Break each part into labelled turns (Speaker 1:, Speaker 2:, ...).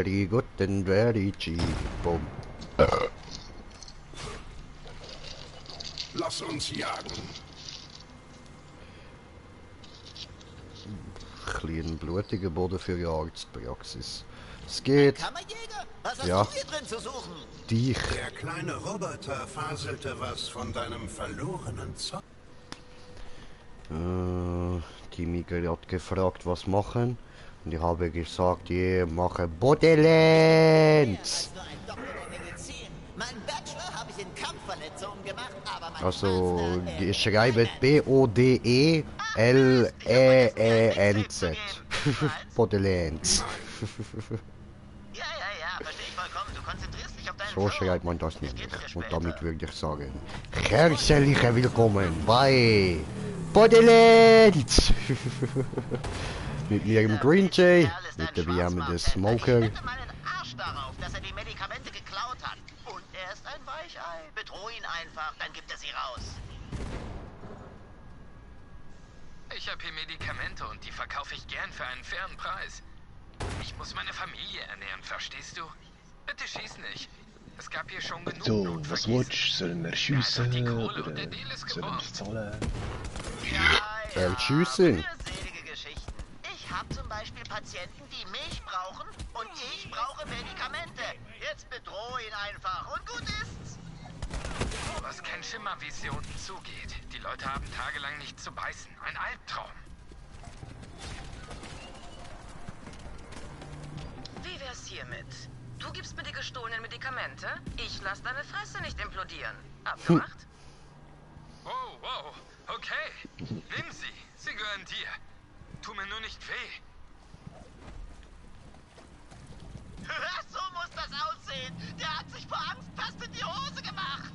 Speaker 1: very good and very cheap. Boom.
Speaker 2: Lass uns jagen.
Speaker 1: Kleinen blutigen Boden für die Arztpraxis. Es geht.
Speaker 3: Kammerjäger? Was hast
Speaker 1: Ja.
Speaker 3: du hier drin zu suchen?
Speaker 1: Dich.
Speaker 2: Der kleine Roboter faselte was von deinem verlorenen Zeug.
Speaker 1: Die Miguel hat gefragt, was machen. Und ich habe gesagt, ich mache Bodylands.
Speaker 3: Nur ein Doktor der Medizin. Meinen Bachelor habe ich in Kampfverletzungen gemacht, aber mein
Speaker 1: Also,
Speaker 3: Master,
Speaker 1: ich schreibe B-O-D-E-L-E-E-N-Z. Bodylands.
Speaker 3: Ja, verstehe ich vollkommen. Du konzentrierst dich auf deinen
Speaker 1: So
Speaker 3: Flow.
Speaker 1: schreibt man das
Speaker 3: Ich
Speaker 1: nämlich.
Speaker 3: geb's dir
Speaker 1: Und
Speaker 3: später.
Speaker 1: damit würde ich sagen, herzliche Willkommen bei Bodylands. Mit mir im Green Jay, mit dabei haben wir den Smoker.
Speaker 3: Ich wette meinen Arsch darauf, dass er die Medikamente geklaut hat. Und er ist ein Weichei. Bedroh ihn einfach, dann gibt er sie raus.
Speaker 4: Ich habe hier Medikamente und die verkaufe ich gern für einen fairen Preis. Ich muss meine Familie ernähren, verstehst du? Bitte schieß nicht. Es gab hier schon genug
Speaker 5: So, was
Speaker 4: Blutvergießen.
Speaker 5: willst du? Sollen wir schiessen
Speaker 4: die Kohle
Speaker 5: oder
Speaker 4: und der Deal ist
Speaker 5: sollen wir
Speaker 4: gewonnen.
Speaker 5: zahlen?
Speaker 1: Schiessen.
Speaker 3: Mühselige Geschichten. Ich habe zum Beispiel Patienten, die mich brauchen und ich brauche Medikamente. Jetzt bedrohe ihn einfach und gut ist's.
Speaker 4: Du hast keinen Schimmer, wie es hier unten zugeht. Die Leute haben tagelang nichts zu beißen. Ein Albtraum.
Speaker 6: Wie wär's hiermit? Du gibst mir die gestohlenen Medikamente, ich lass deine Fresse nicht implodieren. Abgemacht?
Speaker 4: Wow. Okay. Nimm sie. Sie gehören dir. Tu mir nur nicht weh.
Speaker 3: So muss das aussehen. Der hat sich vor Angst fast in die Hose gemacht.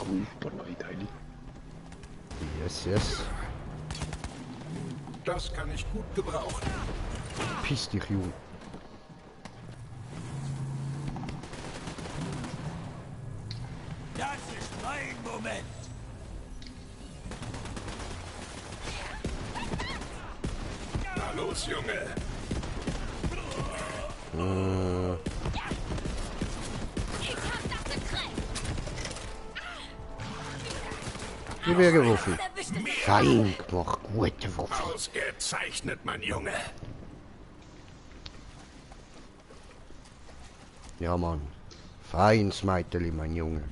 Speaker 5: Cool, ein paar neue Teile.
Speaker 1: Yes.
Speaker 2: Das kann ich gut gebrauchen.
Speaker 1: Piss dich, Junge.
Speaker 3: Das ist mein Moment.
Speaker 2: Na los, Junge.
Speaker 1: Gewehrgewürfel. Fein gemacht, gute Waffe.
Speaker 2: Ausgezeichnet, mein Junge.
Speaker 1: Ja, Mann. Feins Meiteli, mein Junge.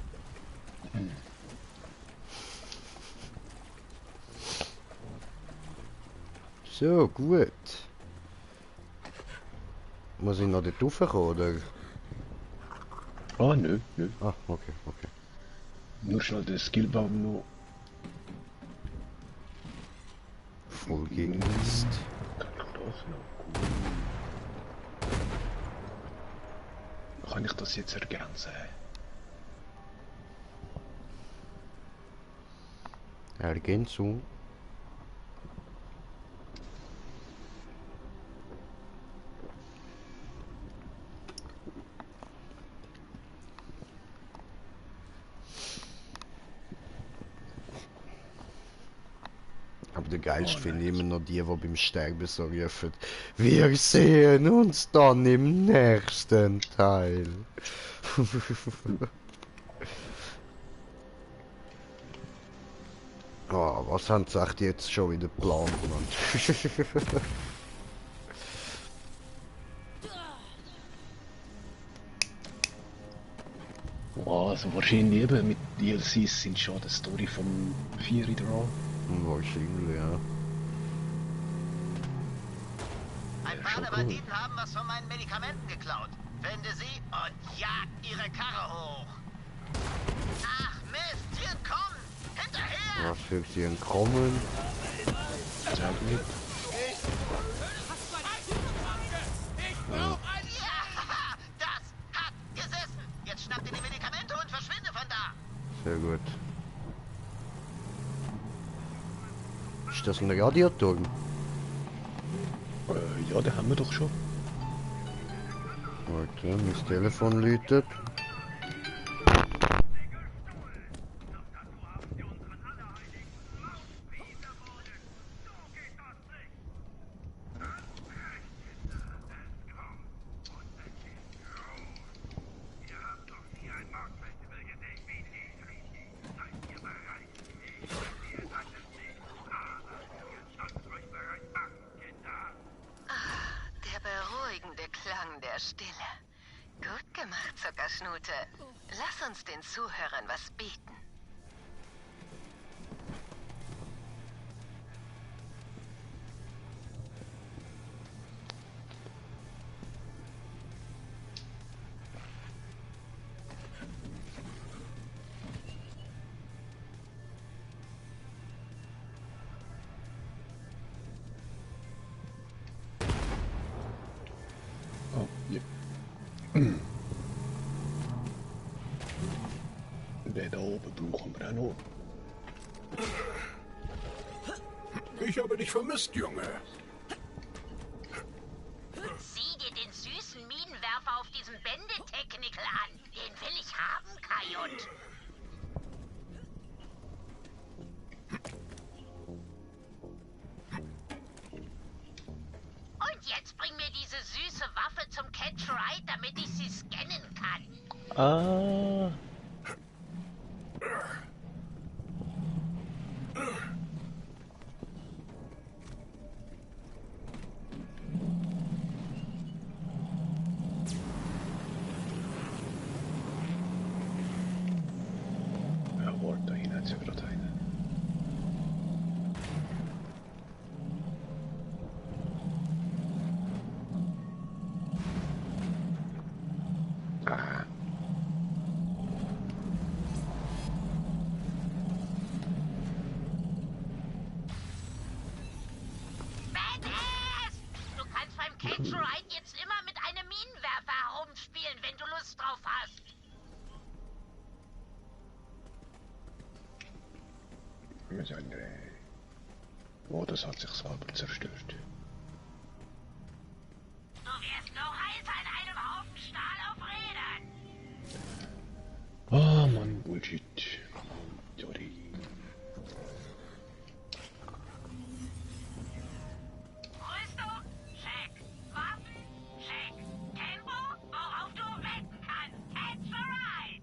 Speaker 1: So, gut. Muss ich noch dort raufkommen, oder?
Speaker 5: Ah, nö.
Speaker 1: Ah, okay.
Speaker 5: Nur schnell den Skillbaum noch.
Speaker 1: Voll gegen Mist.
Speaker 5: Das noch. Cool. Kann ich das jetzt ergänzen?
Speaker 1: Ergänzung. Aber der geilste finde ich immer noch die beim Sterben so rufen: Wir sehen uns dann im nächsten Teil. Oh, was haben sie echt jetzt schon wieder geplant, Mann?
Speaker 5: Oh, also wahrscheinlich eben mit DLCs sind schon die Story vom 4 dran.
Speaker 1: Wahrscheinlich, ja.
Speaker 3: Ein paar der Banditen haben was von meinen Medikamenten geklaut. Finde sie und jag ihre Karre hoch. Ach Mist, hier kommen! Hinterher!
Speaker 1: Was für sie entkommen?
Speaker 5: Sag nicht.
Speaker 3: Ja, das hat gesessen! Jetzt schnappt ihr die Medikamente und verschwinde von da!
Speaker 1: Sehr gut. Ist das ein Radiaturm?
Speaker 5: Ja, den haben wir doch schon.
Speaker 1: Warte, mein Telefon läutet.
Speaker 6: der Stille. Gut gemacht, Zuckerschnute. Lass uns den Zuhörern was bieten.
Speaker 5: Oh, ja. Den da oben brauchen wir auch noch.
Speaker 2: Ich habe dich vermisst, Junge.
Speaker 3: Sieh dir den süßen Minenwerfer auf diesem Bendetechnical an. Den will ich haben, Kajut. Und jetzt bring mir diese süße Waffe zum Catch Ride, damit ich sie scannen kann.
Speaker 5: Ah. Jawohl, da hinten hat sie gerade einen. Ah.
Speaker 3: Badass! Du kannst beim Catch Ride jetzt immer mit einem Minenwerfer herumspielen, wenn du Lust drauf hast.
Speaker 5: Wir sind, oh, das hat sich selber zerstört.
Speaker 3: Du wirst noch heißer in einem Haufen Stahl auf Rädern.
Speaker 5: Ah, Mann, Bullshit. Sorry.
Speaker 3: Rüstung? Check. Waffen? Check. Tempo? Worauf du wetten kannst. Catch the Ride.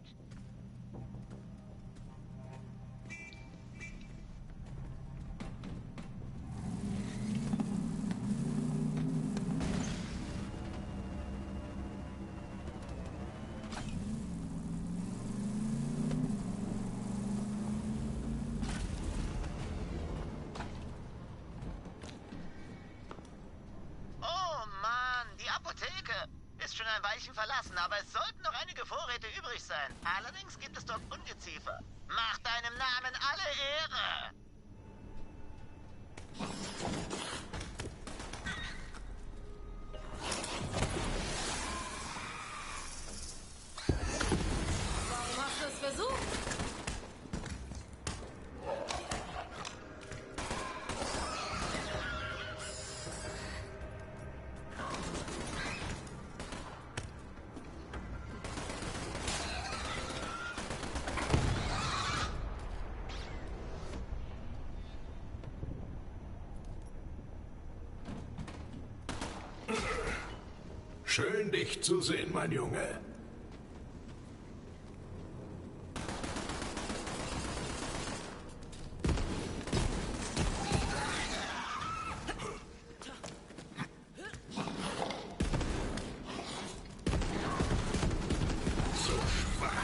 Speaker 3: Oh Mann, die Apotheke ist schon ein Weilchen verlassen, aber es sollten noch einige Vorräte übrig sein. Allerdings gibt es dort Ungeziefer. Mach deinem Namen alle Ehre.
Speaker 6: Warum hast du es versucht?
Speaker 2: Schön, dich zu sehen, mein Junge. So schwach.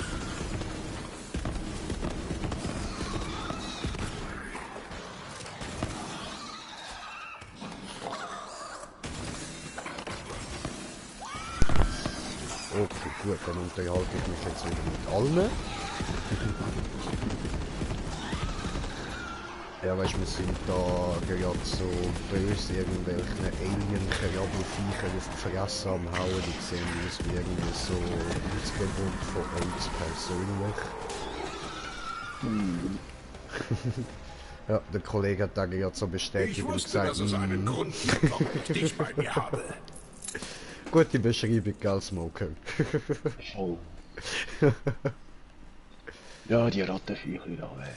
Speaker 1: Okay, gut, dann unterhalte ich mich jetzt wieder mit allen. Ja, weißt du, wir sind da gerade so böse irgendwelchen Alien-Krabbelfiecher auf die Fresse am Hauen. Die sehen uns wie irgendwie so ausgebunden von uns persönlich. Ja, der Kollege hat da gerade so bestätigt
Speaker 2: Ich
Speaker 1: und
Speaker 2: wusste,
Speaker 1: gesagt,
Speaker 2: dass es einen Grund gibt, warum ich dich bei mir habe.
Speaker 1: gute Beschreibung als Smoker.
Speaker 5: Oh. Ja, die Rattenviecher da, ja.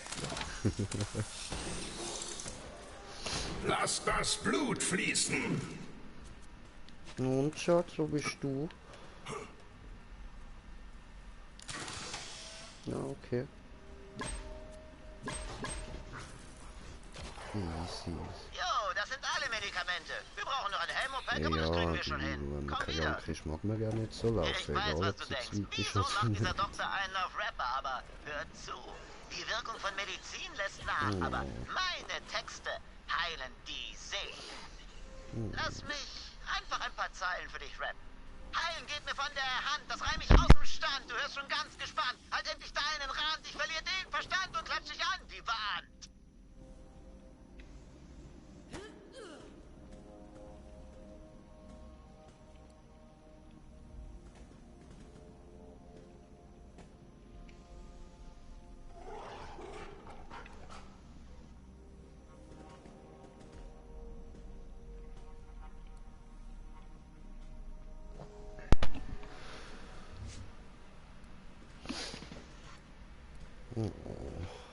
Speaker 2: Lass das Blut fließen.
Speaker 1: Und Schatz, so bist du? Ja, okay. Easy.
Speaker 3: Jo, das sind alle Medikamente. Wir brauchen noch ein Helmoped, aber das
Speaker 1: Ja,
Speaker 3: kriegen wir schon hin.
Speaker 1: wenn man
Speaker 3: Komm
Speaker 1: krank
Speaker 3: wieder.
Speaker 1: ist, mag man gar nicht so
Speaker 3: Ich
Speaker 1: laufen.
Speaker 3: weiß,
Speaker 1: Egal,
Speaker 3: was
Speaker 1: ob
Speaker 3: du
Speaker 1: es jetzt
Speaker 3: denkst.
Speaker 1: weit ist
Speaker 3: Wieso
Speaker 1: oder
Speaker 3: macht dieser
Speaker 1: nicht.
Speaker 3: Doktor einen auf Rapper? Aber hör zu. Die Wirkung von Medizin lässt nach, aber meine Texte heilen die Seele. Lass mich einfach ein paar Zeilen für dich rappen. Heilen geht mir von der Hand, das reim ich aus dem Stand. Du hörst schon ganz gespannt. Halt endlich deinen Rand, ich verliere den Verstand und klatsch dich an, die Wand.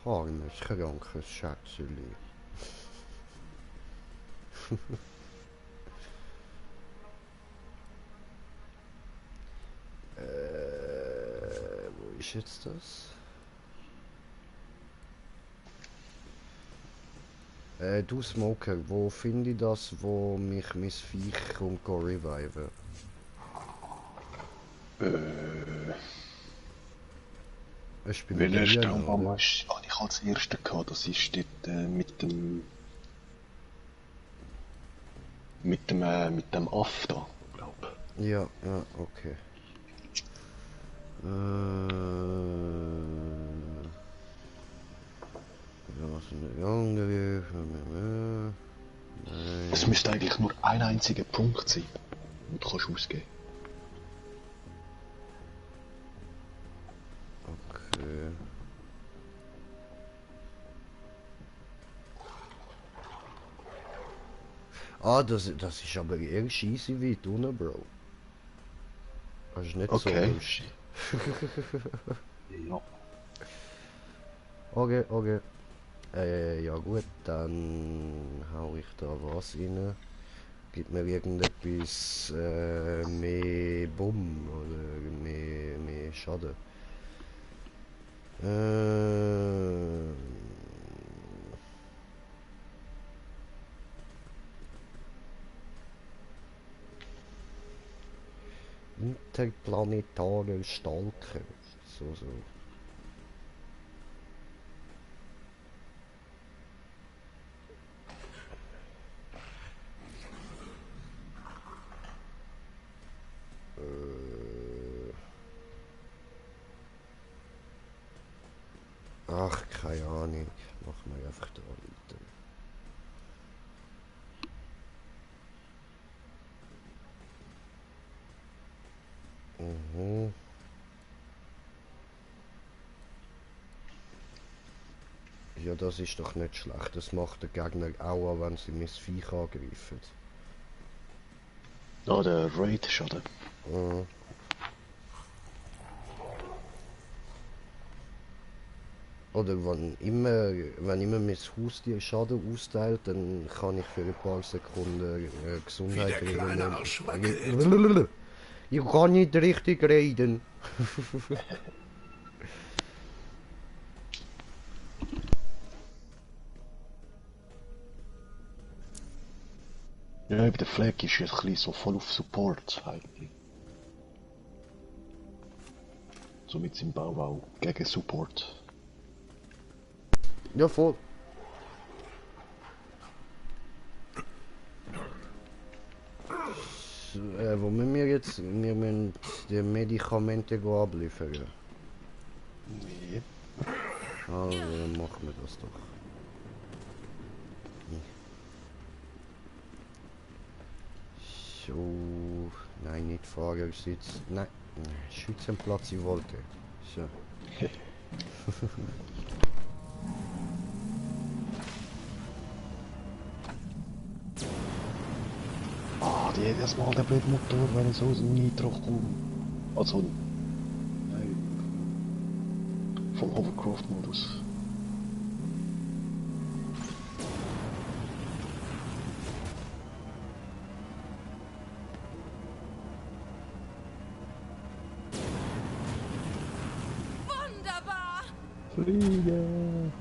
Speaker 1: Armes, krankes Schätzeli. Wo ist jetzt das? Du Smoker, wo finde ich das, wo mich mein Viech kommt reviven? Ich bin
Speaker 5: Welcher
Speaker 1: Grün,
Speaker 5: Stammbaum
Speaker 1: oder?
Speaker 5: hast du? Ich als erster gehabt, das ist dort mit dem Aff da, glaub.
Speaker 1: Ja, ja, okay. Ja, sind die andere? Nein.
Speaker 5: Es müsste eigentlich nur ein einziger Punkt sein, den du kannst ausgeben.
Speaker 1: Okay. Ah, das ist aber eher scheisse weit unten, Bro. Das ist nicht
Speaker 5: Okay.
Speaker 1: so lustig.
Speaker 5: Ja.
Speaker 1: Okay, okay. Ja gut, dann hau ich da was rein. Gibt mir irgendetwas mehr Bumm oder mehr Schaden. Interplanetarer Stalker. So. Ach, keine Ahnung. Machen wir einfach da weiter. Mhm. Ja, das ist doch nicht schlecht. Das macht der Gegner auch, wenn sie mein Viech angreifen.
Speaker 5: Ah, der Raid-Schaden.
Speaker 1: Mhm. Oder wenn immer mein Haustier Schaden austeilt, dann kann ich für ein paar Sekunden Gesundheit
Speaker 2: Wie der kleine
Speaker 1: regeln.
Speaker 2: Arsch wackelt.
Speaker 1: Ich kann nicht richtig reden.
Speaker 5: Ja, bei der Flag ist jetzt ein bisschen so voll auf Support eigentlich. So mit seinem Bauwau gegen Support.
Speaker 1: Ja, voll. Wo müssen wir jetzt? Wir müssen die Medikamente abliefern.
Speaker 5: Nee.
Speaker 1: Also, dann machen wir das doch. So, nein, nicht Fahrersitz. Nein, Schützenplatz, ich wollte. So.
Speaker 5: Ah, jedes Mal der blöde Motor, wenn ich so aus dem Nitro komme. Also, nein. Vom Hovercraft-Modus.
Speaker 6: Wunderbar!
Speaker 5: Fliegen!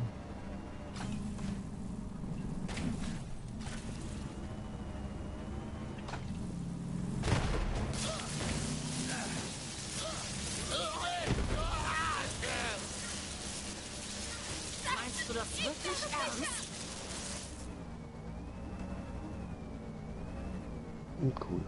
Speaker 5: Cool.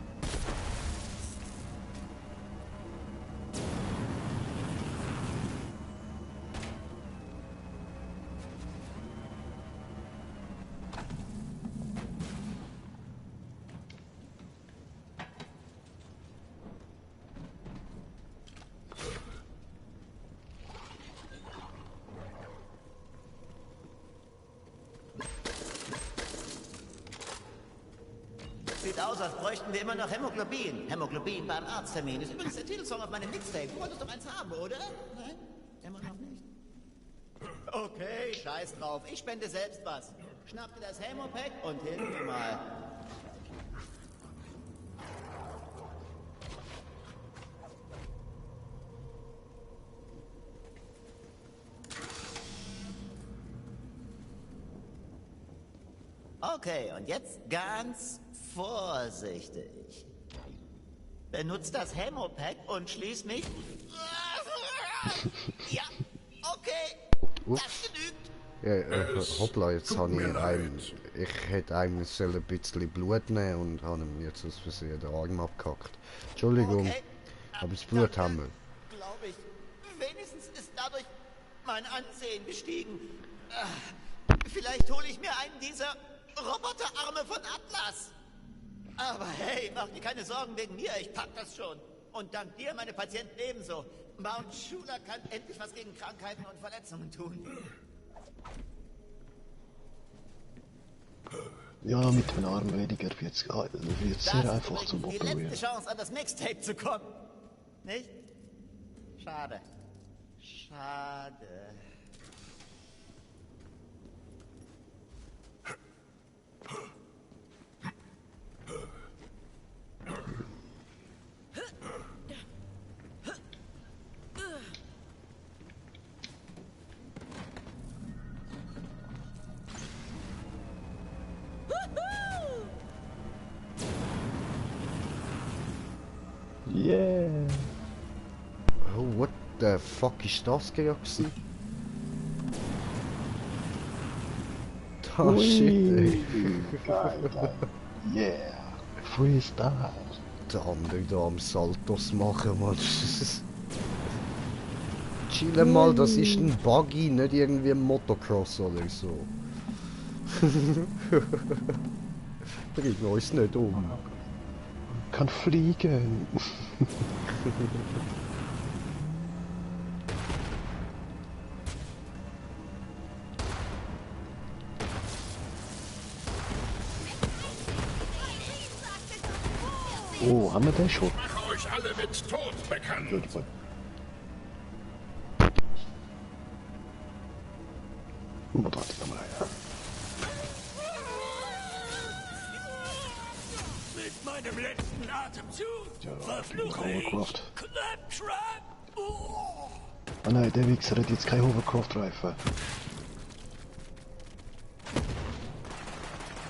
Speaker 3: Sieht aus, als bräuchten wir immer noch Hämoglobin. Hämoglobin beim Arzttermin. Ist übrigens der Titelsong auf meinem Mixtape. Du wolltest doch eins haben, oder? Nein? Immer noch nicht? Okay, scheiß drauf. Ich spende selbst was. Schnapp dir das Hämopack und hilf mir mal. Okay, und jetzt ganz vorsichtig. Benutzt das Hämopack und schließ mich. Ja, okay. Das genügt.
Speaker 1: Ja, hoppla, jetzt habe ich einem... Ich hätte einem ein bisschen Blut nehmen und habe ihm jetzt aus Versehen den Arm abgehackt. Entschuldigung,
Speaker 3: Okay.
Speaker 1: aber das Blut haben wir.
Speaker 3: Glaube ich. Wenigstens ist dadurch mein Ansehen gestiegen. Vielleicht hole ich mir einen dieser Roboterarme von Atlas. Aber hey, mach dir keine Sorgen wegen mir, ich pack das schon. Und dank dir, meine Patienten ebenso. Mount Schuler kann endlich was gegen Krankheiten und Verletzungen tun.
Speaker 5: Ja, mit den Armen weniger wird's sehr einfach zu
Speaker 3: Die
Speaker 5: operieren.
Speaker 3: letzte Chance, an das Mixtape zu kommen. Nicht? Schade. Schade.
Speaker 5: Yeah!
Speaker 1: Oh, what the fuck ist das gewesen? Oh shit, ey.
Speaker 5: Geil, geil. Yeah! Freestyle!
Speaker 1: Der andere da am Saltos machen, Mann. Chill mal, das ist ein Buggy, nicht irgendwie ein Motocross oder so. Bringen wir uns nicht um.
Speaker 5: Kann fliegen! Oh, haben wir den schon?
Speaker 2: Mache euch alle mit Tod bekannt.
Speaker 5: Gut, gut. Warte mal.
Speaker 2: Mit meinem letzten Atemzug
Speaker 5: Ja,
Speaker 2: verfluche
Speaker 5: Hovercraft.
Speaker 2: ich Claptrap.
Speaker 5: Ah nein, der Wichser hat jetzt kein Hovercraft-Reifen.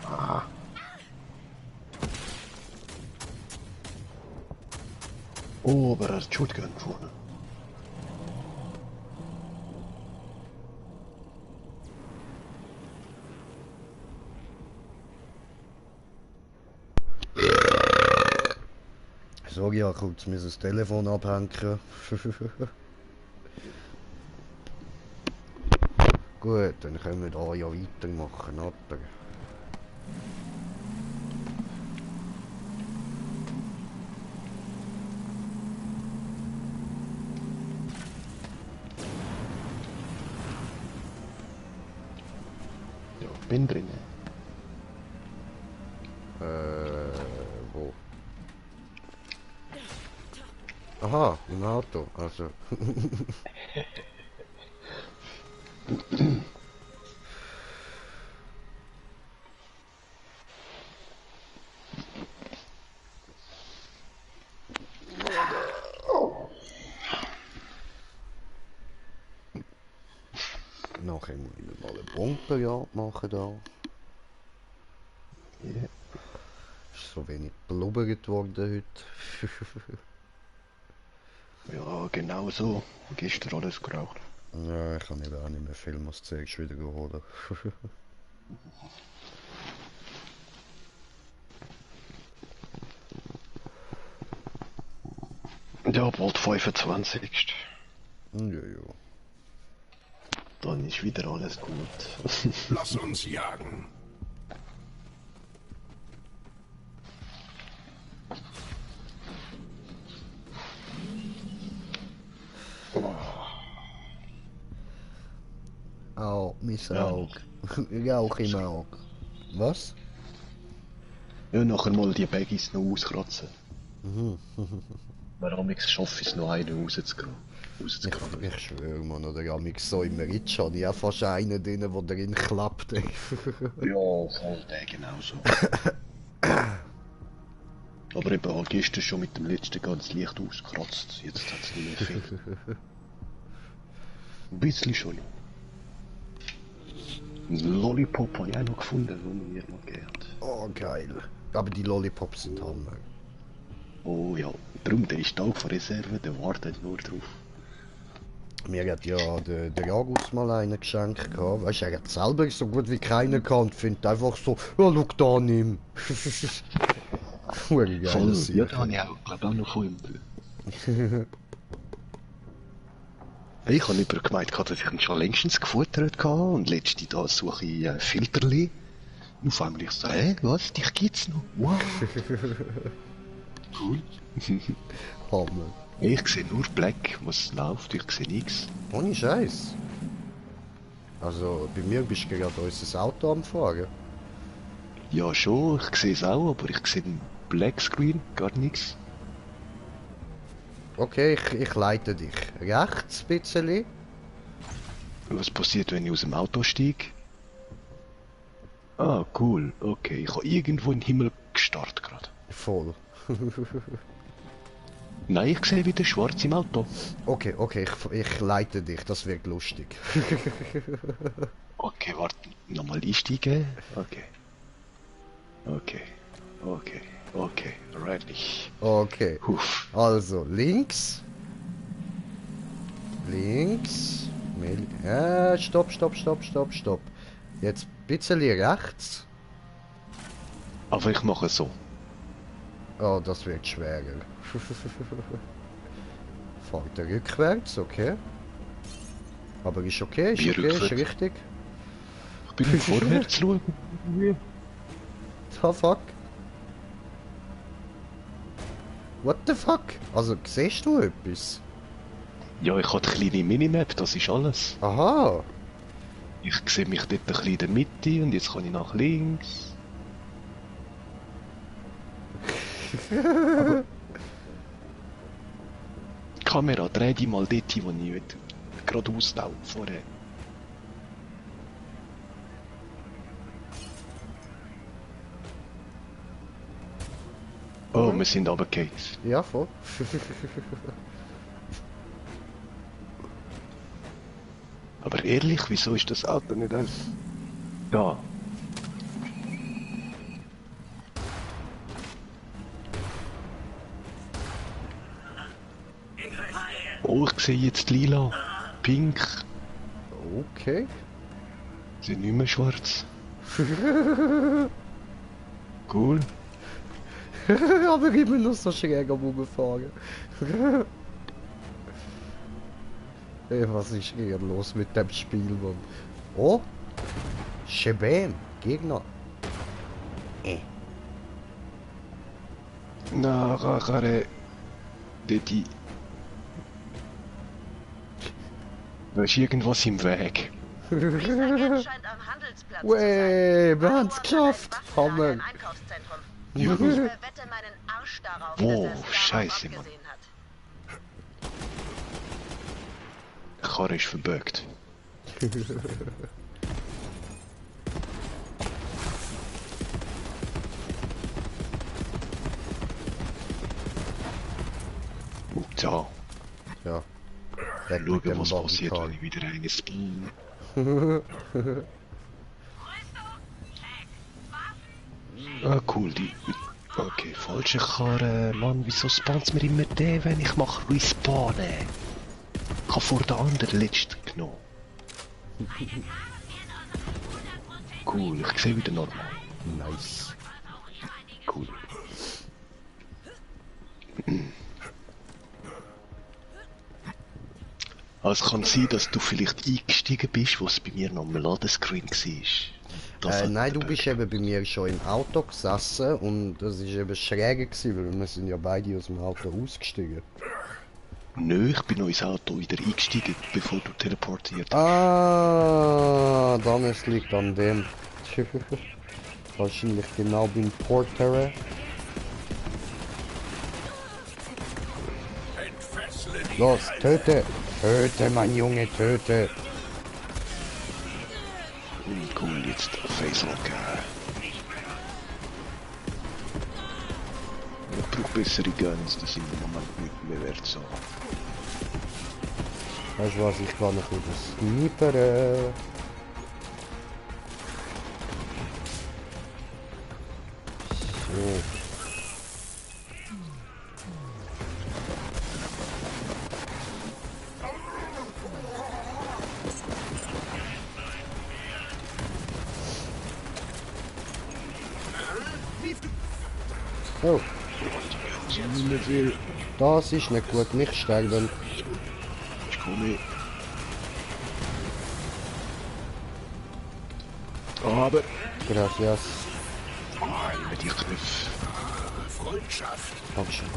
Speaker 5: Ah. Oh, aber er hat Shotgun vorne.
Speaker 1: Sag ja, kurz mir das Telefon abhängen. Gut, dann können wir da ja weitermachen, oder?
Speaker 5: Ja, bin drin.
Speaker 1: Wo? Aha, im Auto, also. Nachher muss ich mal eine Bombenjagd machen da.
Speaker 5: Yeah.
Speaker 1: Ist so wenig blubbert worden heute.
Speaker 5: Ja, genau so. Gestern alles geraucht.
Speaker 1: Ja, ich kann eben auch nicht mehr Film als zuerst wieder holen.
Speaker 5: Ja, bald 25.
Speaker 1: Ja, ja.
Speaker 5: Dann ist wieder alles gut.
Speaker 2: Lass uns jagen.
Speaker 1: Au, mein
Speaker 5: Ja.
Speaker 1: Auge. Rauch im Auge. Was?
Speaker 5: Ja, nachher mal die Baggies noch auskratzen. Weil amix schaffe ich es noch einen rauszukratzen.
Speaker 1: Ich schwöre, man, oder amix so im Ritsch habe ich auch fast einen drin, der drin klappt. Ey.
Speaker 5: Ja, voll der genauso. Aber eben halt gestern schon mit dem letzten ganz Licht ausgekratzt. Jetzt hat es nicht mehr viel. Ein bisschen schon. Ein Lollipop habe ich auch noch gefunden, den mir noch gegeben hat.
Speaker 1: Oh, geil. Aber die Lollipops sind Hammer.
Speaker 5: Oh ja, darum, der ist da auf Reserve, der wartet nur drauf.
Speaker 1: Mir hat ja der August mal einen geschenkt gehabt. Weißt du, er hat selber so gut wie keiner gehabt und findet einfach so, ja, schau da, nimm. Voll geil.
Speaker 5: Voll, ja, den habe ich auch, glaube auch noch von ihm. Ich habe über gemeint, dass ich ihn schon längstens gefuttert hatte und letzte da suche ich Filterli. Und auf einmal ich so, was, dich gibt's noch? Wow. Cool.
Speaker 1: Hammer.
Speaker 5: Ich sehe nur Black, was läuft, ich sehe nichts.
Speaker 1: Ohne Scheiß. Also, bei mir bist du gerade unser Auto am Fahren.
Speaker 5: Ja schon, ich sehe es auch, aber ich sehe den Black Screen, gar nichts.
Speaker 1: Okay, ich leite dich. Rechts ein bisschen.
Speaker 5: Was passiert, wenn ich aus dem Auto steige? Ah, cool, okay, ich habe irgendwo in den Himmel gestartet gerade.
Speaker 1: Voll.
Speaker 5: Nein, ich sehe wieder schwarz im Auto.
Speaker 1: Okay, ich leite dich, das wird lustig.
Speaker 5: Okay, warte, nochmal einsteigen. Okay. Okay, ready.
Speaker 1: Okay,
Speaker 5: Huff.
Speaker 1: also links. Links. Stopp. Jetzt ein bisschen rechts.
Speaker 5: Aber ich mache es so.
Speaker 1: Oh, das wird schwerer. Fahrt er rückwärts, okay. Aber ist okay,
Speaker 5: Wie
Speaker 1: ist
Speaker 5: rückwärts?
Speaker 1: richtig.
Speaker 5: Ich bin vorwärts schauen.
Speaker 1: The fuck? What the fuck? Also, siehst du etwas?
Speaker 5: Ja, ich habe eine kleine Minimap, das ist alles.
Speaker 1: Aha.
Speaker 5: Ich sehe mich dort ein bisschen in der Mitte und jetzt kann ich nach links. Die Kamera, dreh die mal dort hin, wo ich gerade auslaufe vorher. Oh, wir sind runtergefallen.
Speaker 1: Ja, voll.
Speaker 5: Aber ehrlich, wieso ist das Auto nicht an? Da. Oh, ich sehe jetzt lila, pink,
Speaker 1: Okay.
Speaker 5: sind nicht mehr schwarz. Cool.
Speaker 1: Aber immer noch so schräg am Rumfahren. Ey, was ist hier los mit dem Spiel, Mann? Oh! Shebam! Gegner!
Speaker 5: Na, Rachare. Deti. Da ist irgendwas im Weg.
Speaker 6: Dieser Agent scheint am Handelsplatz zu sein.
Speaker 1: Wey, wir haben's
Speaker 6: Marwan
Speaker 1: geschafft!
Speaker 6: hat ein
Speaker 1: Hammer!
Speaker 6: Einkaufszentrum.
Speaker 5: Juhu.
Speaker 6: Ich wette meinen Arsch darauf,
Speaker 5: Wow,
Speaker 6: dass er es darauf
Speaker 5: scheiße, Mann.
Speaker 6: abgesehen hat.
Speaker 5: Die Karre ist verbuggt. Da.
Speaker 1: Ja. Weg mit
Speaker 5: Schauen,
Speaker 1: dem
Speaker 5: was passiert,
Speaker 1: Barrikade.
Speaker 5: wenn ich wieder eine spawn. Ah, cool, die... Okay, falsche Karre. Mann, wieso spawnt mir immer der, wenn ich mache respawnen? Ich habe vor der anderen letzte genommen. Cool, ich sehe wieder normal.
Speaker 1: Nice.
Speaker 5: Cool. Also es kann sein, dass du vielleicht eingestiegen bist, wo es bei mir noch am Ladescreen war.
Speaker 1: Nein, du bist eben bei mir schon im Auto gesessen und das ist eben schräger gewesen, weil wir sind ja beide aus dem Auto ausgestiegen.
Speaker 5: Nö, ich bin noch ins Auto wieder eingestiegen, bevor du teleportiert hast.
Speaker 1: Ah, dann es liegt an dem. Wahrscheinlich genau beim Porter. Los, töte! Töte, mein Junge, töte!
Speaker 5: Cool, jetzt Facelock. Ich brauche bessere Guns, die sind im Moment nicht mehr wert so.
Speaker 1: Weißt du was, ich kann noch wieder sniperen. So. Oh. Das ist nicht gut, nicht sterben.
Speaker 5: Ich komme. Aber.
Speaker 1: Gracias.
Speaker 5: Mit die Knöpfe.
Speaker 2: Freundschaft.
Speaker 1: Dankeschön.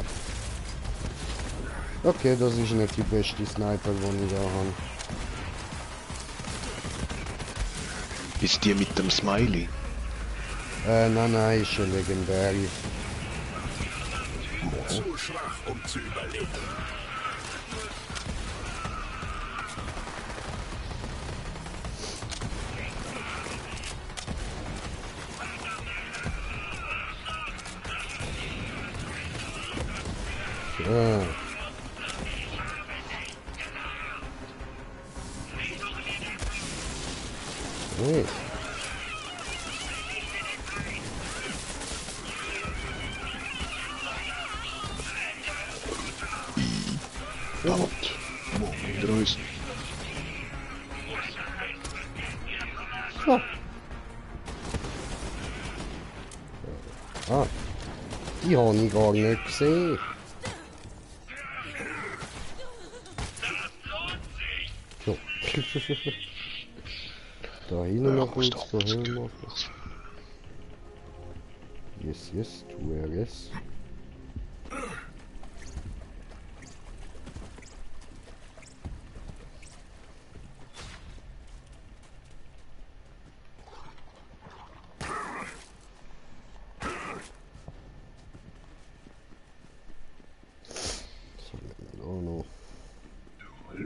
Speaker 1: Okay, das ist nicht die beste Sniper, die ich da habe.
Speaker 5: Ist die mit dem Smiley?
Speaker 1: Nein, ist schon legendär.
Speaker 2: Zu schwach, um zu überleben.
Speaker 1: Ja. Hey.
Speaker 5: Verdammt. Hinter uns.
Speaker 1: So. Ah. Die habe ich gar nicht gesehen. So. Da hinten noch kurz so hören machen. Yes, tu yes.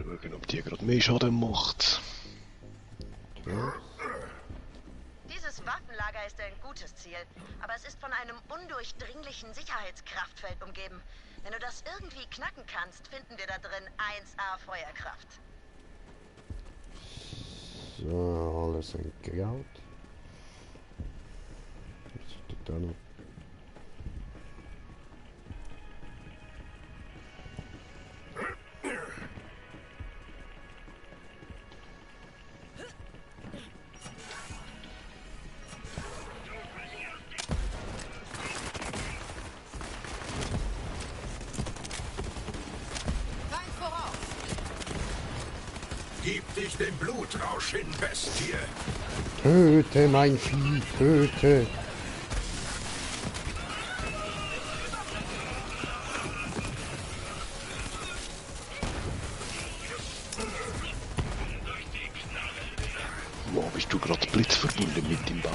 Speaker 5: Mal schauen, ob die gerade mehr Schaden macht.
Speaker 1: Ja.
Speaker 6: Dieses Waffenlager ist ein gutes Ziel, aber es ist von einem undurchdringlichen Sicherheitskraftfeld umgeben. Wenn du das irgendwie knacken kannst, finden wir da drin 1A Feuerkraft.
Speaker 1: So, alles entgraut. Was ist da noch?
Speaker 2: Gib dich dem Blutrausch hin, Bestie.
Speaker 1: Töte, mein Vieh, töte.
Speaker 5: Wo bist du gerade blitzverbunden mit dem Bauer?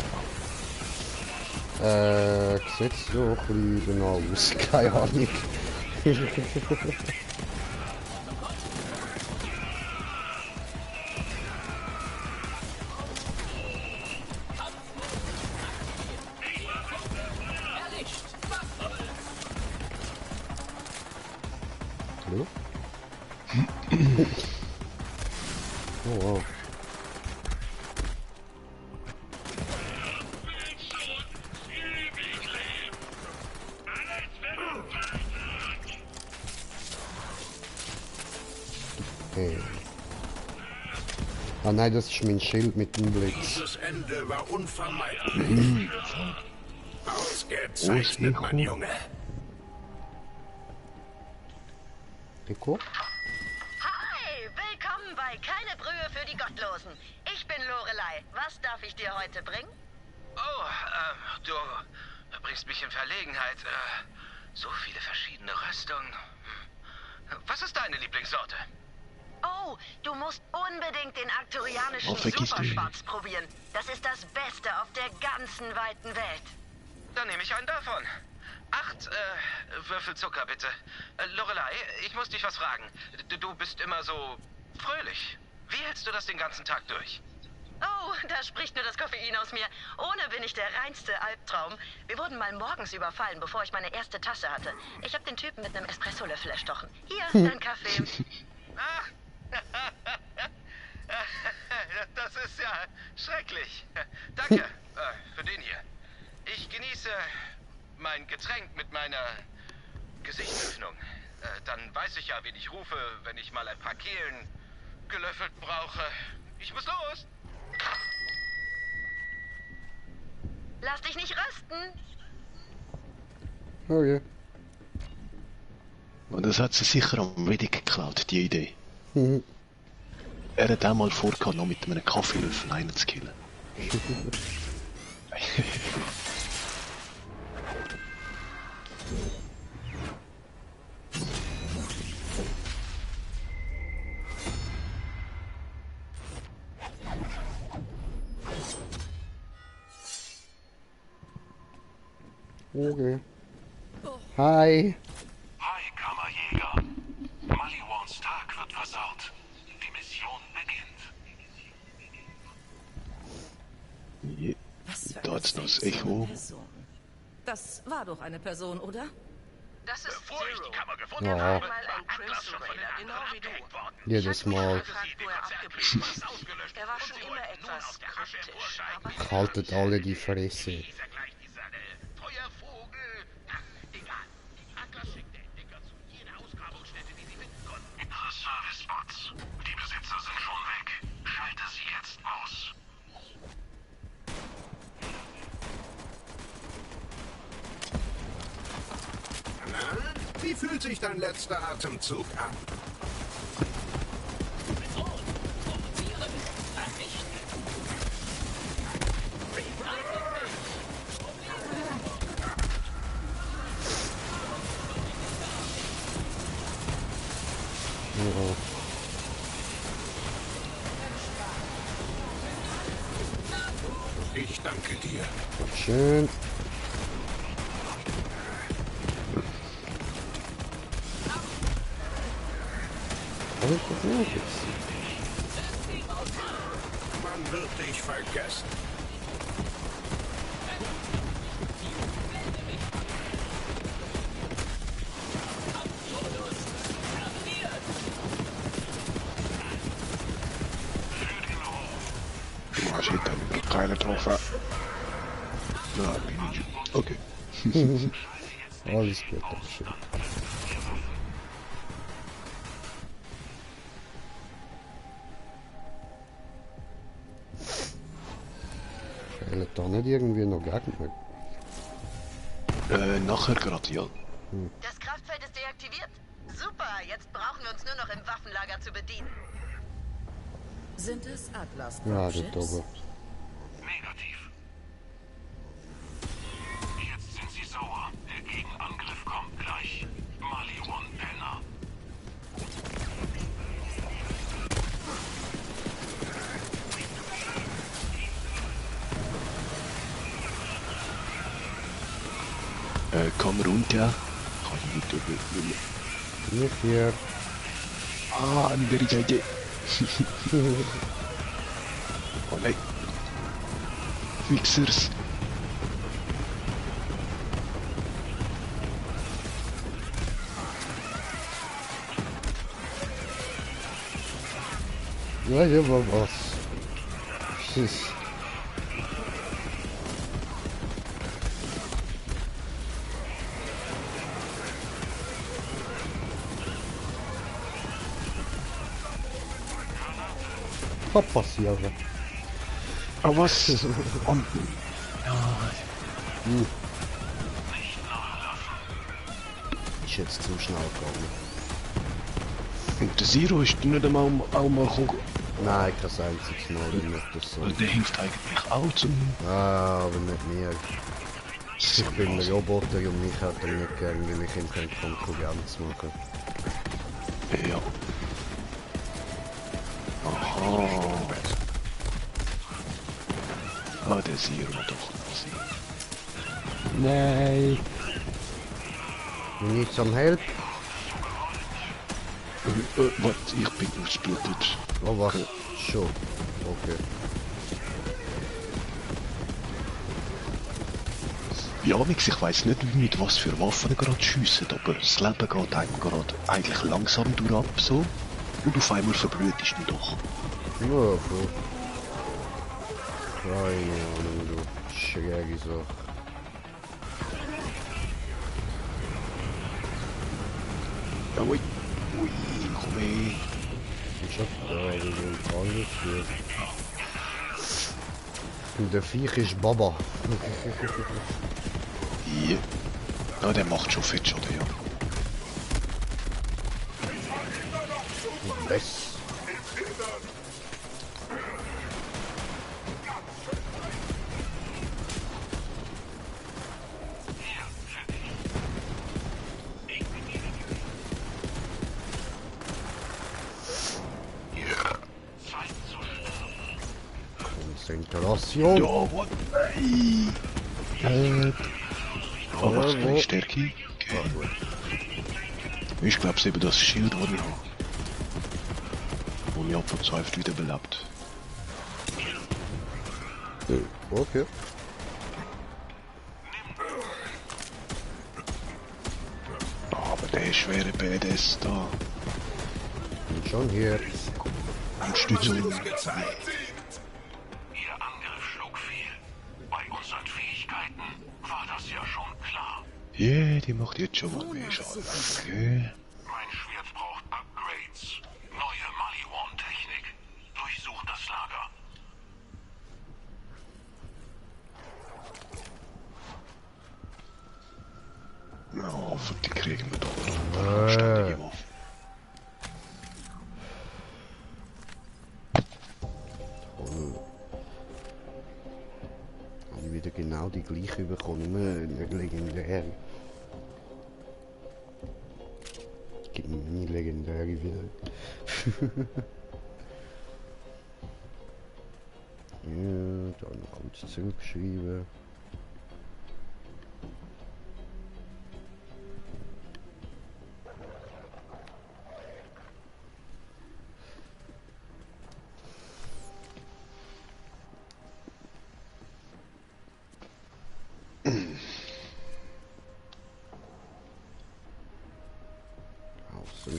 Speaker 1: Sieht so ein bisschen genau aus, keine Ahnung. Hallo? Oh wow. Okay. Ah nein, das ist mein Schild mit dem Blitz.
Speaker 2: Dieses Ende war unvermeidlich. Ausgezeichnet, mein Junge.
Speaker 1: Rico?
Speaker 6: Hi, willkommen Lorelei, keine Brühe für die Gottlosen. Ich bin Lorelei. Was darf ich dir heute bringen?
Speaker 7: Oh, du bringst mich in Verlegenheit. So viele verschiedene Röstungen. Was ist deine Lieblingssorte?
Speaker 6: Oh, du musst unbedingt den arkturianischen
Speaker 5: Oh, vergiss du ihn.
Speaker 6: Superschwarz probieren. Das ist das Beste auf der ganzen weiten Welt.
Speaker 7: Dann nehme ich einen davon. 8 Würfel Zucker, bitte. Lorelei, ich muss dich was fragen. Du bist immer so fröhlich. Wie hältst du das den ganzen Tag durch?
Speaker 6: Oh, da spricht nur das Koffein aus mir. Ohne bin ich der reinste Albtraum. Wir wurden mal morgens überfallen, bevor ich meine erste Tasse hatte. Ich habe den Typen mit einem Espresso-Löffel erstochen. Hier, dein Kaffee.
Speaker 7: Ah. Das ist ja schrecklich. Danke für den hier. Ich genieße mein Getränk mit meiner Gesichtsöffnung. Dann weiß ich ja, wen ich rufe, wenn ich mal ein paar Kehlen gelöffelt brauche. Ich muss los.
Speaker 6: Lass dich nicht rösten.
Speaker 1: Okay.
Speaker 5: Und das hat sie sicher am Reddit geklaut, die Idee.
Speaker 1: Mhm.
Speaker 5: Er hat auch mal vorgehabt, noch mit einem Kaffeelöffel einen zu killen.
Speaker 1: Okay. Hi.
Speaker 2: Hi, Kammerjäger. Maliwans Tag wird versaut. Die Mission beginnt.
Speaker 8: Was für
Speaker 5: Da
Speaker 8: eine
Speaker 5: hat's noch das
Speaker 8: seltsame
Speaker 5: Echo.
Speaker 8: Person. Das war doch eine Person, oder?
Speaker 6: Das ist
Speaker 7: Bevor ich die Kammer gefunden
Speaker 1: Ja.
Speaker 7: habe,
Speaker 6: mal ein
Speaker 7: war Atlas
Speaker 6: Crimson
Speaker 7: schon von den
Speaker 6: Raider,
Speaker 7: anderen
Speaker 6: genau wie du.
Speaker 7: abgehängt worden.
Speaker 1: Jedes Mal.
Speaker 6: gefragt, wo er abgeblieben ist.
Speaker 7: Was ausgelöscht.
Speaker 6: Er war
Speaker 7: Und
Speaker 6: schon
Speaker 7: sie
Speaker 6: immer
Speaker 7: wollten nun
Speaker 6: etwas
Speaker 7: aus der Asche
Speaker 6: kryptisch,
Speaker 7: emporsteigen.
Speaker 6: aber
Speaker 1: Haltet alle die Fresse.
Speaker 7: Dieser gleich dieser Feuervogel. Ach, egal. Atlas schickt den Entdecker zu jeder Ausgrabungsstätte, die sie finden konnten.
Speaker 2: Reserve-Spots. Die Besitzer sind schon weg. Schalte sie jetzt aus. Na, wie fühlt sich dein letzter Atemzug an?
Speaker 1: Ja.
Speaker 2: Ich danke dir.
Speaker 1: Schön. Was ist das denn jetzt?
Speaker 2: Man wird dich vergessen.
Speaker 5: Oh shit, da hab ich keinen getroffen. Ja, okay.
Speaker 1: Alles gut, Dankeschön. Fehlen da nicht irgendwie noch Gegner?
Speaker 5: Nachher gerade, ja.
Speaker 6: das Kraftfeld ist deaktiviert. Super, jetzt brauchen wir uns nur noch im Waffenlager zu bedienen.
Speaker 8: Sind es Atlas
Speaker 1: Ja,
Speaker 8: Dropships?
Speaker 1: dort oben.
Speaker 2: Negativ. Jetzt sind sie sauer. Der Gegenangriff kommt gleich. Maliwan Penner.
Speaker 5: Komm runter. Kann ich nicht übernehmen.
Speaker 1: Nicht hier.
Speaker 5: Ah, andere Seite. Oh nein. Fixers.
Speaker 1: Ja, hier war was. Schiss. Kann passieren.
Speaker 5: Ah, was? Und
Speaker 1: Ist jetzt zu schnell gegangen.
Speaker 5: Und der Zero ist nicht einmal auch mal gekommen.
Speaker 1: Nein, kein einziges Mal nicht das so.
Speaker 5: Der hilft eigentlich auch zum...
Speaker 1: Ah, aber nicht mir. Ich bin ein Roboter und mich hat er nicht gern, weil ich ihm keine Konkurrenz machen.
Speaker 5: Ja. Aha. Ah, der Zero doch noch sein. Nein.
Speaker 1: You need some help?
Speaker 5: Was? Ich bin ausgeblutet.
Speaker 1: Oh was? Schon. Okay.
Speaker 5: Ja, ich weiss nicht, mit was für Waffen er gerade schiessen, aber das Leben geht einem gerade eigentlich langsam durchab so. Und auf einmal verblühtest du doch.
Speaker 1: Ja, voll. Keine Ahnung, du schräge Sache.
Speaker 5: Ja, ui. Ui, komm her.
Speaker 1: Ich hab da alles für. Und der Viech ist Baba.
Speaker 5: Hier. Ja, der macht schon Fetch, oder ja?
Speaker 1: Bess. Konzentration.
Speaker 5: Ja, was? Nein. Aber was keine Stärke? Okay. Ich glaube, es ist eben das Schild, das ich habe. Und ich habe verzweifelt wiederbelebt.
Speaker 1: Okay.
Speaker 5: Aber der schwere Badass da.
Speaker 1: Bin schon hier.
Speaker 5: Unterstützung.
Speaker 2: Ihr Angriff schlug fehl. Bei unseren Fähigkeiten war das ja schon klar.
Speaker 5: Yeah, die macht jetzt schon mal mehr Schaden. Okay.
Speaker 2: Mein Schwert braucht Upgrades. Neue Maliwan-Technik. Durchsucht das Lager.
Speaker 5: Na, hoffentlich kriegen wir doch noch eine anständige Waffe.
Speaker 1: Habe ich wieder genau die gleiche bekommen. Immer legendär. Gib mir nie legendäre wieder. Ja, dann alles zurückschreiben.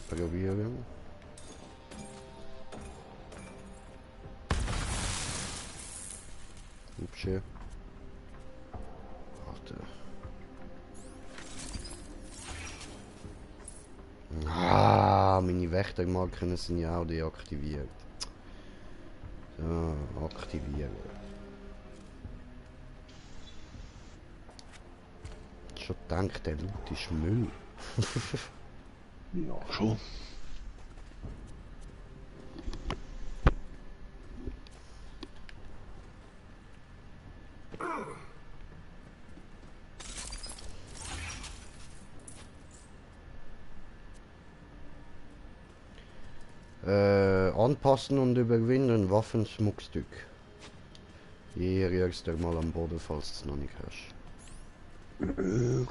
Speaker 1: Probieren. Hübsche. Warte. Ah, meine Wächtermarken sind ja auch deaktiviert. So, aktivieren. Schon gedacht, der Loot ist Müll.
Speaker 5: Ja, schon.
Speaker 1: Anpassen und überwinden Waffenschmuckstück. Hier rührst du mal am Boden, falls du es noch nicht hast.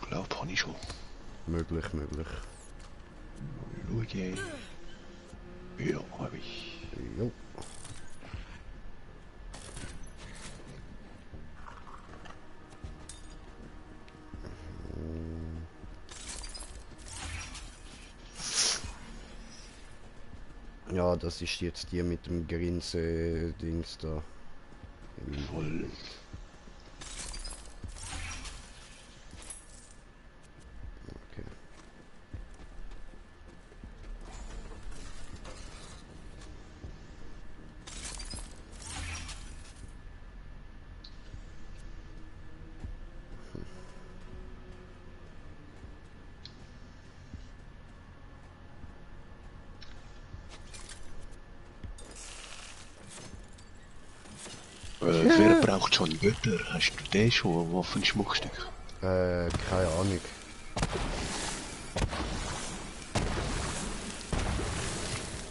Speaker 5: Glaub, habe ich schon.
Speaker 1: Möglich, möglich.
Speaker 5: Schau. Ja, habe ich.
Speaker 1: Jo. Ja, das ist jetzt die mit dem Grinse-Dings da.
Speaker 5: Voll.
Speaker 1: Okay.
Speaker 5: braucht schon Götter. Hast du den schon? Waffenschmuckstück?
Speaker 1: Keine Ahnung.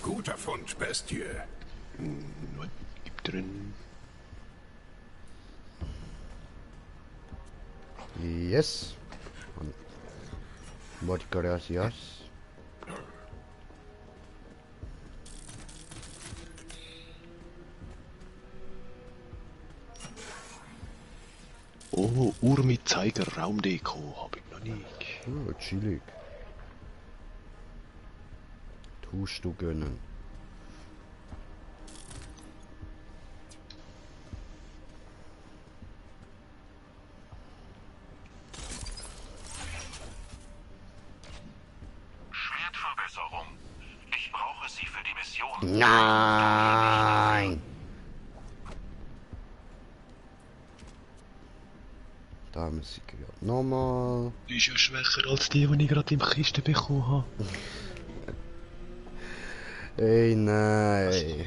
Speaker 2: Guter Fund, Bestie.
Speaker 5: Was gibt drin?
Speaker 1: Yes. Muchas gracias.
Speaker 5: Oh, Uhr mit Zeiger, Raumdeko. Hab ich noch nicht.
Speaker 1: Oh, chillig. Tust du gönnen.
Speaker 2: Schwertverbesserung. Ich brauche sie für die Mission.
Speaker 1: Nein! Da muss ich gerade nochmal.
Speaker 5: Die ist ja schwächer als die ich gerade im Kiste bekommen habe.
Speaker 1: Ey, nein.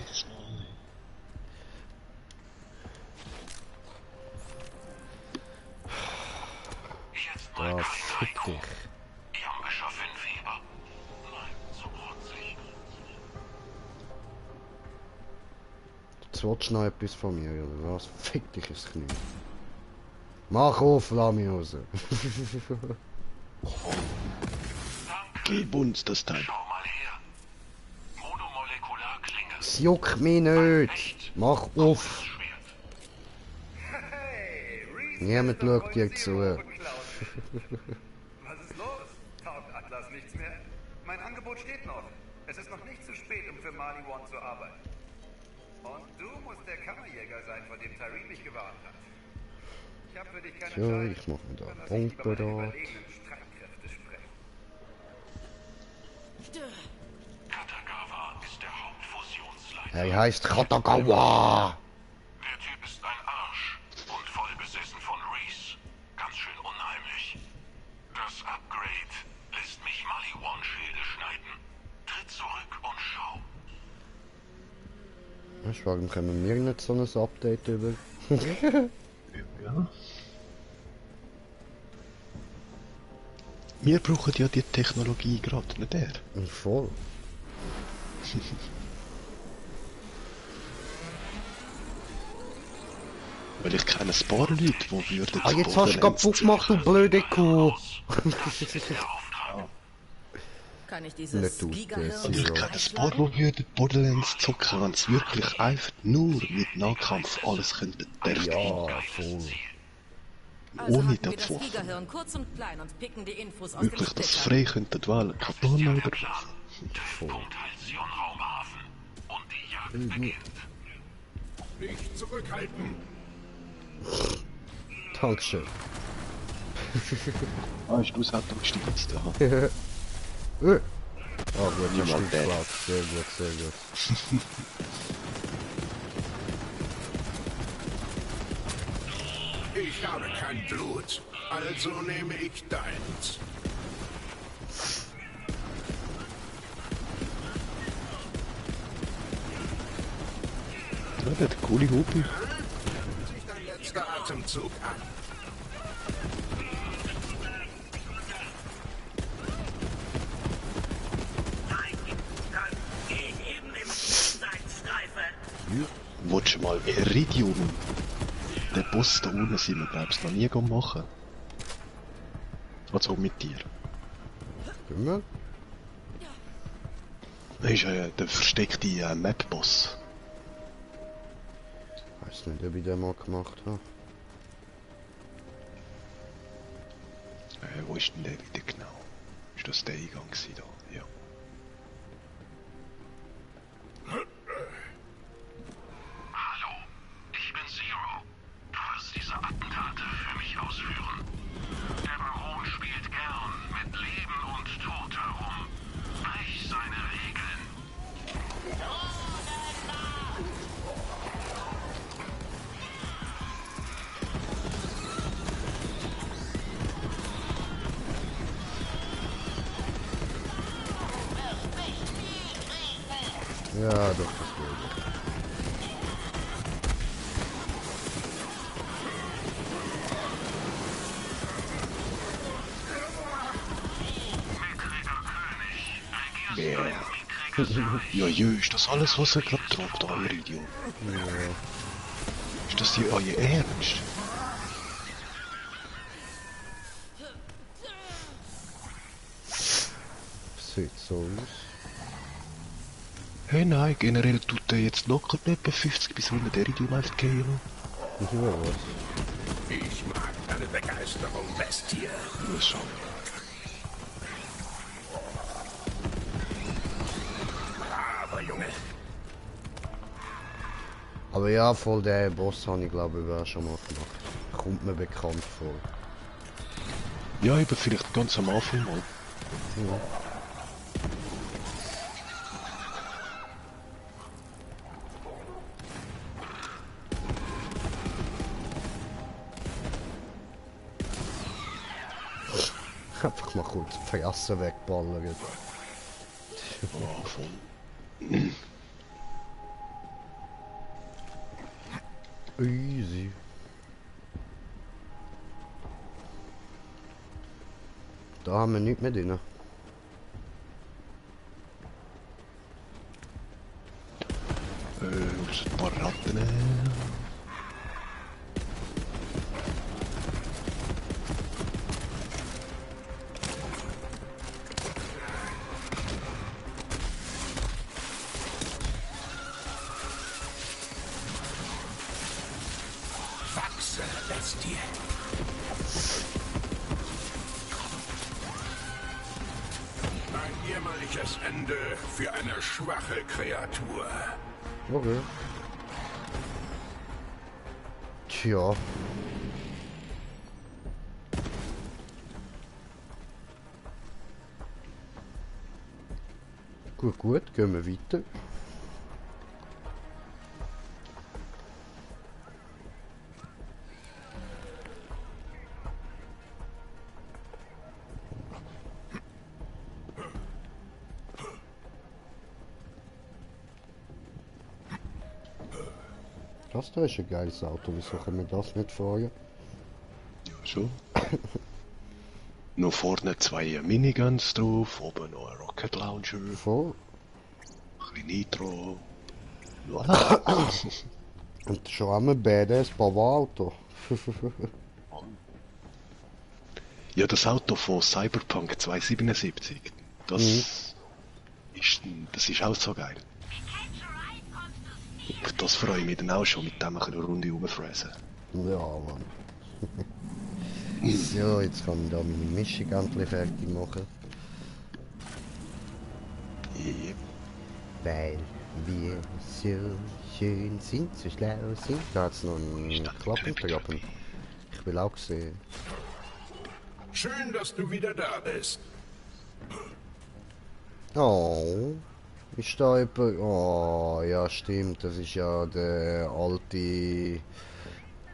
Speaker 2: Jetzt mal
Speaker 1: Ja,
Speaker 2: keine
Speaker 1: fick
Speaker 2: Reibung.
Speaker 1: dich.
Speaker 2: Jambischer Finnfieber. Nein, zu protzig.
Speaker 1: Jetzt willst du noch etwas von mir, oder was? Fick dich ins Knie. Mach auf, lass mich raus.
Speaker 5: Gib uns das Teil.
Speaker 2: Schau mal her. Monomolekularklinge.
Speaker 1: Es juckt mich nicht. Mach auf.
Speaker 2: Schwert.
Speaker 1: Niemand schaut dir zu.
Speaker 9: Was ist los? Taugt Atlas nichts mehr? Mein Angebot steht noch. Es ist noch nicht zu spät, um für Mali One zu arbeiten. Und du musst der Kammerjäger sein, von dem Tyree mich gewarnt hat. Ich habe für dich keine
Speaker 1: Ja,
Speaker 9: Zeit.
Speaker 1: ich mach mir da
Speaker 9: Dann lass
Speaker 1: einen
Speaker 9: ich lieber
Speaker 1: Punkt
Speaker 9: meine
Speaker 1: da.
Speaker 9: überlegenen Streitkräfte sprechen.
Speaker 2: Katagawa ist der Hauptfusionsleiter.
Speaker 1: Er heißt Katagawa.
Speaker 2: Der Typ ist ein Arsch und voll besessen von Reese. Ganz schön unheimlich. Das Upgrade lässt mich Maliwan-Schilde schneiden. Tritt zurück und schau.
Speaker 1: Weißt du, warum können wir nicht so ein Update über?
Speaker 5: Ja. Wir brauchen ja die Technologie gerade, nicht er.
Speaker 1: Voll.
Speaker 5: Weil ich kenne ein paar Leute, die würden...
Speaker 1: Ah, jetzt hast du kaputt gemacht, du blöde Kuh.
Speaker 8: Kann ich
Speaker 1: Nicht
Speaker 8: dieses
Speaker 1: du,
Speaker 8: Gigahirn
Speaker 1: das
Speaker 5: Und ich
Speaker 1: Ja.
Speaker 5: kenne ein paar, die würden Borderlands zocken, wenn sie wirklich einfach nur mit Nahkampf alles könnten dürften.
Speaker 1: Ja, voll.
Speaker 8: Also
Speaker 5: ohne
Speaker 8: hacken wir
Speaker 5: das
Speaker 8: das
Speaker 5: Wort.
Speaker 8: Gigahirn kurz und klein und picken die Infos aus
Speaker 5: Wirklich,
Speaker 8: dem
Speaker 5: dass sie
Speaker 8: Splitter.
Speaker 5: frei könnten wählen. Katana oder was?
Speaker 2: Treffpunkt Halcyon Raumhafen. Und die Jagd beginnt. Nicht zurückhalten.
Speaker 1: Dankeschön.
Speaker 5: Ah, ist du das Auto gestürzt? Aha.
Speaker 1: Ah gut, hast du
Speaker 5: Niemand der.
Speaker 1: gefragt. Sehr gut, sehr gut.
Speaker 2: Ich habe kein Blut, also nehme ich deins.
Speaker 5: Ja, der hat eine coole Hupe.
Speaker 2: Sich dein letzter Atemzug an.
Speaker 5: Wolltest du mal Iridium? Den Boss da unten sind wir, glaubst du, noch nie machen. Also mit dir.
Speaker 1: Können wir?
Speaker 5: Das ist der versteckte Map-Boss.
Speaker 1: Weiß nicht, ob ich den mal gemacht habe.
Speaker 5: Wo ist denn der wieder genau? Ist das der Eingang gewesen da? Ja.
Speaker 2: Hallo, ich bin Zero. Du wirst diese Attentate für mich ausführen. Der Baron spielt gern mit Leben und Tod herum. Brich seine Regeln.
Speaker 1: Ja, doch, das will ich.
Speaker 5: Yeah. Ja, ist das alles, was er gerade trägt, euer Idiot?
Speaker 1: Ja.
Speaker 5: Ist das euer Ernst?
Speaker 1: Sieht so aus.
Speaker 5: Hey nein, generell tut er jetzt locker etwa 50 bis 100 Iridium einfach gehen.
Speaker 1: Ich will was.
Speaker 2: Ich mag deine Begeisterung, Bestie.
Speaker 5: Ja, so.
Speaker 2: Aber Junge,
Speaker 1: Aber ja, voll der Boss habe ich glaube ich auch schon mal gemacht. Kommt mir bekannt vor.
Speaker 5: Ja, eben vielleicht ganz am Anfang mal.
Speaker 1: Ja. Einfach mal kurz die Fresse wegballern.
Speaker 5: Oh, voll.
Speaker 1: Easy. Da haben wir nichts mehr drin.
Speaker 5: Ein paar Ratten.
Speaker 2: wachse, Bestie. Ein jämmerliches Ende für eine schwache Kreatur.
Speaker 1: Okay. Tja. Gut, gehen wir weiter. Das da ist ein geiles Auto, wieso können wir das nicht fahren?
Speaker 5: Ja, schon. Noch vorne zwei Miniguns drauf, oben noch ein Rocket Launcher,
Speaker 1: Voll.
Speaker 5: ein bisschen Nitro. Voilà.
Speaker 1: Und schon haben wir badass Bauauto.
Speaker 5: Ja, das Auto von Cyberpunk 277, das ist auch so geil. Das freue ich mich dann auch schon, mit dem eine Runde rumfräsen.
Speaker 1: Ja, Mann. So, jetzt kann ich da meine Mischung endlich fertig machen.
Speaker 5: Yep.
Speaker 1: Weil wir so schön sind, so schlau sind. Da hat es noch einen Klappenklappen. Ich will auch sehen.
Speaker 2: Schön, dass du wieder da bist.
Speaker 1: Oh. Ist da jemand? Oh, ja stimmt, das ist ja der alte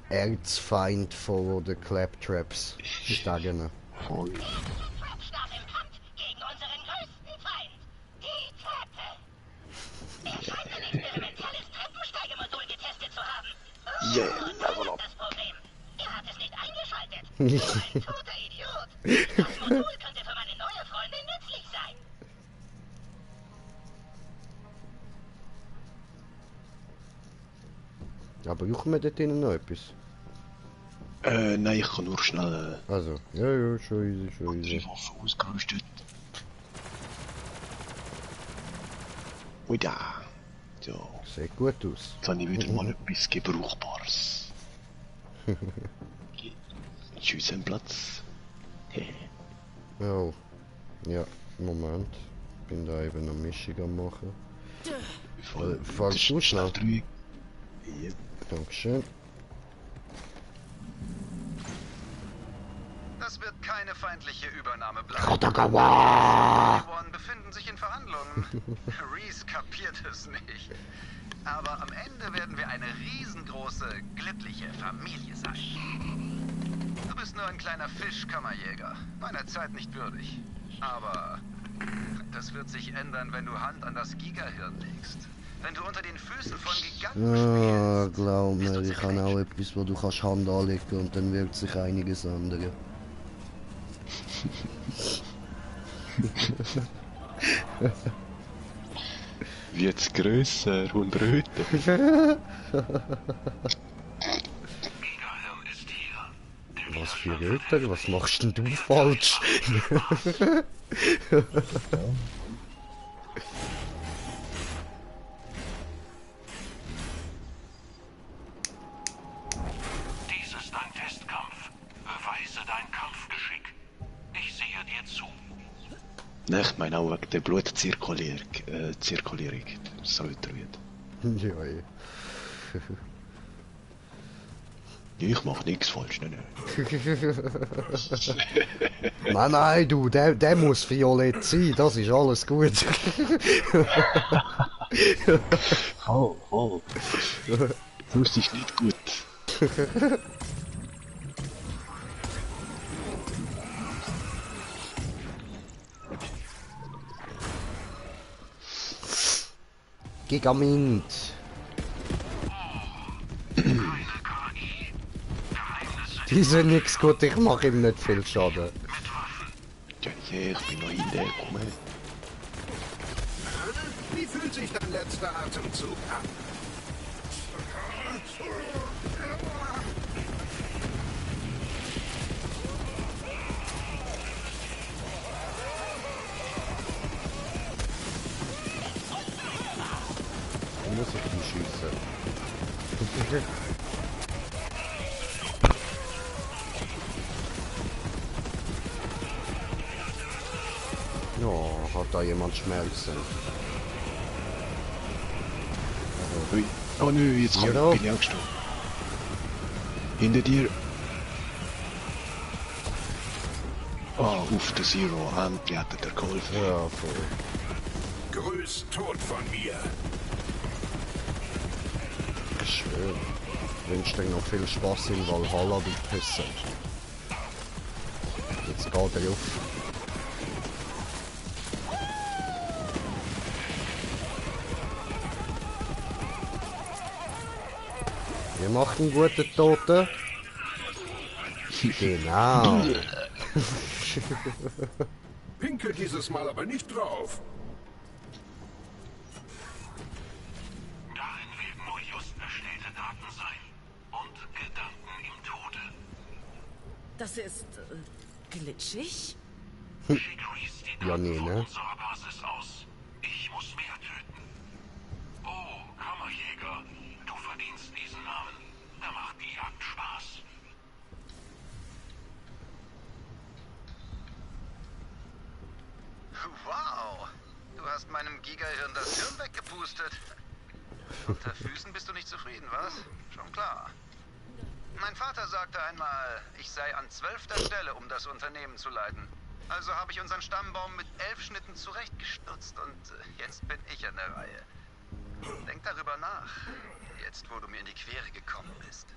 Speaker 1: Erzfeind von den Claptraps. Stagene.
Speaker 5: Voll.
Speaker 3: Trapstab im Kampf gegen unseren größten Feind, die Treppe. Er scheint ein experimentelles Treppensteigemodul getestet zu haben.
Speaker 5: Yeah,
Speaker 3: Das
Speaker 5: level up.
Speaker 3: ist das Problem. Er hat es nicht eingeschaltet. So ein toter Idiot. Das Modul könnte für meine neue Freundin nützlich sein.
Speaker 1: Aber brauchen wir dort drinnen noch etwas?
Speaker 5: Nein, ich kann nur schnell
Speaker 1: Also, ja, schon easy, schon
Speaker 5: die
Speaker 1: easy.
Speaker 5: Waffe ausgerüstet. Ui da. So,
Speaker 1: Sieht gut aus.
Speaker 5: jetzt habe ich wieder mal etwas Gebrauchbares. Tschüss am Platz.
Speaker 1: Oh. Ja, Moment. Bin da eben noch Mischung am machen. Fangst du schnell?
Speaker 5: Yep.
Speaker 1: Dankeschön.
Speaker 9: Das wird keine feindliche Übernahme bleiben.
Speaker 5: Kotagawa!
Speaker 9: Die One befinden sich in Verhandlungen. Reese kapiert es nicht. Aber am Ende werden wir eine riesengroße, glückliche Familie sein. Du bist nur ein kleiner Fischkammerjäger, meiner Zeit nicht würdig. Aber das wird sich ändern, wenn du Hand an das Gigahirn legst. Wenn du unter den Füßen von Giganten
Speaker 1: Ah,
Speaker 9: spielst.
Speaker 1: glaub
Speaker 9: bist
Speaker 1: mir,
Speaker 9: du
Speaker 1: ich habe auch etwas, wo du kannst Hand anlegen und dann wirkt sich einiges ändern.
Speaker 5: Wird's grösser und röter.
Speaker 2: Gigahirn ist hier.
Speaker 1: Was für Röter? Was machst denn du falsch?
Speaker 2: Dies ist ein Testkampf. Beweise dein Kampfgeschick. Ich sehe dir zu.
Speaker 5: Nein, ich meine auch wegen der Blutzirkulierung. So weiter wird.
Speaker 1: Ja, ey.
Speaker 5: Ich mach nichts falsch, nein.
Speaker 1: Nein, nein, du, der muss violett sein, das ist alles gut.
Speaker 5: Oh. Das ist nicht gut.
Speaker 1: Gigamint. Die sind nix gut, ich mache ihm nicht viel Schaden.
Speaker 5: Ja, ich bin noch hintergekommen.
Speaker 2: Wie fühlt sich dein letzter Atemzug an?
Speaker 1: Muss ich ihn schießen? Ja, hat da jemand Schmerzen?
Speaker 5: Ui. Oh nö, jetzt bin ich auch gestorben. Hinter dir. Oh, auf der Zero. Endlich hat er dir geholfen.
Speaker 1: Ja, voll.
Speaker 2: Grüß Tod von mir.
Speaker 1: Schön. Ich wünsche dir noch viel Spaß in Valhalla, du Pisse. Jetzt geht er auf. Ihr macht einen guten Toten. Genau.
Speaker 2: Pinkel dieses Mal aber nicht drauf. Darin werden nur just erstellte Daten sein. Und Gedanken im Tode.
Speaker 8: Das ist glitschig?
Speaker 2: Schick Reese die
Speaker 1: Ja,
Speaker 2: Daten
Speaker 1: nee,
Speaker 2: von
Speaker 1: ne?
Speaker 2: unserer Basis aus. Ich muss mehr töten. Oh, Kammerjäger, du verdienst diesen Namen. Da macht die Jagd Spaß.
Speaker 7: Wow, du hast meinem Gigahirn das Hirn weggepustet. Unter Füßen bist du nicht zufrieden, was? Schon klar. Mein Vater sagte einmal, ich sei an 12. Stelle, um das Unternehmen zu leiten. Also habe ich unseren Stammbaum mit 11 Schnitten zurechtgestutzt und jetzt bin ich an der Reihe. Denk darüber nach, jetzt wo du mir in die Quere gekommen bist.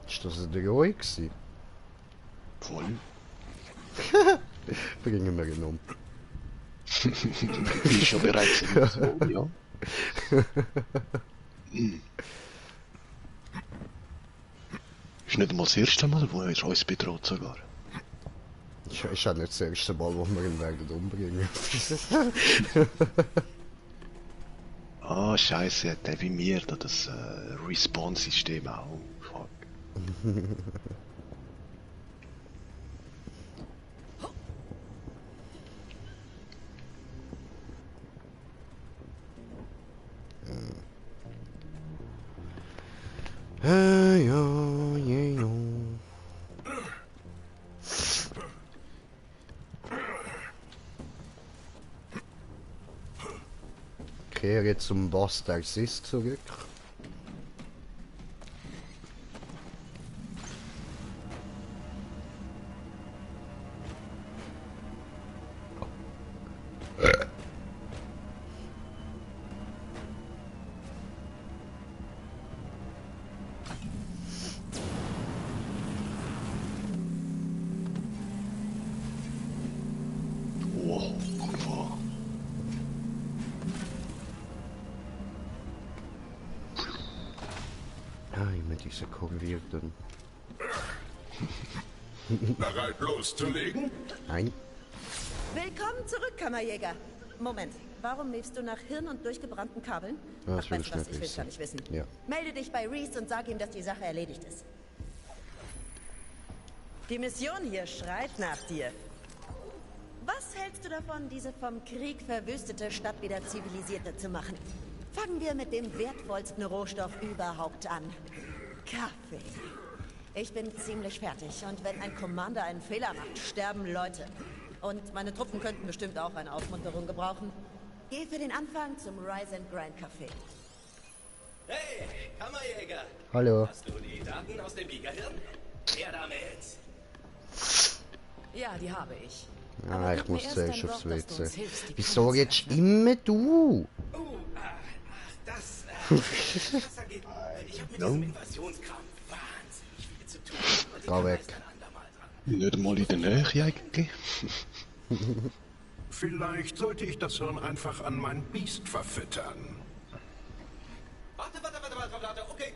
Speaker 1: Ist das ein Drohung gewesen?
Speaker 5: Voll.
Speaker 1: Bringen wir ihn um.
Speaker 5: Bin schon bereits in der Zone, ja. Ist nicht einmal das erste Mal, wo er uns bedroht sogar.
Speaker 1: Ist auch nicht das erste Mal, wo wir ihn werden umbringen.
Speaker 5: Ah, scheiße, hat der wie mir da das Respawn-System auch. Fuck.
Speaker 1: Kehre zum Boss der Sis zurück.
Speaker 5: Oh, wow.
Speaker 1: Ah, immer diese Kurvierten.
Speaker 2: Bereit loszulegen?
Speaker 1: Nein.
Speaker 6: Willkommen zurück, Kammerjäger. Moment, warum lebst du nach Hirn und durchgebrannten Kabeln?
Speaker 1: Ja,
Speaker 6: Ach, weißt du was, ich will's gar nicht wissen.
Speaker 1: Ja.
Speaker 6: Melde dich bei Reese und sag ihm, dass die Sache erledigt ist. Die Mission hier schreit nach dir. Was hältst du davon, diese vom Krieg verwüstete Stadt wieder zivilisierter zu machen? Fangen wir mit dem wertvollsten Rohstoff überhaupt an. Kaffee. Ich bin ziemlich fertig und wenn ein Commander einen Fehler macht, sterben Leute. Und meine Truppen könnten bestimmt auch eine Aufmunterung gebrauchen. Geh für den Anfang zum Rise and Grind Café.
Speaker 10: Hey, Kammerjäger!
Speaker 1: Hallo.
Speaker 10: Hast du die Daten aus dem Gigahirn? Her damit!
Speaker 8: Ja, die habe ich.
Speaker 1: Ah, ich muss zuerst aufs WC. Wieso jetzt immer du?
Speaker 10: Das ergeht. Ich hab mit diesem Invasionskram wahnsinnig viel zu tun.
Speaker 1: Geh weg.
Speaker 5: Nicht mal in der Nähe eigentlich.
Speaker 2: Vielleicht sollte ich das Hirn einfach an mein Biest verfüttern.
Speaker 10: Warte. Okay.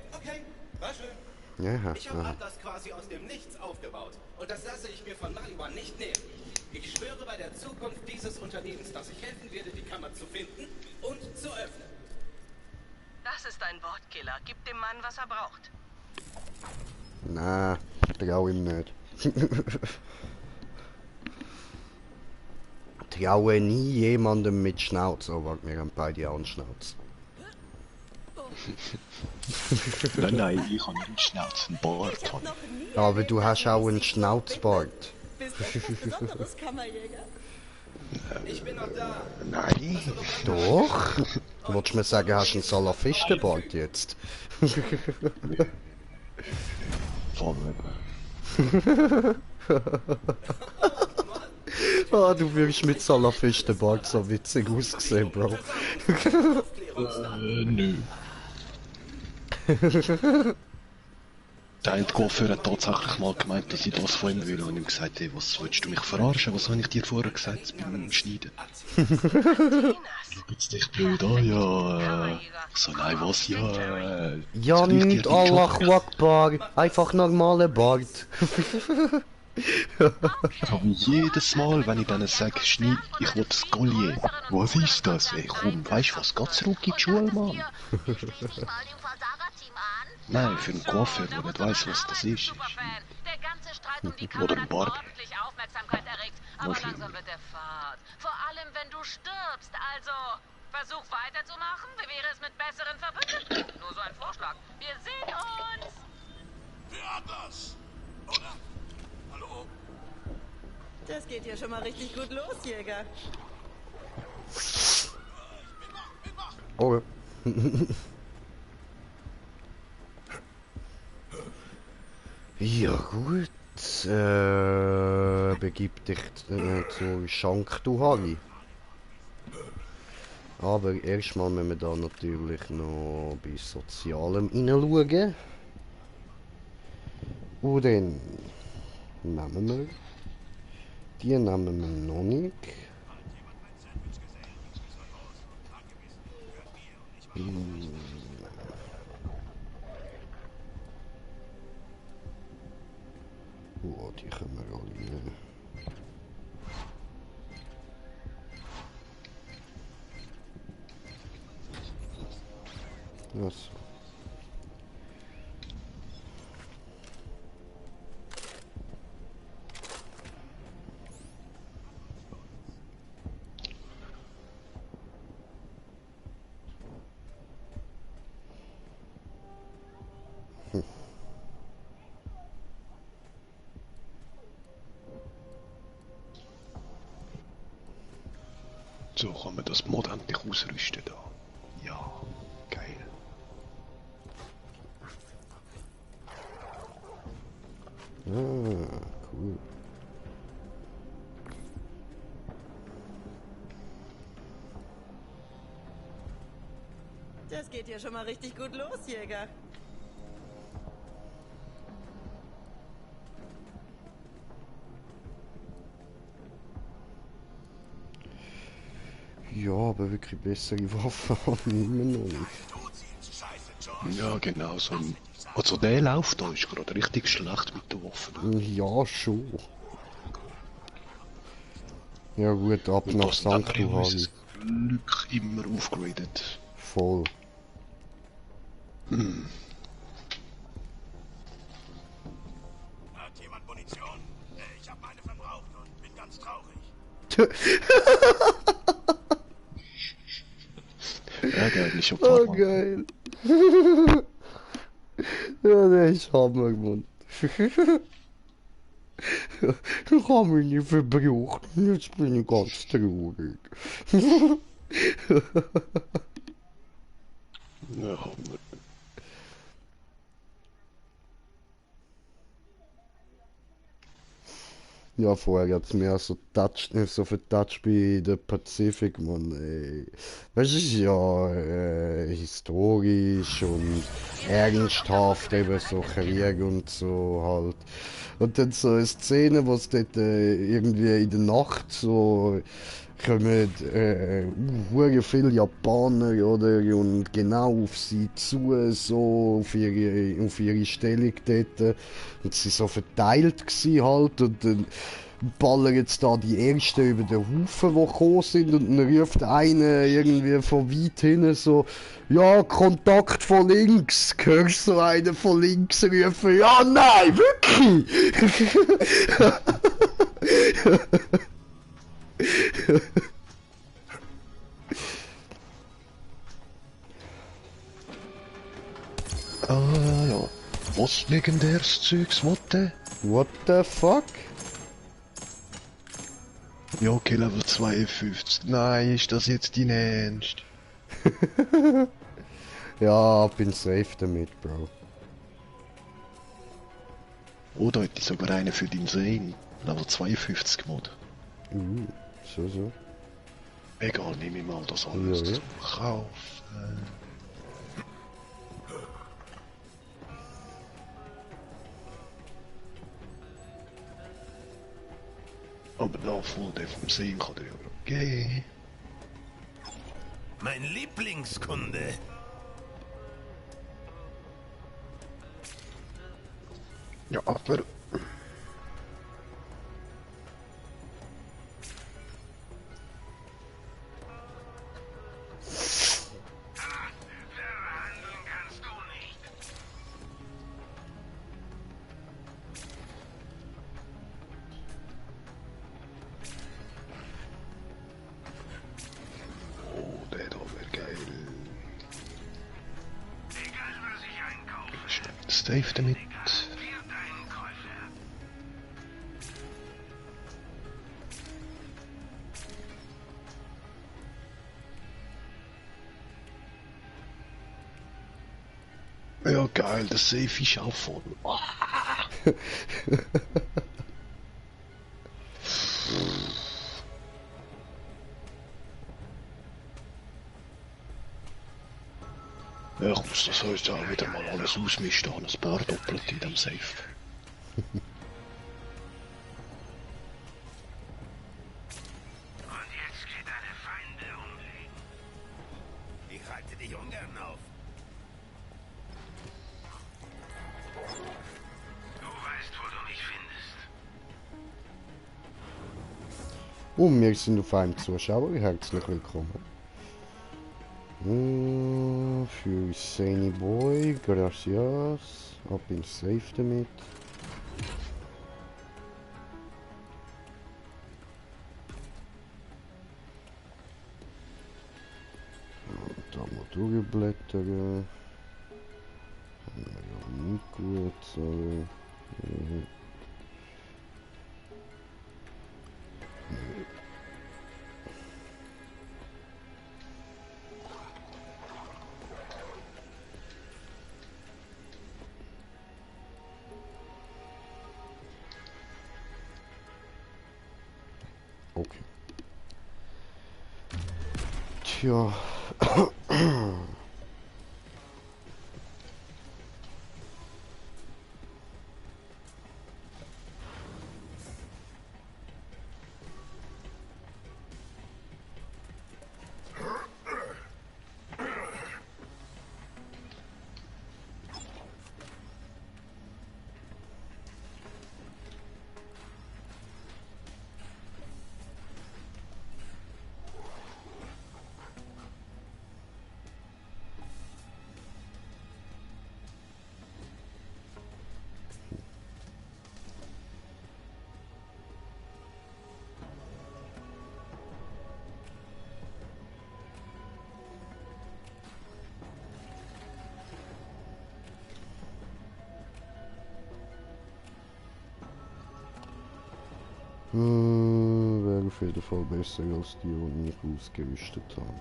Speaker 10: War schön.
Speaker 1: Ja,
Speaker 10: Ich habe Atlas quasi aus dem Nichts aufgebaut. Und das lasse ich mir von Mali One nicht nehmen. Ich schwöre bei der Zukunft dieses Unternehmens, dass ich helfen werde, die Kammer zu finden und zu öffnen.
Speaker 11: Das ist ein Wortkiller. Gib dem Mann, was er braucht.
Speaker 1: na, trau ihm nicht. Traue nie jemandem mit Schnauze. Oh, warte, wir haben beide auch einen Schnauz.
Speaker 5: Nein, ich habe nicht einen Schnauz, einen Bart.
Speaker 1: Aber du hast auch einen Schnauzbart.
Speaker 6: Bist du etwas Besonderes, Kammerjäger?
Speaker 10: Ich bin noch da.
Speaker 5: Nein.
Speaker 1: Doch? Du wolltest mir sagen, hast einen Salafistenbart jetzt? Ah, du wirkst mit Salafistenbart so witzig ausgesehen, Bro.
Speaker 5: Nö. Der eine Koffer hat tatsächlich mal gemeint, dass ich das von ihm will und ihm gesagt, hey, was willst du mich verarschen? Was habe ich dir vorher gesagt beim Schneiden? Jetzt dich blöd an, ja. Ich so, nein, was, ja.
Speaker 1: Ja, nicht Allahu Akbar, einfach normaler Bart.
Speaker 5: Aber jedes Mal, wenn ich denen sage, Schneid, ich will das Collier. Was ist das? Ey, komm, weißt du was, geh zurück in die Schule, Mann. Nein, für einen Koffer, der nicht weiss, was das ist. Oder ein Bart.
Speaker 11: Aber langsam wird der Fahrt. Vor allem, wenn du stirbst. Also, versuch weiterzumachen. Wie wäre es mit besseren Verbündeten? Nur so ein Vorschlag. Wir sehen uns!
Speaker 2: Wer hat das? Oder? Hallo?
Speaker 6: Das geht ja schon mal richtig gut los, Jäger.
Speaker 1: Oh. Ja gut, begib dich zu Schank, du Harry. Aber erstmal müssen wir da natürlich noch bei Sozialem hineinschauen. Und dann nehmen wir. Die nehmen wir noch nicht. Oh, die können wir alle nehmen. Was?
Speaker 5: So kann man das Mod endlich ausrüsten da. Ja, geil.
Speaker 1: Ah, cool.
Speaker 6: Das geht ja schon mal richtig gut los, Jäger.
Speaker 1: Ja, aber wirklich bessere Waffen haben wir noch nicht.
Speaker 5: Ja, genau so. Also der Lauf da ist gerade richtig schlecht mit den Waffen.
Speaker 1: Ja, schon. Ja gut, ab
Speaker 5: Und
Speaker 1: nach
Speaker 5: das haben
Speaker 1: St.
Speaker 5: wir
Speaker 1: Johann.
Speaker 5: unser Glück immer aufgeradet.
Speaker 1: Voll.
Speaker 2: Hat jemand Munition? Ich habe meine verbraucht und bin ganz traurig.
Speaker 5: Ja, geil, ich hab
Speaker 1: Oh,
Speaker 5: Pharma.
Speaker 1: geil. Ja, der ist Hammer, Mann. Ich habe mich nicht verbraucht. Jetzt bin ich ganz traurig.
Speaker 5: Ja, Hammer.
Speaker 1: Ja, vorher hat's mir so so vertatscht bei der Pazifik, Mann, ey. Weißt du, es ist ja historisch und ernsthaft, eben so Krieg und so halt. Und dann so eine Szene, wo es dort irgendwie in der Nacht so kommen hure viele Japaner, oder, und genau auf sie zu, so auf ihre Stellung dort. Und sie so verteilt gsi halt, und dann ballern jetzt da die Ersten über den Haufen, die gekommen sind, und dann ruft einer irgendwie von weit hinten so, ja, Kontakt von links. Hörst du so einen von links rufen, ja, nein, wirklich?
Speaker 5: Ah, ja. Was legendäres Zeugs, Watte?
Speaker 1: What the fuck?
Speaker 5: Ja, okay, Level 52. Nein, ist das jetzt dein Ernst?
Speaker 1: Ja, bin safe damit, Bro.
Speaker 5: Oder hätte ich sogar einen für den Sehen. Level 52 Mod.
Speaker 1: So.
Speaker 5: Egal, nehme ich mal das alles
Speaker 1: Ja, ja.
Speaker 5: zum Kauf. Aber Nachfolger vom Sehen kann der ja gehen.
Speaker 2: Mein Lieblingskunde.
Speaker 5: Ja, aber...
Speaker 2: Verhandeln kannst du nicht.
Speaker 5: Oh, der da wäre geil.
Speaker 2: Egal was ich einkaufe,
Speaker 5: Stave damit.
Speaker 2: wird ein Käufer.
Speaker 5: Ja, geil, das Safe ist auch voll. Ja, ich muss das heute auch wieder mal alles ausmischen, ein paar doppelt in dem Safe.
Speaker 2: Und jetzt geht deine Feinde umlegen. Ich halte dich ungern auf. Du weißt, wo du mich findest.
Speaker 1: Und wir sind auf einem Zuschauer, herzlich willkommen. Für Sany Boy, gracias. Hab ihn safe damit. Da mal durchblättern. Haben wir ja nicht gut, sorry. Okay. Tja. Wäre auf jeden Fall besser als die, die ich ausgerüstet habe.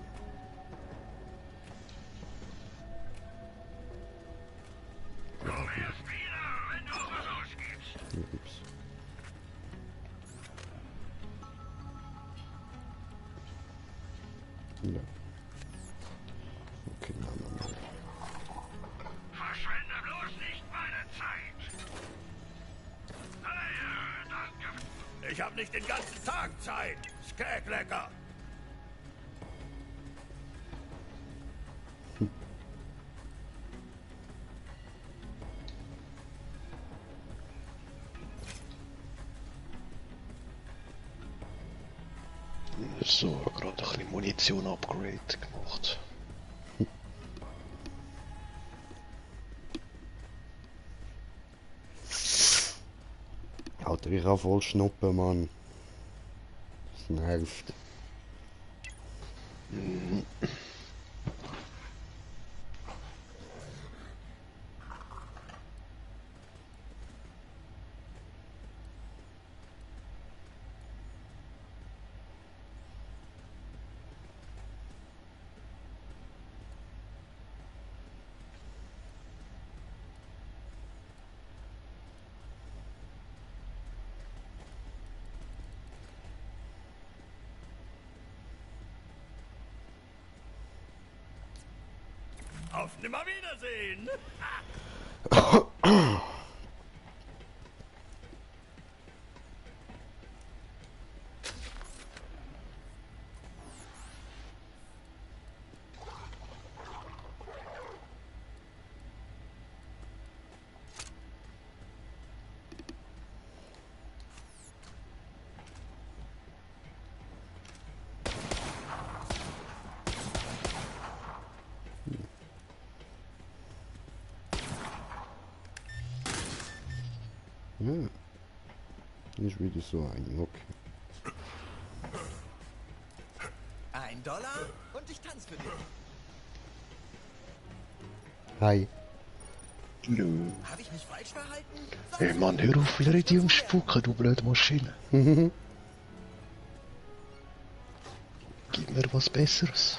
Speaker 1: Ups. Ja. Okay, nein.
Speaker 2: Verschwende bloß nicht meine Zeit. Danke. Ich hab nicht den ganzen Tag Zeit. Skag lecker.
Speaker 5: So, gerade ein bisschen Munition-Upgrade gemacht.
Speaker 1: Alter, ich habe voll Schnuppen, Mann. Das nervt.
Speaker 2: Auf Nimmerwiedersehen!
Speaker 1: Ja. Ist wieder so ein, okay.
Speaker 12: $1 und ich tanze für dich.
Speaker 1: Hi.
Speaker 5: Nö.
Speaker 12: Habe ich mich falsch verhalten?
Speaker 5: Ey Mann, hör auf, wieder in die Spucke, du blöde Maschine. Gib mir was Besseres.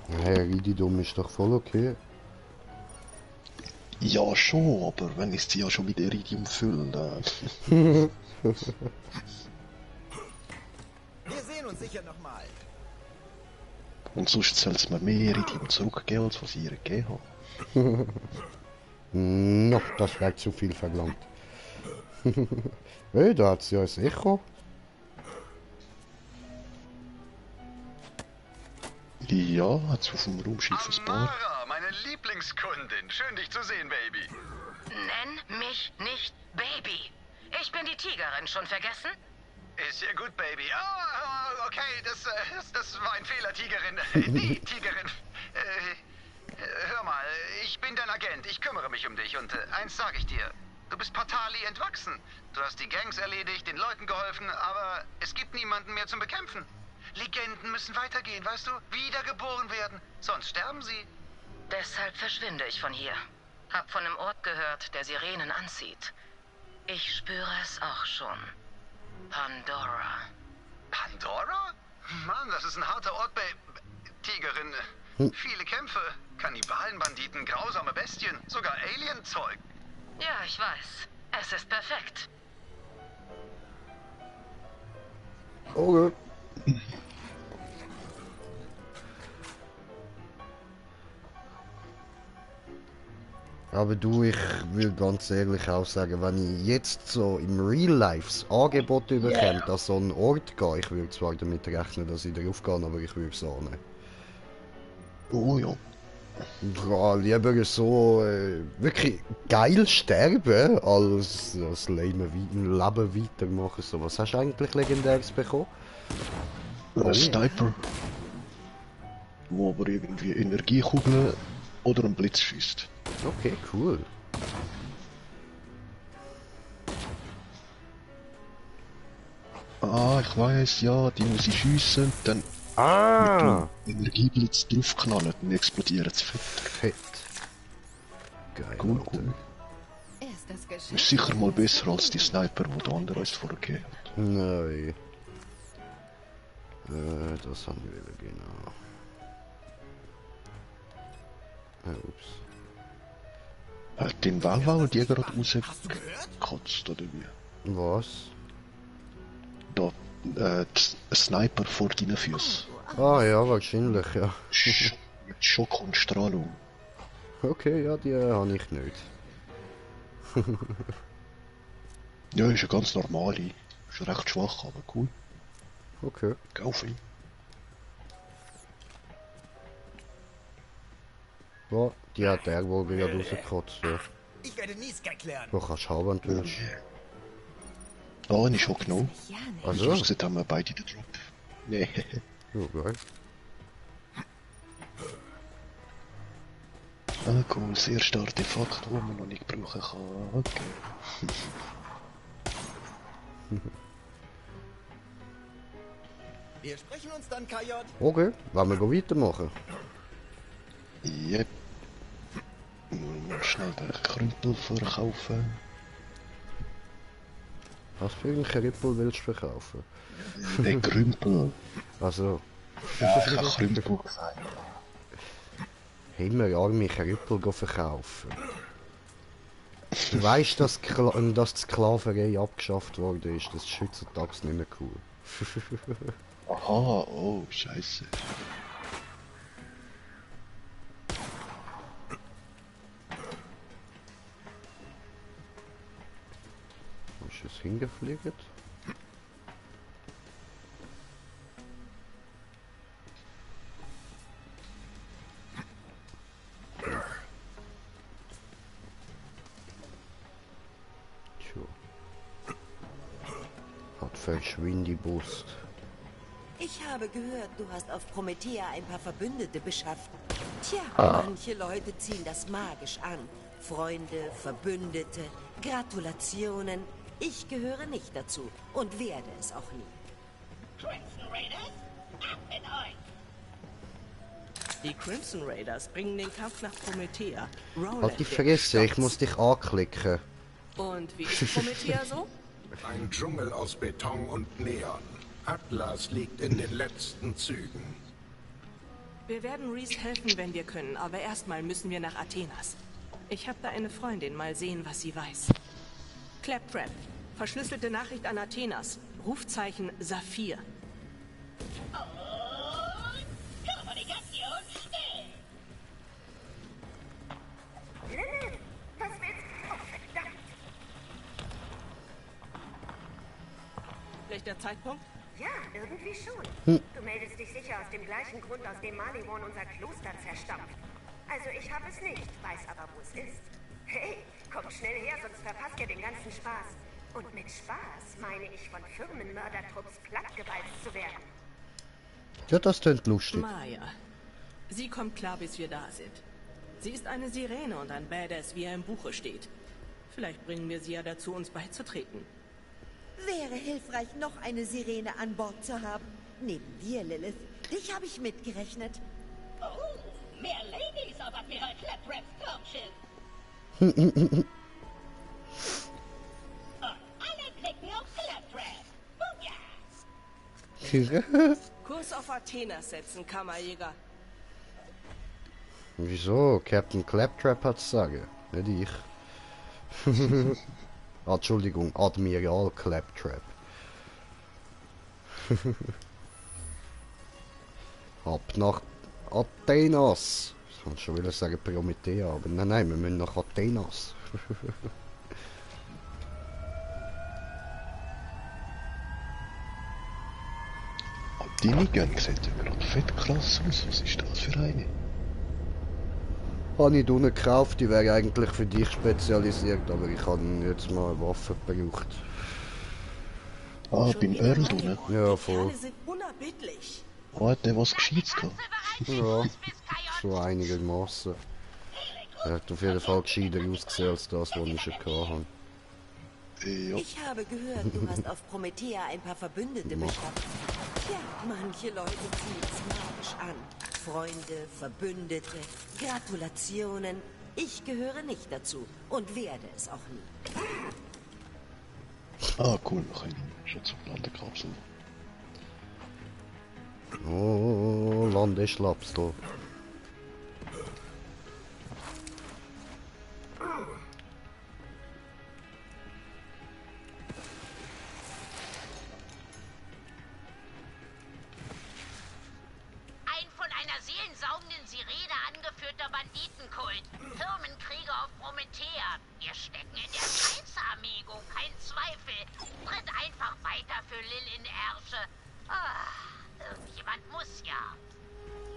Speaker 1: Naja, Iridium ist doch voll okay.
Speaker 5: Ja schon, aber wenn ich sie ja schon mit Iridium fülle, dann...
Speaker 12: Wir sehen uns sicher nochmal.
Speaker 5: Und sonst soll es mir mehr Iridium zurückgeben, als was ich ihr gegeben habe.
Speaker 1: No, das wäre zu viel verlangt. Hey, da hat sie ja ein Echo.
Speaker 5: Ja, hat's auf dem Raumschiff ein paar.
Speaker 7: Amara, meine Lieblingskundin. Schön, dich zu sehen, Baby.
Speaker 11: Nenn mich nicht Baby. Ich bin die Tigerin, schon vergessen?
Speaker 7: Ist ja gut, Baby. Oh, okay, das war ein Fehler, Tigerin. Die Tigerin. Hör mal, ich bin dein Agent. Ich kümmere mich um dich. Und eins sage ich dir. Du bist Patali entwachsen. Du hast die Gangs erledigt, den Leuten geholfen, aber es gibt niemanden mehr zum Bekämpfen. Legenden müssen weitergehen, weißt du? Wiedergeboren werden. Sonst sterben sie.
Speaker 11: Deshalb verschwinde ich von hier. Hab von einem Ort gehört, der Sirenen anzieht. Ich spüre es auch schon. Pandora.
Speaker 7: Pandora? Mann, das ist ein harter Ort, Tigerin. Viele Kämpfe, Kannibalen, Banditen, grausame Bestien, sogar Alien-Zeug.
Speaker 11: Ja, ich weiß. Es ist perfekt.
Speaker 1: Okay. Aber du, ich will ganz ehrlich auch sagen, wenn ich jetzt so im Real Life das Angebot bekomme, an so einen Ort gehe, ich würde zwar damit rechnen, dass ich darauf gehe, aber ich würde es auch nicht.
Speaker 5: Oh ja.
Speaker 1: Ja, lieber so wirklich geil sterben, als das Leben weitermachen. So, was hast du eigentlich Legendäres bekommen?
Speaker 5: Ein Sniper. Wo aber irgendwie Energiekugeln oder einen Blitz schießt.
Speaker 1: Okay, cool.
Speaker 5: Ah, ich weiß, ja, die muss ich schiessen, dann mit dem Energieblitz draufknallen, dann explodiert es fett.
Speaker 1: Fett. Geil.
Speaker 5: Cool. Ist sicher mal besser als die Sniper, die der andere uns vorgegeben hat.
Speaker 1: Nein. Das haben wir genau. Ups.
Speaker 5: Hat den Wauwau die gerade rausgekotzt, oder wie?
Speaker 1: Was?
Speaker 5: Da, Sniper vor deinen Füßen.
Speaker 1: Ah ja, wahrscheinlich, ja.
Speaker 5: Mit Schock und Strahlung.
Speaker 1: Okay, ja, die habe ich nicht.
Speaker 5: Ja, ist eine ganz normale. Ist recht schwach, aber cool.
Speaker 1: Okay.
Speaker 5: Kauf ihn.
Speaker 1: Ja, die hat der wohl gerade rausgekotzt, ja.
Speaker 12: Ich werde nie Skag lernen.
Speaker 1: Du kannst haben, wenn du willst.
Speaker 5: Da habe ich schon genommen.
Speaker 1: Also?
Speaker 5: Also gesagt haben wir beide den Drop. Nee.
Speaker 1: Ja, geil.
Speaker 5: Ah cool, das erste Artefakt, das man noch nicht brauchen kann. Okay.
Speaker 12: Wir sprechen uns dann, KJ.
Speaker 1: Okay, wollen wir weitermachen?
Speaker 5: Yep. Mal schnell den Krümpel verkaufen.
Speaker 1: Was für einen Krüppel willst du verkaufen?
Speaker 5: Den Krümpel.
Speaker 1: Also.
Speaker 5: Ja, ich habe Krümpel gesagt.
Speaker 1: Immer arme Krüppel verkaufen. Du weißt, dass die Sklaverei abgeschafft worden ist. Das ist heutzutage nicht mehr cool.
Speaker 5: Aha, oh, scheiße.
Speaker 1: Ist es hingeflogen? Hat verschwinde Brust.
Speaker 13: Ich habe gehört, du hast auf Promethea ein paar Verbündete beschafft. Tja, manche Leute ziehen das magisch an. Freunde, Verbündete, Gratulationen. Ich gehöre nicht dazu und werde es auch nie.
Speaker 14: Crimson Raiders? Ab in euch!
Speaker 8: Die Crimson Raiders bringen den Kampf nach Promethea.
Speaker 1: Halt die Fresse, ich muss dich anklicken.
Speaker 8: Und wie ist Promethea so?
Speaker 2: Ein Dschungel aus Beton und Neon. Atlas liegt in den letzten Zügen.
Speaker 8: Wir werden Reese helfen, wenn wir können, aber erstmal müssen wir nach Athenas. Ich habe da eine Freundin, mal sehen, was sie weiß. Claptrap. Verschlüsselte Nachricht an Athenas. Rufzeichen Saphir.
Speaker 14: Kommunikation still!
Speaker 6: Lilith, was willst du? Oh, verdammt!
Speaker 8: Schlechter Zeitpunkt?
Speaker 6: Ja, irgendwie schon. Du meldest dich sicher aus dem gleichen Grund, aus dem Maliwan unser Kloster zerstampft. Also ich habe es nicht, weiß aber, wo es ist. Hey, kommt schnell her, sonst verpasst ihr den ganzen Spaß. Und mit Spaß meine ich, von Firmenmördertrupps plattgewalzt zu werden.
Speaker 1: Ja, das klingt lustig.
Speaker 8: Maya. Sie kommt klar, bis wir da sind. Sie ist eine Sirene und ein Badass, wie er im Buche steht. Vielleicht bringen wir sie ja dazu, uns beizutreten.
Speaker 13: Wäre hilfreich, noch eine Sirene an Bord zu haben. Neben dir, Lilith. Dich habe ich mitgerechnet.
Speaker 14: Oh, mehr Ladies auf Admiral Claptraps Traumschiff. Und alle klicken auf Claptrap. Booyah!
Speaker 8: Kurs auf Athenas setzen, Kammerjäger.
Speaker 1: Wieso? Captain Claptrap hat's sagen, nicht ich. Entschuldigung, Admiral Claptrap. Ab nach Athenas. Ich wollte schon wieder sagen Promethea, aber nein, wir müssen nach Athenas.
Speaker 5: Die Minigun sieht ja gerade fett krass aus. Was ist das für eine?
Speaker 1: Habe ich unten gekauft, die wäre eigentlich für dich spezialisiert, aber ich habe jetzt mal eine Waffe gebraucht.
Speaker 5: Ah, beim Earl unten?
Speaker 1: Ja, voll.
Speaker 8: Die sind unerbittlich.
Speaker 5: Oh, hat der was Gescheites gehabt?
Speaker 1: Ja, so einigermaßen. Er hat auf jeden Fall gescheiter ausgesehen als das, was ich schon hatte.
Speaker 5: Ja.
Speaker 13: Ich habe gehört, du hast auf Promethea ein paar Verbündete beschafft. Tja, manche Leute ziehen es magisch an. Freunde, Verbündete, Gratulationen. Ich gehöre nicht dazu und werde es auch nie.
Speaker 5: Ah, cool, wir können schon zur Landekapsel.
Speaker 1: Oh, Landeschlapsel.
Speaker 11: Ein von einer seelensaugenden Sirene angeführter Banditenkult. Firmenkrieger auf Promethea. Wir stecken in der Scheiße, Amigo. Kein Zweifel. Tritt einfach weiter für Lil in Ärsche. Irgendjemand muss ja.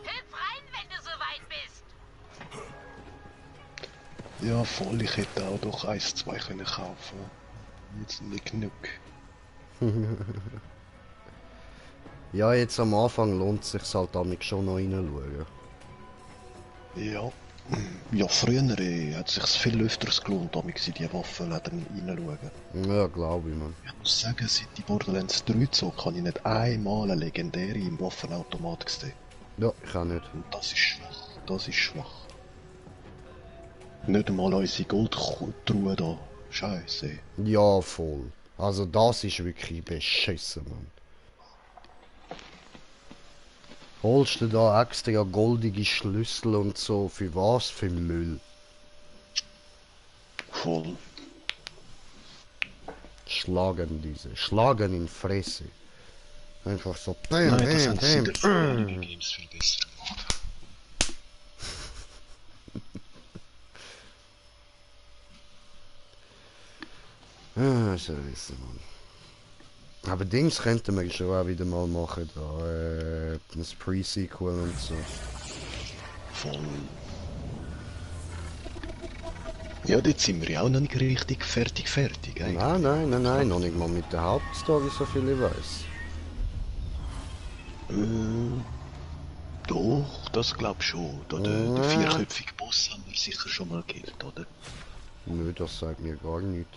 Speaker 11: Hüpf rein, wenn du soweit bist.
Speaker 5: Ja, voll, ich hätte auch doch 1, 2 können kaufen. Jetzt nicht genug.
Speaker 1: Ja, jetzt am Anfang lohnt es sich halt damit schon noch reinschauen.
Speaker 5: Ja. Ja, früher hat es sich viel öfters gelohnt, damit in die Waffenläden reinschauen.
Speaker 1: Ja, glaube ich, man.
Speaker 5: Ich muss sagen, seit die Borderlands 3 zog, habe ich nicht einmal eine legendäre im Waffenautomat gesehen.
Speaker 1: Ja, ich auch nicht.
Speaker 5: Und das ist schwach. Das ist schwach. Nicht einmal unsere Goldtruhe da. Scheiße.
Speaker 1: Ja, voll. Also das ist wirklich beschissen, man. Holst du da extra goldige Schlüssel und so? Für was? Für Müll.
Speaker 5: Voll.
Speaker 1: Schlagen diese. Schlagen in Fresse. Einfach so.
Speaker 5: Nein, das haben sie in den Games viel besser gemacht.
Speaker 1: So ist es, man. Aber Dings könnten wir schon auch wieder mal machen, da, das Pre-Sequel und so.
Speaker 5: Voll. Ja, dort sind wir ja auch noch nicht richtig fertig eigentlich.
Speaker 1: Nein, noch nicht mal mit der Hauptstory, so viel ich weiß.
Speaker 5: Doch, das glaub schon. Da den vierköpfigen Boss haben wir sicher schon mal gekillt, oder?
Speaker 1: Nö, das sagt mir gar nichts.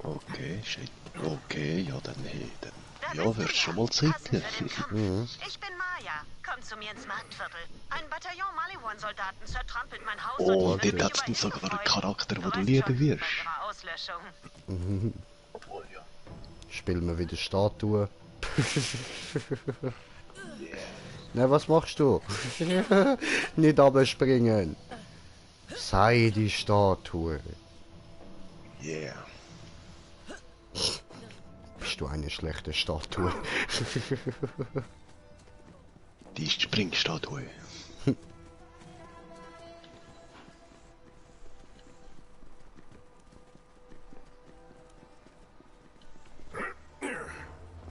Speaker 5: Okay, shit. Okay, ja dann, hey, dann. Ja, wird schon mal Zeit.
Speaker 6: Ich bin Maya. Komm zu mir ins Marktviertel. Ein Bataillon Maliwan-Soldaten zertrampelt mein Haus
Speaker 5: Oh,
Speaker 6: und ich
Speaker 5: dort hat's dann sogar einen Charakter, den du lieben wirst.
Speaker 1: Spielen wir wieder Statue. Na, was machst du? Nicht abspringen. Sei die Statue.
Speaker 5: Yeah.
Speaker 1: Bist du eine schlechte Statue?
Speaker 5: Die Springstatue.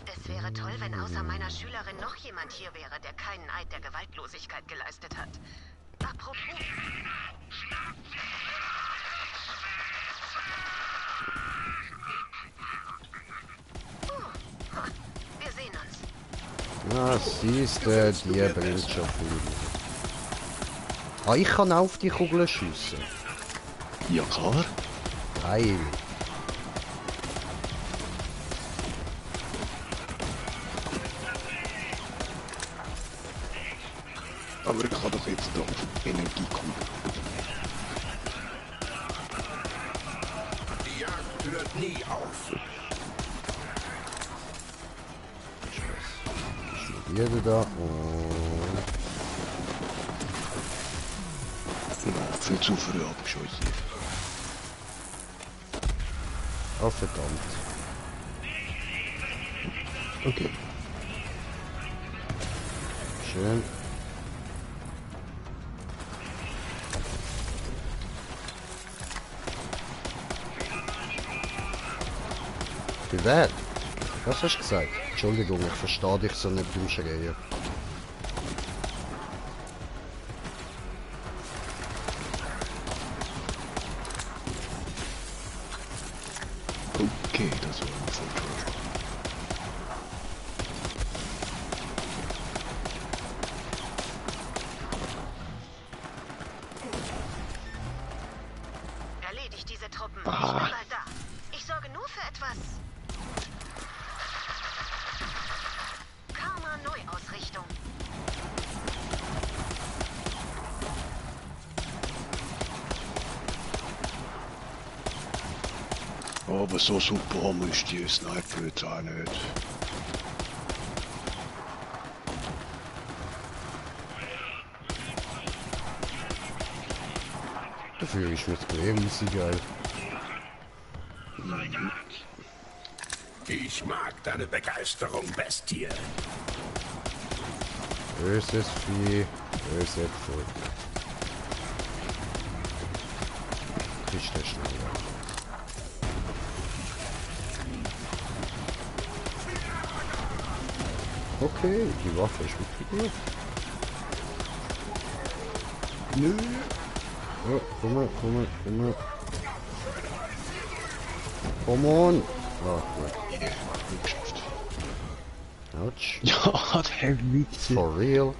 Speaker 6: Es wäre toll, wenn außer meiner Schülerin noch jemand hier wäre, der keinen Eid der Gewaltlosigkeit geleistet hat. Apropos... Wir sehen uns.
Speaker 1: Na, siehst du, die bringt schon viel. Ah, ich kann auch auf die Kugeln schiessen.
Speaker 5: Ja, klar.
Speaker 1: Geil.
Speaker 5: Aber ich kann doch jetzt auf Energie kommen.
Speaker 10: Die Jagd hört nie auf.
Speaker 1: Jede da und...
Speaker 5: Ja, viel zu früh abgeschossen.
Speaker 1: Oh, verdammt.
Speaker 5: Okay.
Speaker 1: Schön. Wie weit? Was hast du gesagt? Entschuldigung, ich verstehe dich so nicht beim Schreien.
Speaker 5: Okay, das war ein Foto.
Speaker 6: Erledigt diese Truppen. Ich bin bald da. Ich sorge nur für etwas... Karma-Neuausrichtung.
Speaker 5: Aber so super ist die Sniper jetzt auch nicht.
Speaker 1: Dafür ist mir das easy geil.
Speaker 2: Ich mag deine Begeisterung, Bestie.
Speaker 1: Böses Vieh, böse Äpfel. Ist der schneller. Okay, die Waffe ist wirklich gut. Nö. Oh, komm. Come on. Ah, gut. Autsch.
Speaker 5: Ja, der Witz.
Speaker 1: For real.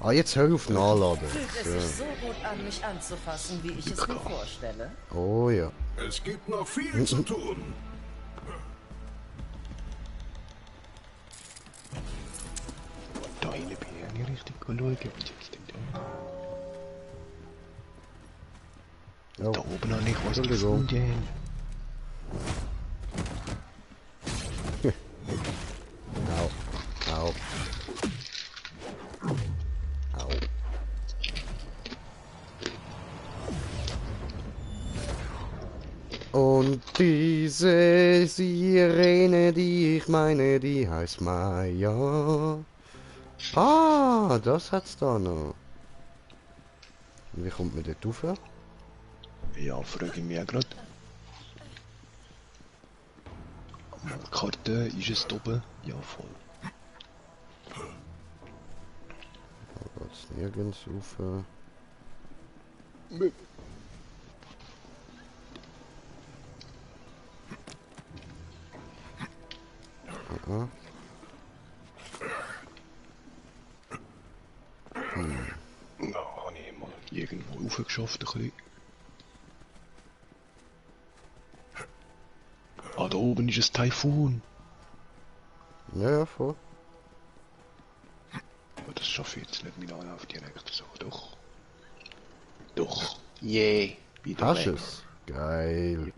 Speaker 1: Ah, jetzt hör auf nachladen.
Speaker 13: Fühlt es sich so gut an, mich anzufassen, wie ich es mir vorstelle?
Speaker 1: Oh ja.
Speaker 2: Es gibt noch viel zu tun.
Speaker 5: Da hinten bin ich nicht richtig schauen. Was denn da?
Speaker 1: Oh.
Speaker 5: Da oben habe ich was
Speaker 1: Entschuldigung.
Speaker 5: gefunden.
Speaker 1: Au. Und diese Sirene, die ich meine, die heißt Maya. Ah, das hat's da noch. Und wie kommt man dort rauf?
Speaker 5: Ja, frage ich mich auch gerade. Die Karte, ist es da oben? Ja, voll.
Speaker 1: Da geht's nirgends rauf.
Speaker 5: Ja, habe ich mal irgendwo raufgeschafft, ein bisschen. Ah, da oben ist ein Taifun.
Speaker 1: Ja, voll.
Speaker 5: Aber das schaffe ich jetzt nicht mit Anlauf direkt. So, doch. Doch. Yeah. Wieder
Speaker 1: Hast
Speaker 5: weg.
Speaker 1: es? Geil.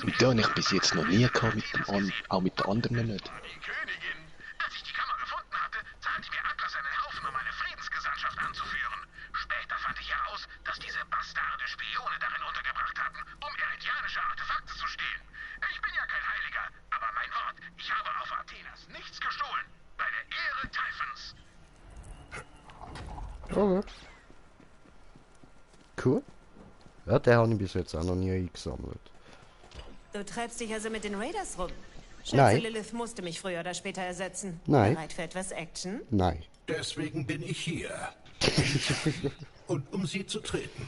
Speaker 5: Und den habe ich bis jetzt noch nie gehabt, mit dem auch mit den anderen nicht.
Speaker 2: Die Königin. Als ich die Kammer gefunden hatte, zahlte mir Atlas einen Haufen, um eine Friedensgesandtschaft anzuführen. Später fand ich heraus, dass diese Bastarde Spione darin untergebracht hatten, um eridianische Artefakte zu stehlen. Ich bin ja kein Heiliger, aber mein Wort, ich habe auf Athenas nichts gestohlen. Bei der Ehre Typhons.
Speaker 1: Okay. Cool. Ja, der habe ich bis jetzt auch noch nie eingesammelt.
Speaker 8: Du treibst dich also mit den Raiders rum. Schätze,
Speaker 1: Nein.
Speaker 8: Lilith musste mich früher oder später ersetzen.
Speaker 1: Nein.
Speaker 8: Bereit für etwas Action?
Speaker 1: Nein.
Speaker 2: Deswegen bin ich hier. Und um sie zu treten.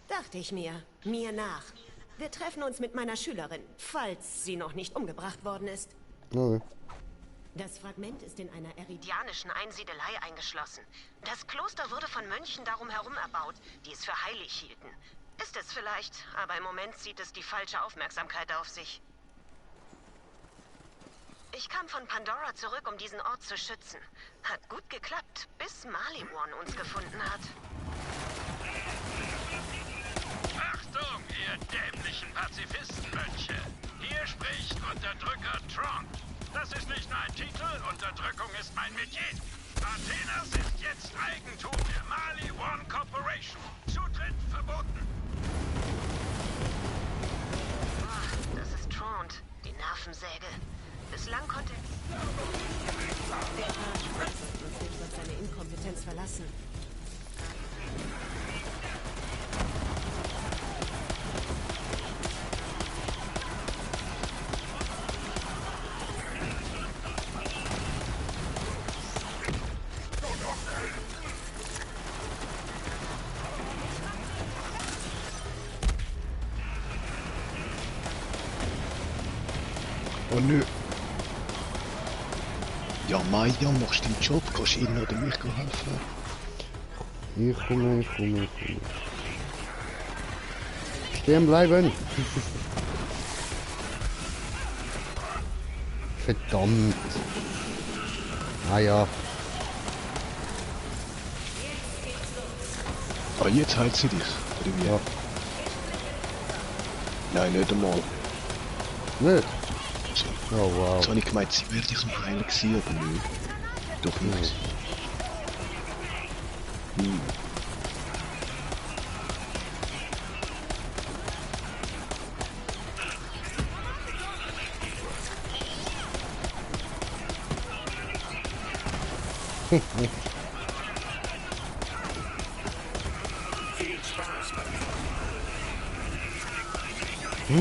Speaker 8: Dachte ich mir. Mir nach. Wir treffen uns mit meiner Schülerin, falls sie noch nicht umgebracht worden ist.
Speaker 1: Okay.
Speaker 8: Das Fragment ist in einer
Speaker 6: Eridianischen Einsiedelei eingeschlossen. Das Kloster wurde von Mönchen darum herum erbaut, die es für heilig hielten. Ist es vielleicht, aber im Moment zieht es die falsche Aufmerksamkeit auf sich. Ich kam von Pandora zurück, um diesen Ort zu schützen. Hat gut geklappt, bis Maliwan uns gefunden hat.
Speaker 2: Achtung, ihr dämlichen Pazifistenmönche! Hier spricht Unterdrücker Tron. Das ist nicht nur ein Titel, Unterdrückung ist mein Metier. Athenas ist jetzt Eigentum der Maliwan Corporation. Zutritt verboten.
Speaker 6: Das ist Trond, die Nervensäge. Bislang konnte
Speaker 8: Der Rat wird uns nicht auf seine Inkompetenz verlassen.
Speaker 5: Oh nö. Ja, Maya, machst du deinen Job? Kannst du ihnen oder mich helfen?
Speaker 1: Ich komme. Stehen bleiben! Verdammt! Ah ja.
Speaker 5: Ah, jetzt heilt sie dich. Oder wie?
Speaker 1: Ja.
Speaker 5: Nein, nicht einmal.
Speaker 1: Nicht?
Speaker 5: So.
Speaker 1: Oh wow.
Speaker 5: Jetzt habe ich gemeint, sie wäre dich am Heilen gewesen, aber nicht. Doch nicht. Hm.
Speaker 1: Ja,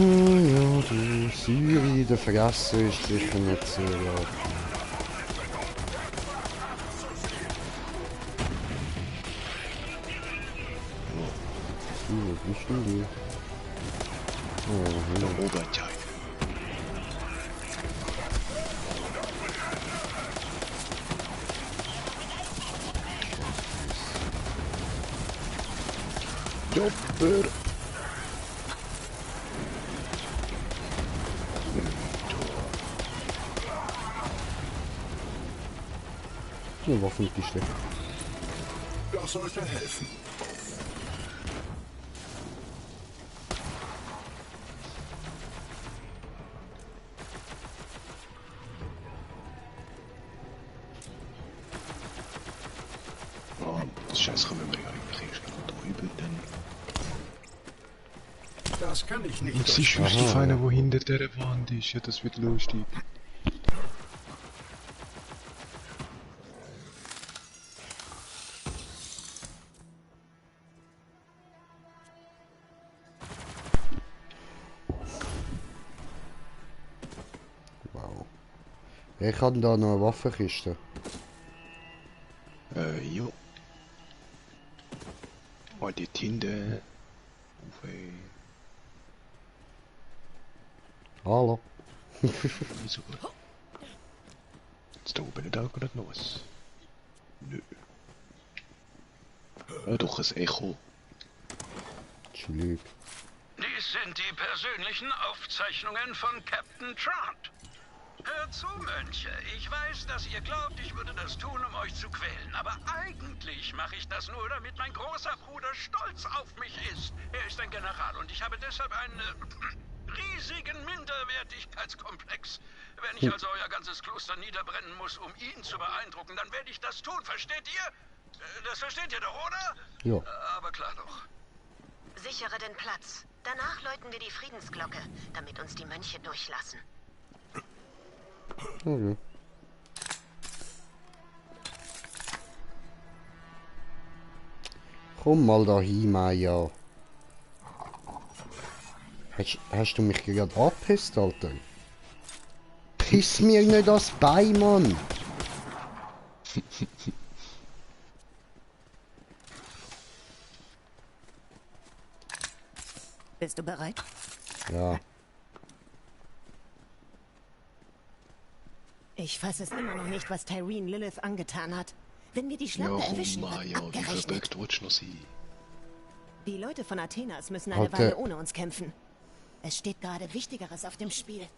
Speaker 1: du Säure in der Fresse ist sicher nicht so laut. So, wo bist denn du? Oh,
Speaker 5: der Oberteil. Jobber!
Speaker 1: Eine Waffenkiste.
Speaker 2: Das sollte helfen.
Speaker 5: Oh, Scheiße, können wir ja eigentlich erst noch drüber, dann.
Speaker 2: Das kann ich nicht.
Speaker 5: Und siehst du die Feine, wo hinter der Wand ist? Ja, das wird lustig.
Speaker 1: Ich habe da noch eine Waffenkiste.
Speaker 5: Jo. Oh, die Tinte. Okay.
Speaker 1: Hallo.
Speaker 5: Wieso? Jetzt da oben nicht auch gerade noch was? Nö. Doch, ein Echo.
Speaker 1: Entschuldigung.
Speaker 15: Dies sind die persönlichen Aufzeichnungen von Captain Trant. Hört zu, Mönche. Ich weiß, dass ihr glaubt, ich würde das tun, um euch zu quälen. Aber eigentlich mache ich das nur, damit mein großer Bruder stolz auf mich ist. Er ist ein General und ich habe deshalb einen riesigen Minderwertigkeitskomplex. Wenn ich also euer ganzes Kloster niederbrennen muss, um ihn zu beeindrucken, dann werde ich das tun. Versteht ihr? Das versteht ihr doch, oder?
Speaker 1: Ja.
Speaker 15: Aber klar doch.
Speaker 6: Sichere den Platz. Danach läuten wir die Friedensglocke, damit uns die Mönche durchlassen.
Speaker 1: Okay. Komm mal da hin, Maya. Hast du mich gerade angepisst, Alter? Piss mir nicht das Bein, Mann!
Speaker 6: Bist du bereit?
Speaker 1: Ja.
Speaker 6: Ich fasse es immer noch nicht, was Tyreen Lilith angetan hat. Wenn wir die Schlampe erwischen, wird abgerechnet. Die Leute von Athenas müssen eine Weile ohne uns kämpfen. Es steht gerade Wichtigeres auf dem Spiel.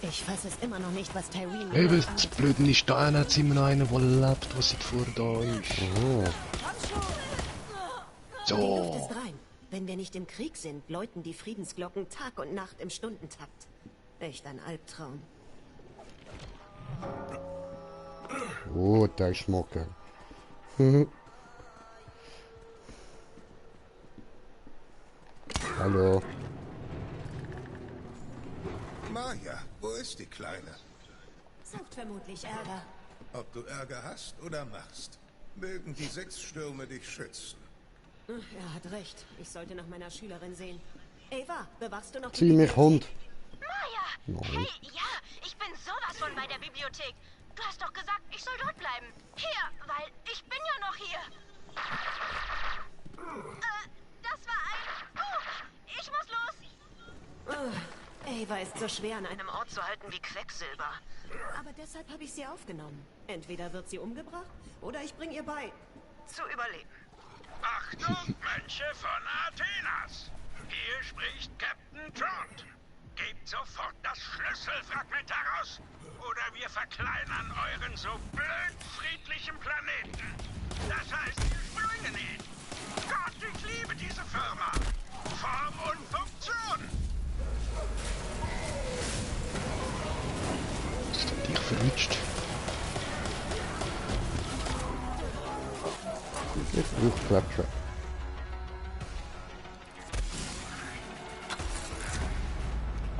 Speaker 6: Ich fasse es immer noch nicht, was Tyreen
Speaker 5: Lilith angetan hat. Das Blöde ist, da einer hat immer noch einen, der lebt, was vor da ist.
Speaker 1: Oh.
Speaker 6: So. Die Luft ist rein. Wenn wir nicht im Krieg sind, läuten die Friedensglocken Tag und Nacht im Stundentakt. Echt ein Albtraum.
Speaker 1: Oh, der Schmucke. Hallo.
Speaker 2: Maya, wo ist die Kleine?
Speaker 6: Sucht vermutlich Ärger.
Speaker 2: Ob du Ärger hast oder machst, mögen die 6 Stürme dich schützen.
Speaker 6: Er hat recht. Ich sollte nach meiner Schülerin sehen. Eva, bewachst du noch die
Speaker 1: Zieh mich, Hund.
Speaker 11: Maya! Hey, ja, ich bin sowas von bei der Bibliothek. Du hast doch gesagt, ich soll dort bleiben. Hier, weil ich bin ja noch hier. Das war ein... ich muss los.
Speaker 6: Eva ist so schwer an einem Ort zu halten wie Quecksilber. Aber deshalb habe ich sie aufgenommen. Entweder wird sie umgebracht, oder ich bringe ihr bei, zu überleben.
Speaker 15: Achtung, Mönche von Athenas! Hier spricht Captain Trant. Gebt sofort das Schlüsselfragment heraus, oder wir verkleinern euren so blöd friedlichen Planeten. Das heißt, wir sprengen ihn. Gott, ich liebe diese Firma. Form und Funktion.
Speaker 5: Hast du dich verrutscht?
Speaker 1: Ich brauche Claptrap.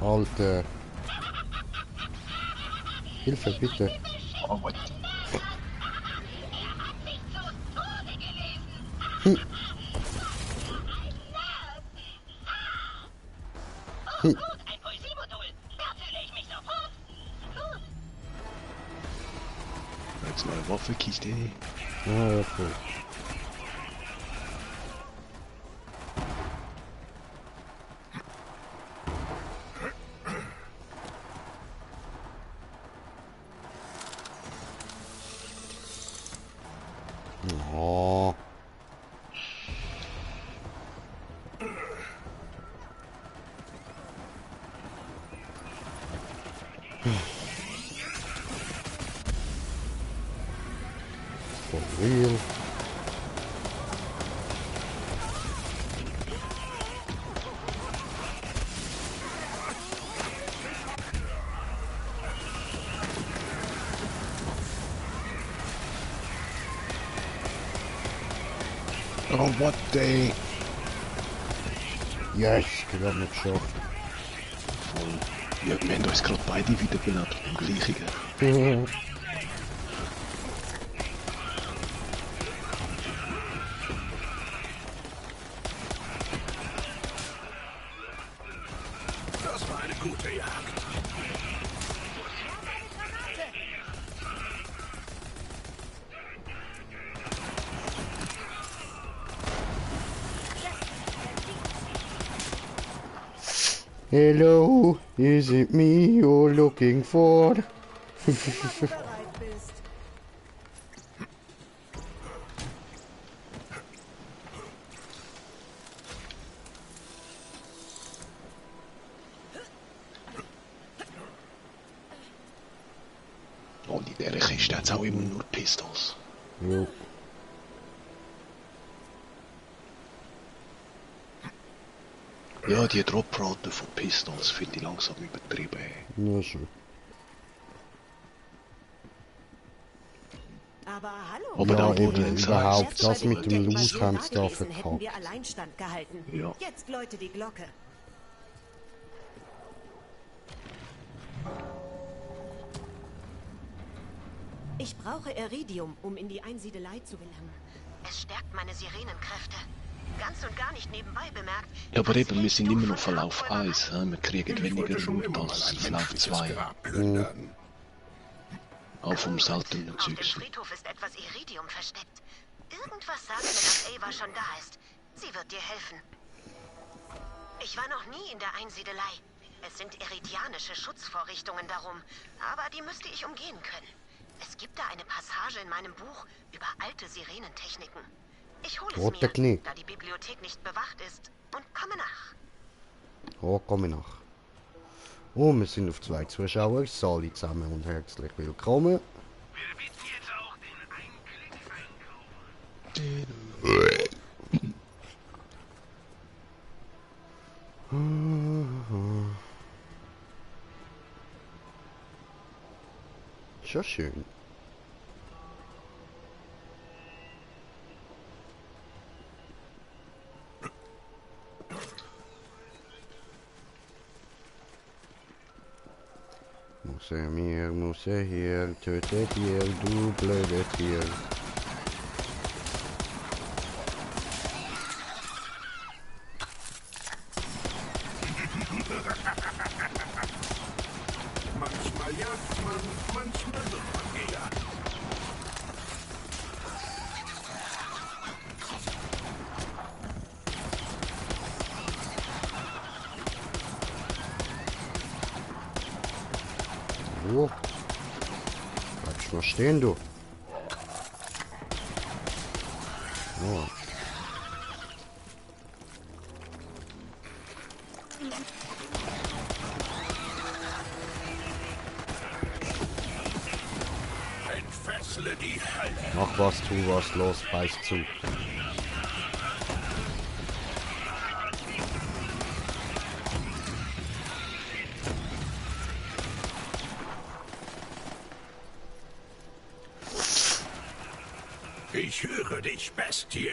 Speaker 1: Alter. Hilfe, bitte.
Speaker 5: Oh, what?
Speaker 14: Ein Poesiemodul. Da fühle ich mich sofort.
Speaker 5: Jetzt neue Waffenkiste.
Speaker 1: Ah, ja, cool. Oh. For real.
Speaker 5: Oh, what day?
Speaker 1: Yes, ich hab nicht geschafft.
Speaker 5: Ja, wir haben uns gerade beide wiederbelebt, im gleichen.
Speaker 15: Das war eine gute Jagd.
Speaker 1: Hello, is it me you're looking for?
Speaker 5: Und in dieser Kiste hat es auch immer nur Pistols.
Speaker 1: Jo.
Speaker 5: Ja, die Droprate von Pistols finde ich langsam übertrieben.
Speaker 1: Ja, schon.
Speaker 13: Aber hallo.
Speaker 5: Aber
Speaker 1: Ja,
Speaker 5: dann
Speaker 1: eben,
Speaker 5: wurde es
Speaker 1: überhaupt, das
Speaker 13: Wenn
Speaker 1: mit
Speaker 13: wir
Speaker 1: dem
Speaker 13: nicht
Speaker 1: Loot haben sie da
Speaker 13: gewesen, hätten
Speaker 1: verkauft.
Speaker 13: wir Alleinstand gehalten.
Speaker 5: Ja.
Speaker 13: Jetzt läute die Glocke. Ich brauche Iridium, um in die Einsiedelei zu gelangen.
Speaker 6: Es stärkt meine Sirenenkräfte. Ganz und gar nicht nebenbei bemerkt.
Speaker 5: Ja, aber eben, wir sind immer noch Verlauf 1. Wir kriegen weniger Loot als Verlauf 2. Auch vom seltenen
Speaker 6: Auf dem
Speaker 5: Zeugs.
Speaker 6: Friedhof ist etwas Iridium versteckt. Irgendwas sagt mir, dass Ava schon da ist. Sie wird dir helfen. Ich war noch nie in der Einsiedelei. Es sind iridianische Schutzvorrichtungen darum, aber die müsste ich umgehen können. Es gibt da eine Passage in meinem Buch über alte Sirenentechniken. Ich hole es
Speaker 1: Roter
Speaker 6: mir,
Speaker 1: Knie.
Speaker 6: da die Bibliothek nicht bewacht ist, und komme nach.
Speaker 1: Oh, komme nach. Oh, wir sind auf 2 Zuschauer. Alle zusammen und herzlich willkommen.
Speaker 15: Wir bieten jetzt auch den Einklick-Einkauf.
Speaker 1: Schon schön. Muss er mir, muss er hier, tötet ihr, du blödes Tier.
Speaker 15: Manchmal jagt man, manchmal wird man gejagt.
Speaker 1: Oh. Bleibst mal stehen, du. Oh.
Speaker 15: Entfessle die Hölle.
Speaker 1: Mach was, tu was, los, beiß zu.
Speaker 15: Ich höre dich, Bestie.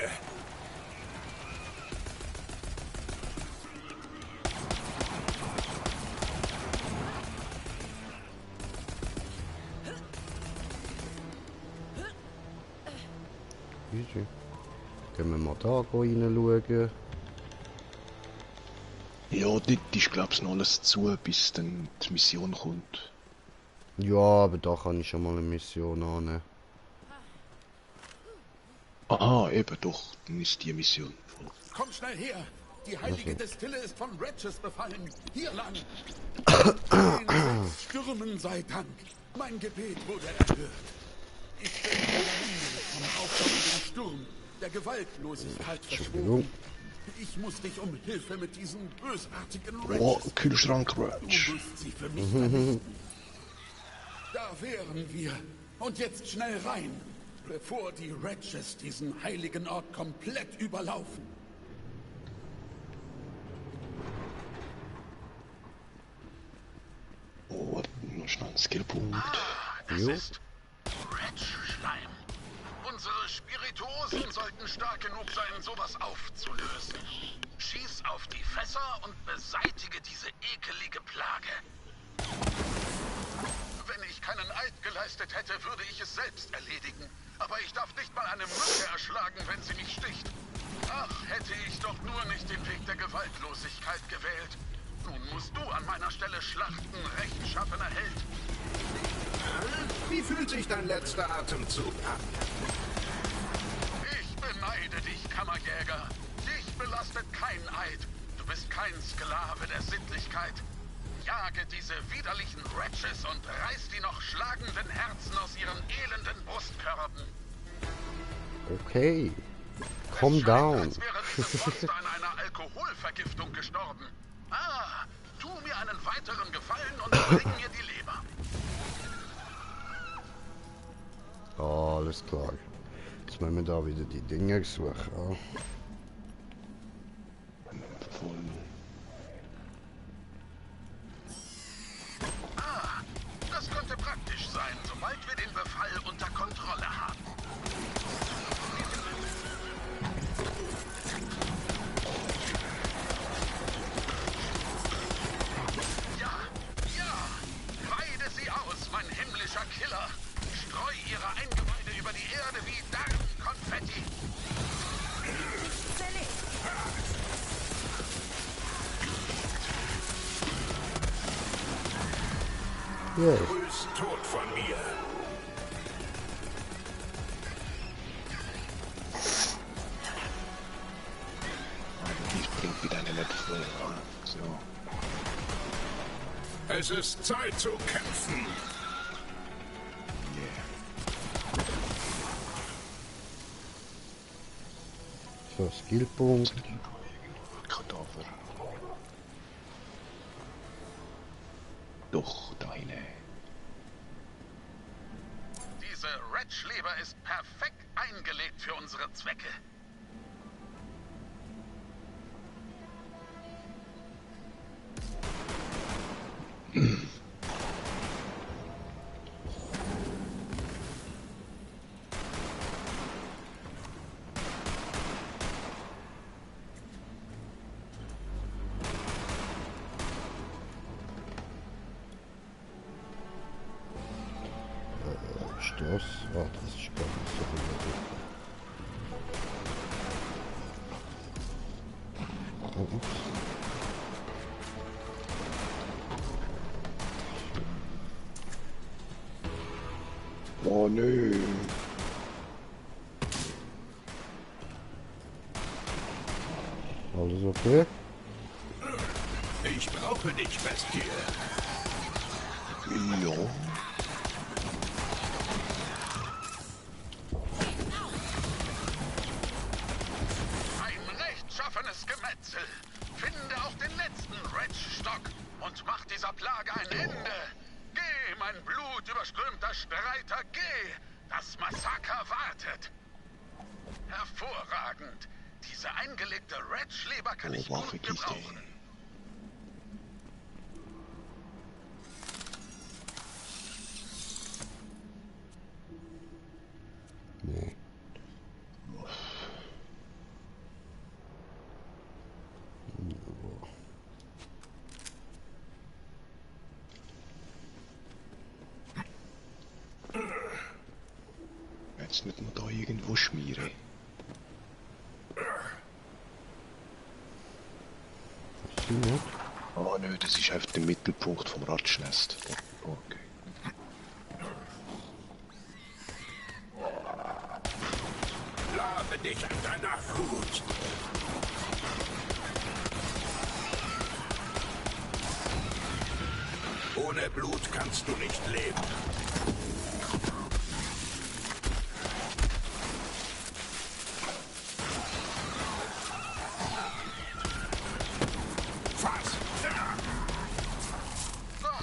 Speaker 1: Easy. Gehen wir mal da reinschauen.
Speaker 5: Ja, dort ist glaube ich noch alles zu, bis dann die Mission kommt.
Speaker 1: Ja, aber da kann ich schon mal eine Mission annehmen.
Speaker 5: Aha, eben doch, dann ist die Mission.
Speaker 16: Komm schnell her! Die heilige Destille ist von Ratches befallen. Hier lang! Den Stürmen sei Dank. Mein Gebet wurde erhört. Ich bin vom aufkommenden Sturm der Gewaltlosigkeit verschwunden. Ich muss dich um Hilfe mit diesen bösartigen
Speaker 5: Oh,
Speaker 16: Ratches.
Speaker 5: Kühlschrank
Speaker 16: Du
Speaker 5: Ratch.
Speaker 16: musst sie für mich vernichten. Da wären wir. Und jetzt schnell rein, bevor die Ratches diesen heiligen Ort komplett überlaufen.
Speaker 5: Oh, noch schnell ein Skillpunkt.
Speaker 2: Es ist Ratch-Schleim. Unsere Spirituosen sollten stark genug sein, sowas aufzulösen. Schieß auf die Fässer und beseitige diese ekelige Plage. Wenn ich keinen Eid geleistet hätte, würde ich es selbst erledigen. Aber ich darf nicht mal eine Mücke erschlagen, wenn sie mich sticht. Ach, hätte ich doch nur nicht den Weg der Gewaltlosigkeit gewählt. Nun musst du an meiner Stelle schlachten, rechtschaffener Held.
Speaker 15: Wie fühlt sich dein letzter Atemzug an?
Speaker 2: Ich beneide dich, Kammerjäger. Dich belastet kein Eid. Du bist kein Sklave der Sittlichkeit. Jage diese widerlichen Ratches und reiß die noch schlagenden Herzen aus ihren elenden Brustkörben.
Speaker 1: Okay. Calm down.
Speaker 2: Als wäre dieses Monster an einer Alkoholvergiftung gestorben. Ah, tu mir einen weiteren Gefallen und bring mir die Leber.
Speaker 1: Alles klar. Jetzt müssen wir da wieder die Dinge suchen.
Speaker 2: Ah, das könnte praktisch sein, sobald wir den Befall unter Kontrolle haben. Weide sie aus, mein himmlischer Killer! Streu ihre Eingeweide über die Erde wie Darmkonfetti!
Speaker 1: Yeah.
Speaker 15: Grüß Tod von mir.
Speaker 5: Ich bringt wieder eine nette Folge. So.
Speaker 15: Es ist Zeit zu kämpfen.
Speaker 1: So, Skillpunkt.
Speaker 5: Kadaver. Doch, da hinein.
Speaker 2: Diese Ratch-Leber ist perfekt eingelegt für unsere Zwecke.
Speaker 1: Das? Ah, das ist gar nicht so gut. Oh, ups.
Speaker 5: Oh nö.
Speaker 1: Alles okay?
Speaker 15: Ich brauche dich, Bestie.
Speaker 5: Ja.
Speaker 2: Ein rechtschaffenes Gemetzel. Finde auch den letzten Ratch-Stock und mach dieser Plage ein Ende. Geh, mein blutüberströmter Streiter, geh! Das Massaker wartet. Hervorragend. Diese eingelegte Ratch-Leber kann ich gut gebrauchen.
Speaker 1: Nee.
Speaker 5: Jetzt müssen wir da irgendwo schmieren. Ah nö, das ist einfach der Mittelpunkt vom Ratschnest. Okay.
Speaker 16: Labe dich an deiner Flut. Ohne Blut kannst du nicht leben.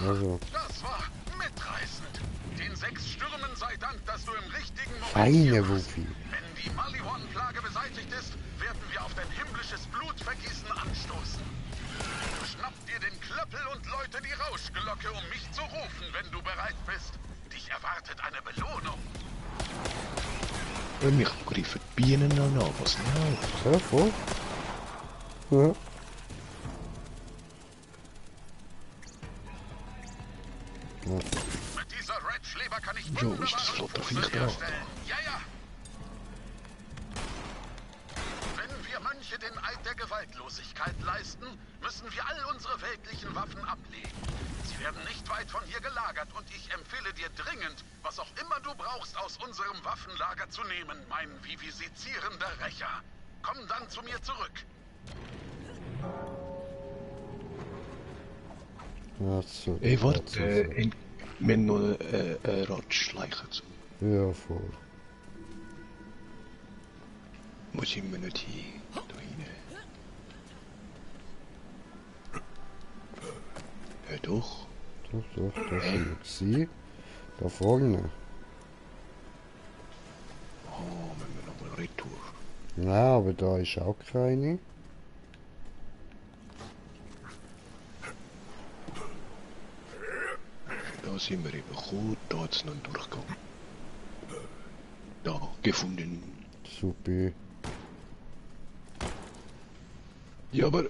Speaker 1: Also.
Speaker 2: Das war mitreißend. Den 6 Stürmen sei Dank, dass du im richtigen Moment
Speaker 1: Feine
Speaker 2: hier warst.
Speaker 1: Wufi.
Speaker 2: Wenn die Maliwan-Plage beseitigt ist, werden wir auf dein himmlisches Blutvergießen anstoßen. Schnapp dir den Klöppel und läute die Rauschglocke, um mich zu rufen, wenn du bereit bist. Dich erwartet eine Belohnung.
Speaker 5: Und ich greife die Bienen an, was nicht?
Speaker 1: Ja, voll. Ja.
Speaker 2: Mit dieser Red-Schleber kann ich
Speaker 5: Jo, ist das flotte Viech da?
Speaker 2: Ja, ja. Wenn wir Mönche den Eid der Gewaltlosigkeit leisten, müssen wir all unsere weltlichen Waffen ablegen. Sie werden nicht weit von hier gelagert und ich empfehle dir dringend, was auch immer du brauchst, aus unserem Waffenlager zu nehmen, mein vivisizierender Rächer. Komm dann zu mir zurück.
Speaker 1: Also,
Speaker 5: Ey, warte, wir haben noch Ratschleichen zu.
Speaker 1: Ja, voll.
Speaker 5: Muss ich mir nicht hin. Da rein. Ja doch.
Speaker 1: Doch, das sind sie. Da vorne.
Speaker 5: Oh, müssen wir nochmal retour.
Speaker 1: Ja, aber da ist auch keine.
Speaker 5: Da sind wir eben gekommen, da hat es noch einen Durchgang. Da, gefunden.
Speaker 1: Super.
Speaker 5: Ja, aber...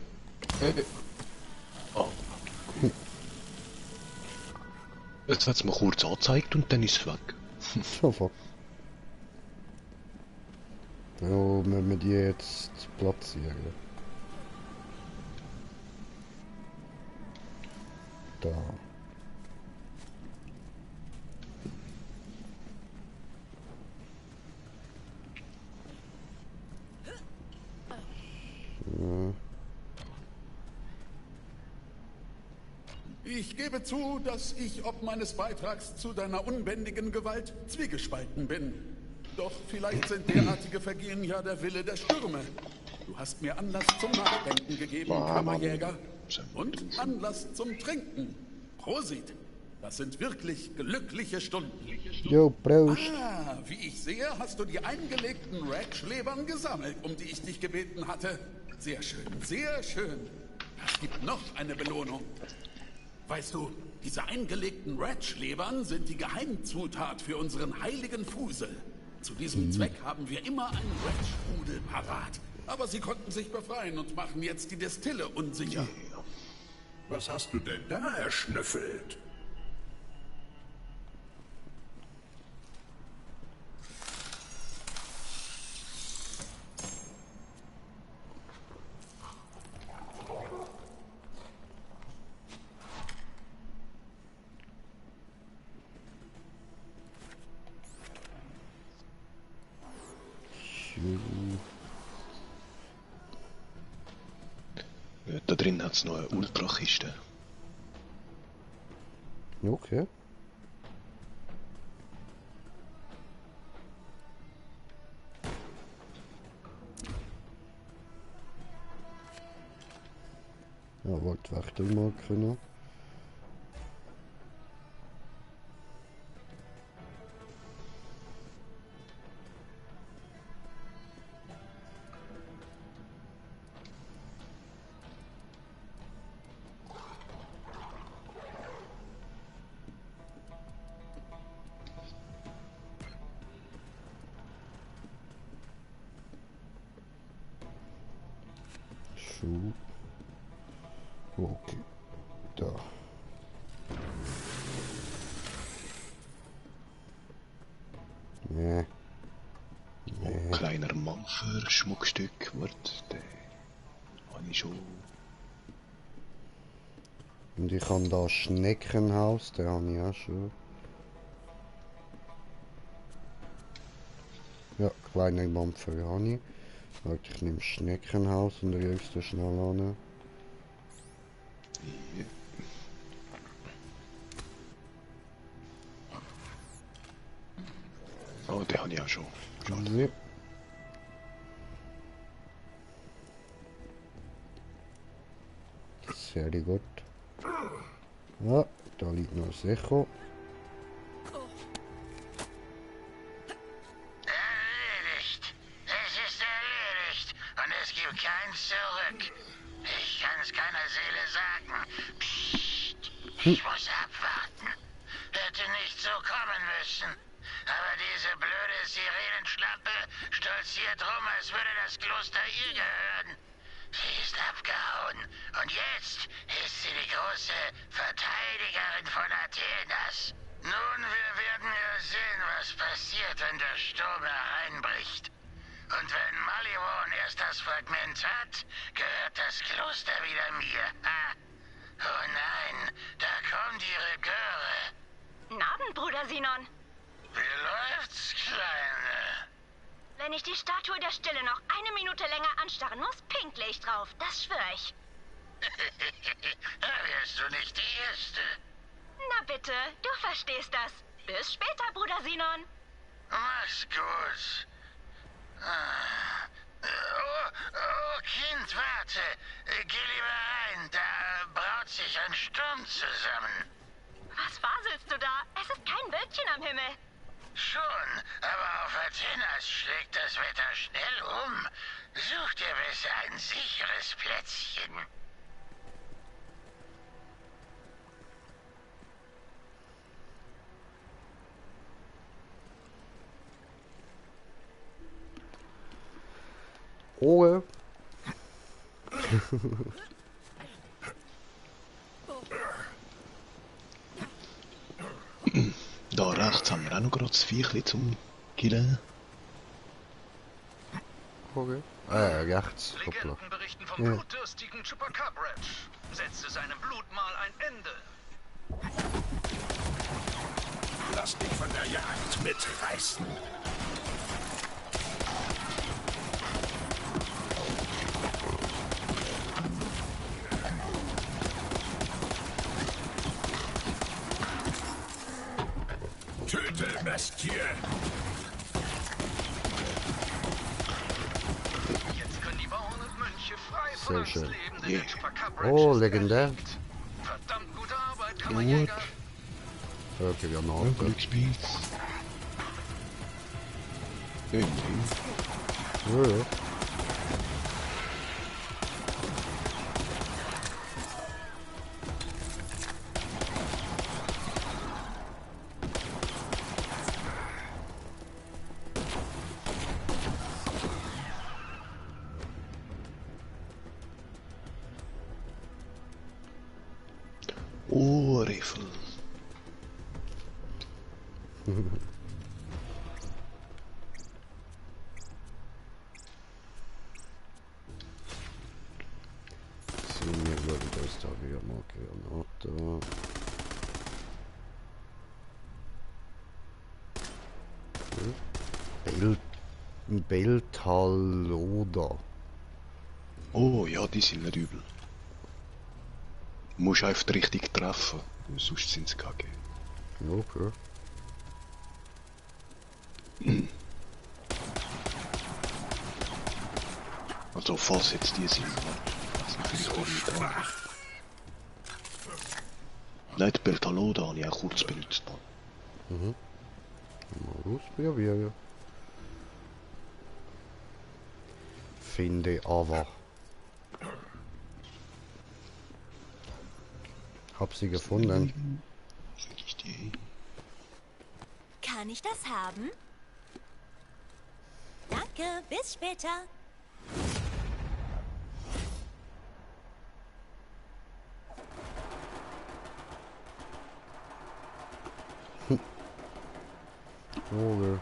Speaker 5: Jetzt hat es mir kurz angezeigt und dann ist es weg.
Speaker 1: Sofort. Ja, müssen wir die jetzt platzieren. Da. So.
Speaker 16: Ich gebe zu, dass ich ob meines Beitrags zu deiner unbändigen Gewalt zwiegespalten bin. Doch vielleicht sind derartige Vergehen ja der Wille der Stürme. Du hast mir Anlass zum Nachdenken gegeben, Kammerjäger. Und Anlass zum Trinken. Prosit. Das sind wirklich glückliche Stunden.
Speaker 1: Jo, Prost.
Speaker 16: Ah, wie ich sehe, hast du die eingelegten Red-Schlebern gesammelt, um die ich dich gebeten hatte. Sehr schön, sehr schön. Es gibt noch eine Belohnung. Weißt du, diese eingelegten Red-Schlebern sind die Geheimzutat für unseren heiligen Fusel. Zu diesem Zweck haben wir immer einen Red-Strudel parat. Aber sie konnten sich befreien und machen jetzt die Destille unsicher.
Speaker 2: Was hast du denn da erschnüffelt?
Speaker 5: Da drin hat es noch eine Ultrakiste.
Speaker 1: Okay. Ja, wollte Wächter mal können. Schuh. Okay. Da. Nee.
Speaker 5: für Schmuckstück? Warte, den habe ich schon.
Speaker 1: Und ich habe da Schneckenhaus, den habe ich auch schon. Ja, kleine Mampfer habe ich. Warte, ich nehme Schneckenhaus und rührst du schnell an.
Speaker 5: Ja. Oh, den habe ich auch schon.
Speaker 1: Ja. Sehr gut. Ja, da liegt noch das Echo.
Speaker 2: Erledigt. Es ist erledigt. Und es gibt kein Zurück. Ich kann es keiner Seele sagen. Psst. Ich muss abwarten. Hätte nicht so kommen müssen. Aber diese blöde Sirenenschlampe stolziert rum, als würde das Kloster ihr gehören. Sie ist abgehauen. Und jetzt ist sie die große Verteidigerin von Athenas. Nun, wir werden ja sehen, was passiert, wenn der Sturm hereinbricht. Und wenn Maliwan erst das Fragment hat, gehört das Kloster wieder mir. Ha. Oh nein, da kommt ihre Göre.
Speaker 17: Guten Abend, Bruder Sinon.
Speaker 2: Wie läuft's, Kleine?
Speaker 17: Wenn ich die Statue der Stille noch eine Minute länger anstarren muss, pinkle ich drauf. Das schwöre ich.
Speaker 2: Da wärst du nicht die Erste.
Speaker 17: Na bitte, du verstehst das. Bis später, Bruder Sinon.
Speaker 2: Mach's gut. Oh, Kind, warte. Geh lieber rein. Da braut sich ein Sturm zusammen.
Speaker 17: Was faselst du da? Es ist kein Wölkchen am Himmel.
Speaker 2: Schon, aber auf Athenas schlägt das Wetter schnell um. Such dir besser ein sicheres Plätzchen.
Speaker 1: Ruhe.
Speaker 5: Da rechts haben wir auch noch gerade das Viechli zum Killen.
Speaker 1: Okay. Rechts.
Speaker 15: Legenden berichten vom
Speaker 1: Ja.
Speaker 15: blutdürstigen Chupacabra. Setze seinem Blutmahl ein Ende.
Speaker 16: Lass dich von der Jagd mitreißen. Töte, Bestie!
Speaker 15: Jetzt können die Bauern und Mönche frei von
Speaker 1: Sehr
Speaker 15: Angst
Speaker 1: schön.
Speaker 15: leben, denn der Chupacabra
Speaker 1: Oh,
Speaker 15: ist
Speaker 1: legendär.
Speaker 15: erlegt. Verdammt gute Arbeit, Kammerjäger.
Speaker 1: Okay, wir haben noch
Speaker 5: Ja, Glücksspiel. Ja. Oh, Riffel.
Speaker 1: Sind wir, glaube ich, das da wieder mal Granate. Beltaloda.
Speaker 5: Oh ja, die sind nicht übel. Du musst einfach richtig treffen, sonst sind sie kacke.
Speaker 1: Okay.
Speaker 5: Also falls jetzt die sind, das ist natürlich auch nicht da. Nein, die Beltaloda habe ich auch kurz benutzt.
Speaker 1: Mhm. Mal ausprobieren. Finde aber. Hab sie gefunden.
Speaker 18: Kann ich das haben? Danke, bis später.
Speaker 1: Okay.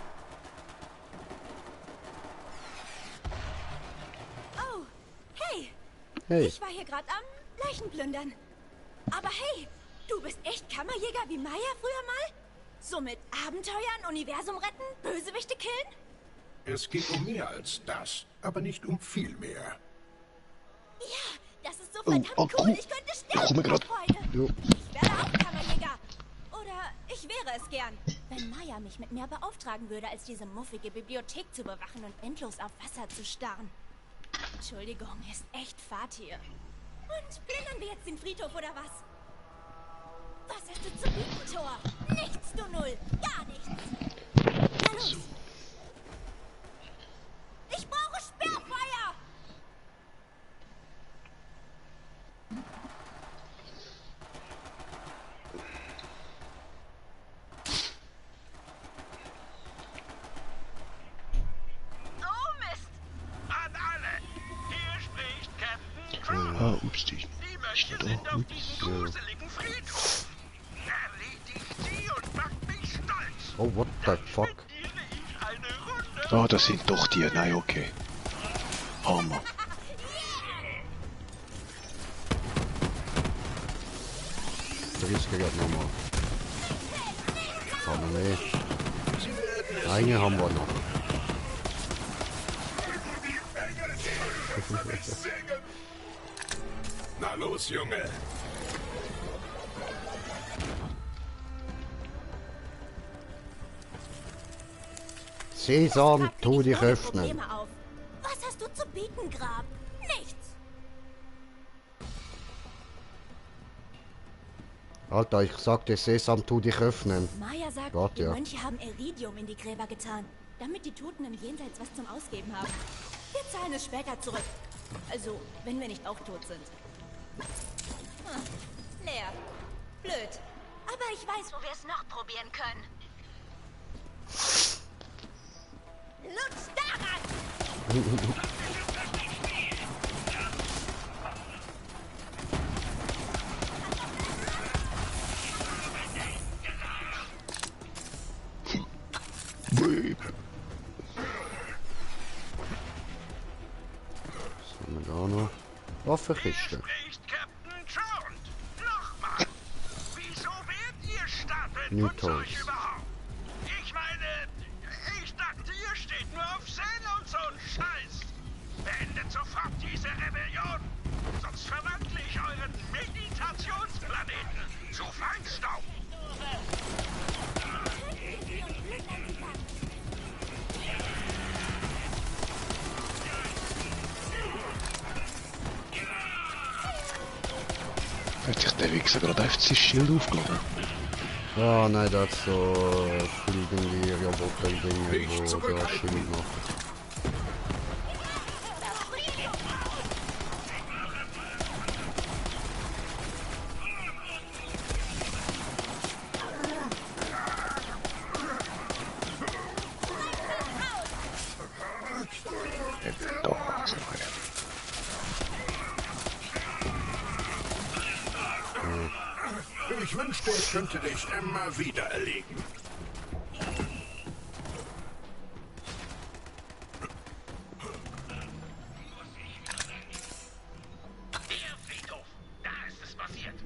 Speaker 1: Hey.
Speaker 18: Ich war hier gerade am Leichenplündern. Aber hey, du bist echt Kammerjäger wie Maya früher mal? So mit Abenteuern, Universum retten, Bösewichte killen?
Speaker 16: Es geht um mehr als das, aber nicht um viel mehr.
Speaker 18: Ja, das ist so verdammt cool. Ich könnte sterben vor Freude. Ich werde auch Kammerjäger. Oder ich wäre es gern. Wenn Maya mich mit mehr beauftragen würde, als diese muffige Bibliothek zu bewachen und endlos auf Wasser zu starren. Entschuldigung, ist echt Fahrt hier. Und plündern wir jetzt den Friedhof oder was? Was hast du zu bieten, Thor? Nichts, du Null. Gar nichts. Na los. Ich brauche Sperrfeuer!
Speaker 2: Oh Mist! An alle! Hier spricht Captain Trout.
Speaker 5: Ah, ups, die
Speaker 2: Mönche sind auf diesem gruseligen Friedhof. Erledigt sie und macht mich stolz.
Speaker 1: Oh, what the fuck?
Speaker 5: Ah, das sind doch die. Nein, okay. Hammer.
Speaker 1: Drehst du gerade nochmal. Haben wir nicht. Eine haben wir noch.
Speaker 16: Na los, Junge.
Speaker 1: Sesam, tu dich öffnen.
Speaker 18: Was hast du zu bieten, Grab? Nichts.
Speaker 1: Alter, ich sagte Sesam, tu dich öffnen.
Speaker 18: Maya sagt,
Speaker 1: Gott,
Speaker 18: die
Speaker 1: ja.
Speaker 18: Mönche haben Iridium in die Gräber getan, damit die Toten im Jenseits was zum Ausgeben haben. Wir zahlen es später zurück. Also, wenn wir nicht auch tot sind. Leer. Blöd. Aber ich weiß, wo wir es noch probieren können. Lutz daran!
Speaker 1: Was haben wir da noch? Waffenkiste. New Toys.
Speaker 2: Ich meine, ich dachte, ihr steht nur auf Zen und so ein Scheiß. Beendet sofort diese Rebellion, sonst verwandle ich euren Meditationsplaneten zu Feinstaub.
Speaker 5: Hat sich der Wichser gerade einfach sein Schild aufgeladen?
Speaker 1: Ah nein, das ist so fliegende Roboter-Dinge, wo da Schild machen.
Speaker 16: Ich wünschte, ich könnte dich immer wieder erlegen.
Speaker 2: Der Friedhof, da ist es passiert.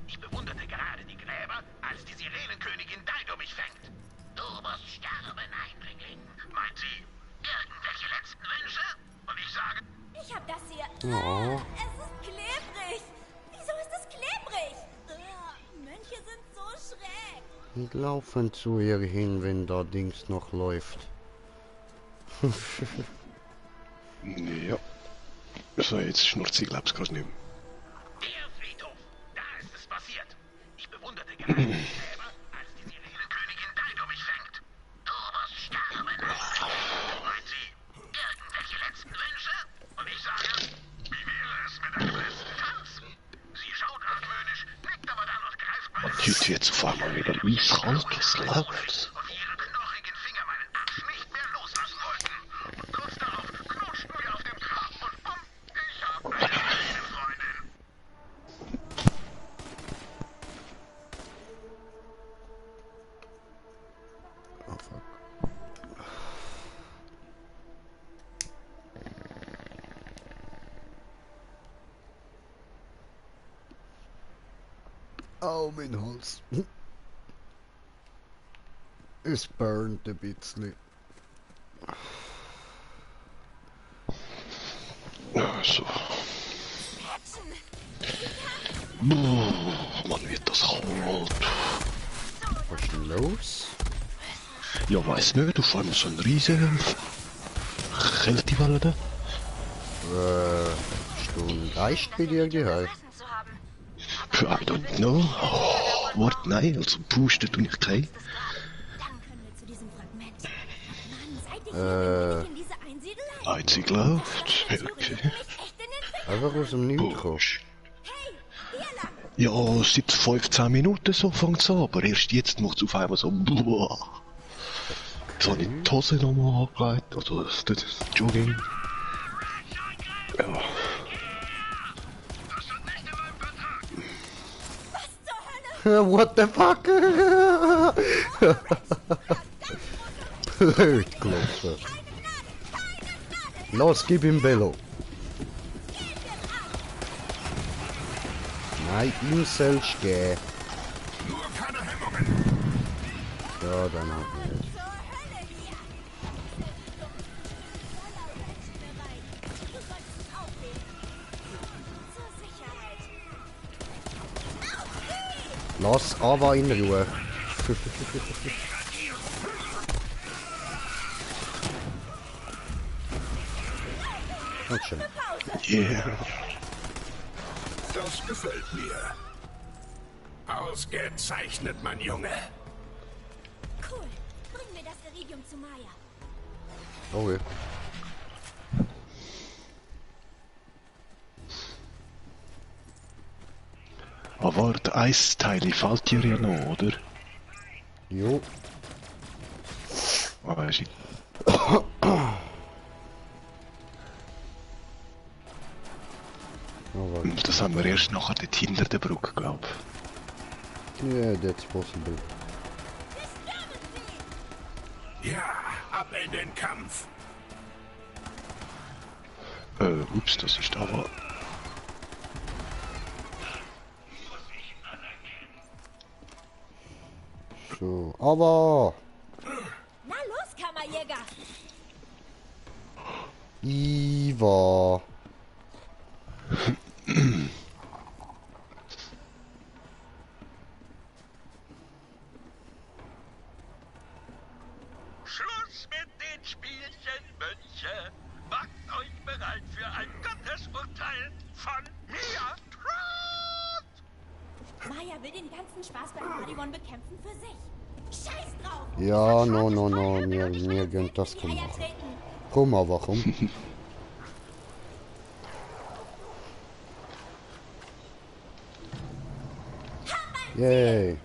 Speaker 2: Ich bewunderte gerade die Gräber, als die Sirenenkönigin Dido mich fängt. Du musst sterben, Eindringling. Meint sie irgendwelche letzten Wünsche? Und ich sage...
Speaker 18: Ich hab das hier.
Speaker 1: Oh.
Speaker 18: Es ist klebrig. Wieso ist es klebrig? Mönche sind so schräg.
Speaker 1: Und laufen zu ihr hin, wenn da Dings noch läuft.
Speaker 5: Ja. So, jetzt schnurrt sie, glaub's gerade nicht mehr.
Speaker 2: Der Friedhof, da ist es passiert. Ich bewunderte gerade die Gräber, als die Sirenenkönigin Dido mich fängt. Du musst sterben, Eindringling. Meint sie irgendwelche letzten Wünsche? Und ich sage, wie wäre es mit einem letzten Tanz? Sie schaut argwöhnisch, nickt aber dann und greift meine...
Speaker 5: Heute wird's auf einmal wieder eiskalt, was läuft?
Speaker 2: und ihre knochigen Finger meinen Arsch nicht mehr loslassen wollten. Und kurz darauf knutschten wir auf dem Grab und bumm, ich hab eine Freundin.
Speaker 1: Oh fuck. Au, mein Hals. Es burnt ein bisschen.
Speaker 5: Also. Mann, wird das kalt.
Speaker 1: Was ist denn los?
Speaker 5: Ja, weiss nicht, auf einmal so ein riesen Kältewelle da.
Speaker 1: Hast du einen Geist bei dir gehabt?
Speaker 5: I don't know. Oh, warte, nein, also pusten tue ich keinen. Einzig läuft. Okay.
Speaker 1: Einfach aus dem Nichts kommen.
Speaker 5: Ja, seit 15 Minuten so fängt es an, aber erst jetzt macht es auf einmal so. Jetzt habe ich die Hose nochmal angelegt, also das Jogging. Ja.
Speaker 1: What the fuck? Blöd gelaufen. Los, gib ihm Bello. Nein, ihm sollst du geben. Ja, dann halt nicht. Lass aber in Ruhe. Und schön.
Speaker 5: Yeah.
Speaker 16: Das gefällt mir. Ausgezeichnet, mein Junge.
Speaker 18: Cool. Bringen wir das Iridium zu Maya.
Speaker 1: Oh ja.
Speaker 5: Aber warte, Eisteile fällt dir ja noch, oder?
Speaker 1: Jo.
Speaker 5: Ah, ist das haben wir erst nachher dort hinter der Brücke, glaube
Speaker 1: ich. Yeah, that's possible.
Speaker 16: Ja, ab in den Kampf.
Speaker 5: Ups, das ist aber...
Speaker 1: So, aber...
Speaker 18: Na los, Kammerjäger!
Speaker 1: Iva.
Speaker 15: Schluss mit den Spielchen, Mönche! Macht euch bereit für ein Gottesurteil von mir, Trot!
Speaker 18: Maya will den ganzen Spaß bei Maliwan bekämpfen für sich. Scheiß drauf!
Speaker 1: Ja, no, mir gönnt das komm. Komm aber, komm. Yay.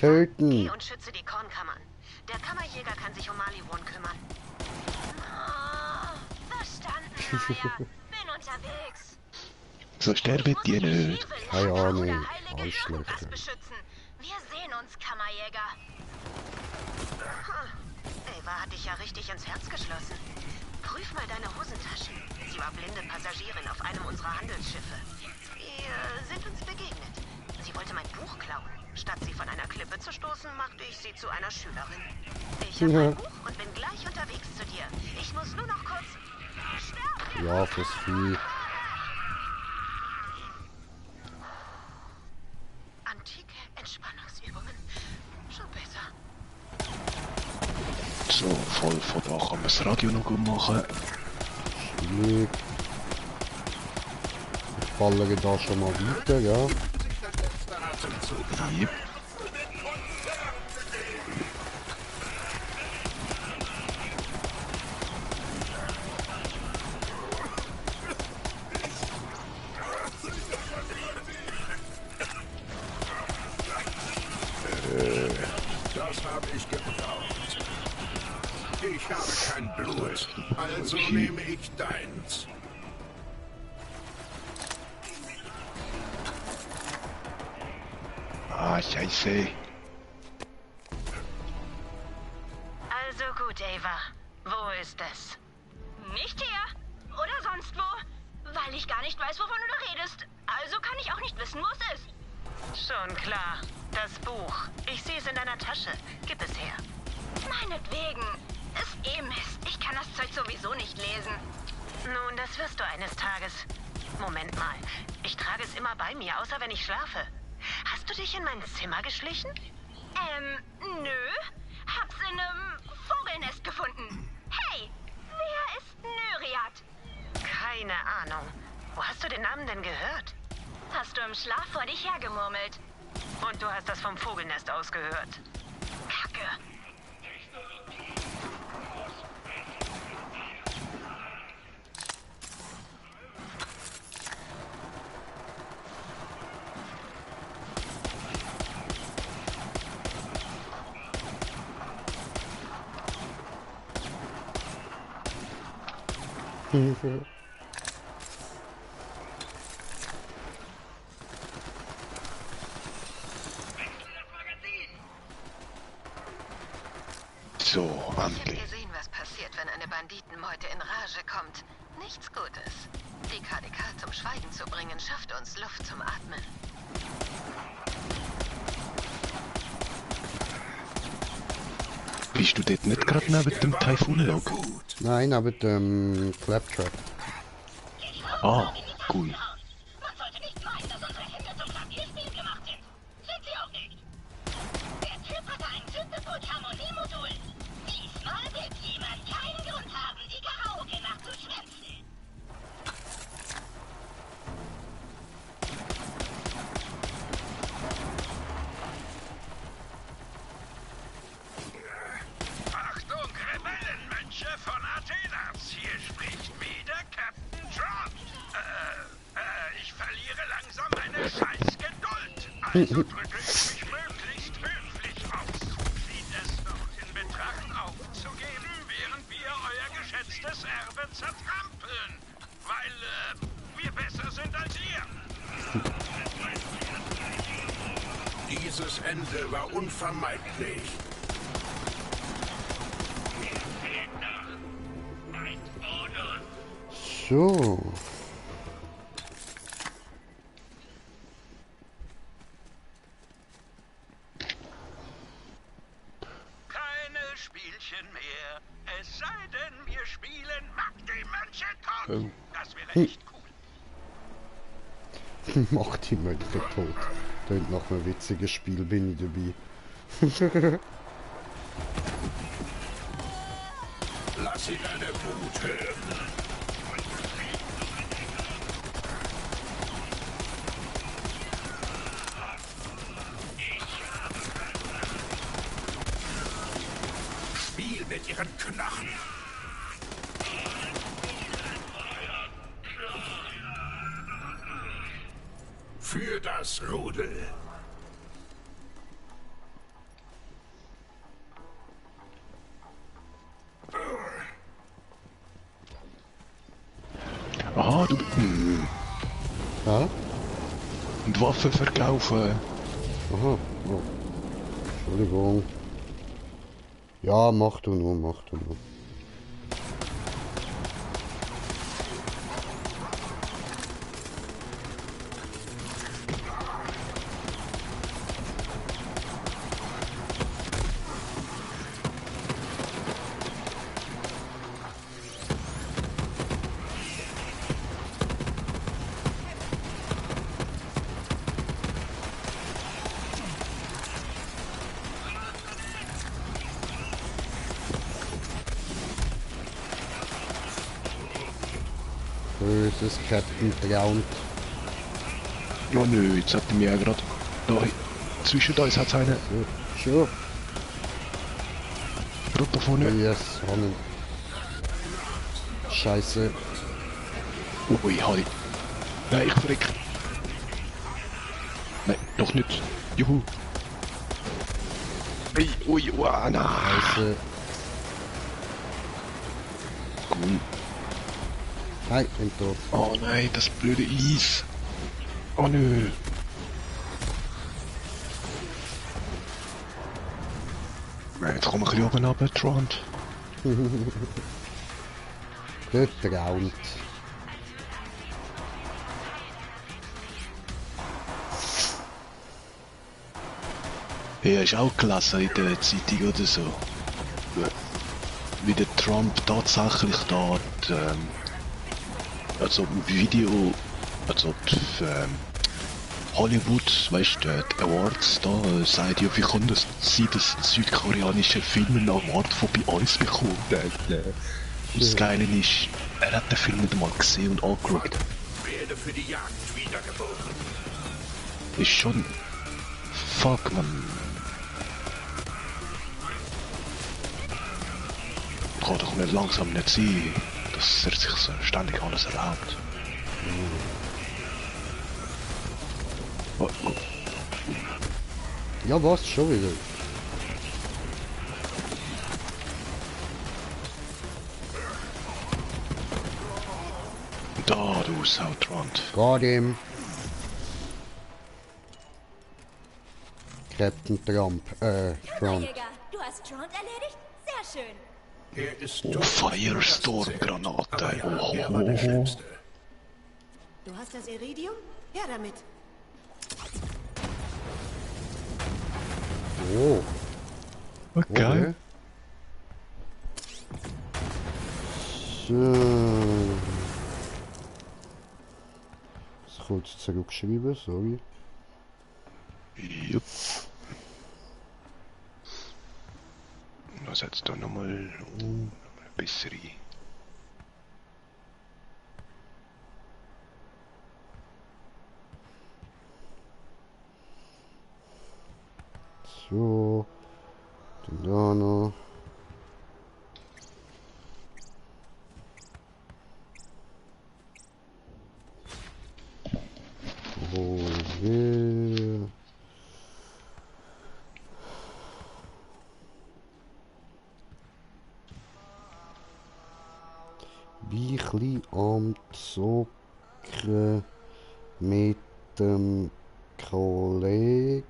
Speaker 1: Töten.
Speaker 6: Geh und schütze die Kornkammern. Der Kammerjäger kann sich um Maliwan kümmern.
Speaker 18: Oh, verstanden, Maya. Bin unterwegs.
Speaker 5: So sterben die nicht.
Speaker 1: Keine Ahnung. Arschlöcher.
Speaker 6: Wir sehen uns, Kammerjäger. Ava hat dich ja richtig ins Herz geschlossen. Prüf mal deine Hosentaschen. Sie war blinde Passagierin auf einem unserer Handelsschiffe. Wir sind uns begegnet. Sie wollte mein Buch klauen. Statt sie von einer Klippe zu stoßen, machte ich sie zu einer Schülerin. Ich habe mein Buch und bin gleich unterwegs zu dir. Ich muss nur noch kurz... sterben.
Speaker 1: Ja, fürs Vieh.
Speaker 6: Antike Entspannungsübungen. Schon besser.
Speaker 5: So, voll von da kann man das Radio noch gut machen.
Speaker 1: Chillig. Ich falle da schon mal weiter, ja.
Speaker 5: Yep.
Speaker 16: Das habe ich gebraucht. Ich habe kein Blut, also nehme ich deins.
Speaker 5: Ah, scheiße.
Speaker 6: Also gut, Ava. Wo ist es?
Speaker 18: Nicht hier. Oder sonst wo.
Speaker 17: Weil ich gar nicht weiß, wovon du da redest. Also kann ich auch nicht wissen, wo es ist.
Speaker 6: Schon klar. Das Buch. Ich sehe es in deiner Tasche. Gib es her.
Speaker 17: Meinetwegen. Ist eh Mist. Ich kann das Zeug sowieso nicht lesen.
Speaker 6: Nun, das wirst du eines Tages. Moment mal. Ich trage es immer bei mir, außer wenn ich schlafe. Hast du dich in mein Zimmer geschlichen?
Speaker 17: Nö. Hab's in einem Vogelnest gefunden. Hey, wer ist Nyriat?
Speaker 6: Keine Ahnung. Wo hast du den Namen denn gehört?
Speaker 17: Hast du im Schlaf vor dich hergemurmelt?
Speaker 6: Und du hast das vom Vogelnest aus gehört.
Speaker 17: Kacke.
Speaker 5: So,
Speaker 6: Ich hab
Speaker 5: endlich.
Speaker 6: gesehen, was passiert, wenn eine Banditenmeute in Rage kommt. Nichts Gutes. Die KDK zum Schweigen zu bringen, schafft uns Luft zum Atmen.
Speaker 5: Bist du dort nicht gerade neben dem Typhoon-Log?
Speaker 1: Nein, aber dem Claptrap.
Speaker 5: Ah, cool.
Speaker 14: Man sollte nicht meinen, dass unsere Hände zum Klavierspiel gemacht sind. Sind sie auch nicht. Der Typ hatte ein Zündepult-Harmoniemodul. Diesmal wird jemand keinen Grund haben, die Karaoke nachzuschwänzen.
Speaker 15: Achtung, Rebellenmönche von Athenas! Hier spricht wieder Captain Trot. Ich verliere langsam meine Scheißgeduld. Also drücke ich mich möglichst höflich aus. Zieht es noch in Betracht aufzugeben, während wir euer geschätztes Erbe zertrampeln. Weil, wir besser sind als ihr.
Speaker 16: Dieses Ende war unvermeidlich.
Speaker 1: So.
Speaker 15: Keine Spielchen mehr. Es sei denn, wir spielen Mag die Mönche tot.
Speaker 5: Oh.
Speaker 15: Das wäre echt cool.
Speaker 1: Mach die Mönche tot. Tönt nach einem witzigen Spiel, bin ich dabei.
Speaker 16: Lass ihn eine Wut hören. Spiel mit ihren Knochen. Für das Rudel.
Speaker 5: Aha, du...
Speaker 1: Ja?
Speaker 5: Und Waffen verkaufen.
Speaker 1: Aha. Oh. Entschuldigung. Ja, mach du nur, mach du nur. Böses Captain Ground.
Speaker 5: Oh nö, jetzt hat er mir ja gerade... Da, zwischen uns hat es einen...
Speaker 1: Schon.
Speaker 5: Gerade da vorne.
Speaker 1: Yes, Hannen. Scheiße.
Speaker 5: Ui, halt. Nein, ich verreck. Nein, doch nicht. Juhu. Ui, ui, ui, nein.
Speaker 1: Scheiße.
Speaker 5: Cool.
Speaker 1: Nein, bin tot.
Speaker 5: Oh nein, das blöde Eis. Oh nö. Jetzt komm ein bisschen oben runter, Trant.
Speaker 1: Der Ground.
Speaker 5: Ja, hast du auch gelesen in der Zeitung oder so? Wie der Trump tatsächlich da also im Video, also Hollywood, weißt du, die Awards da, sagt ja, wie kann das sein, dass südkoreanische Filme einen Award von bei uns bekommen? Und das Geile ist, er hat den Film nicht einmal gesehen und angeschaut.
Speaker 16: Werde für die Jagd wiedergeboren.
Speaker 5: Ist schon... Fuck, man. Kann doch nicht langsam nicht sein, dass er sich so ständig alles erlaubt. Oh, oh.
Speaker 1: Ja, was? Schon wieder?
Speaker 5: Da, du Sautrand.
Speaker 1: Got him. Captain Trump, Trump.
Speaker 18: Du hast Trond erledigt? Sehr schön.
Speaker 16: Er ist
Speaker 5: Oh, Firestorm-Granate. Oh.
Speaker 6: Du hast das Iridium? Her damit.
Speaker 1: Oh.
Speaker 5: Okay.
Speaker 1: So. Das kurz zurückschreiben, sorry.
Speaker 5: Jupp. Was jetzt da nochmal eine bessere.
Speaker 1: So. Da noch. Woher? Bisschen am Zocken mit dem Kollegen.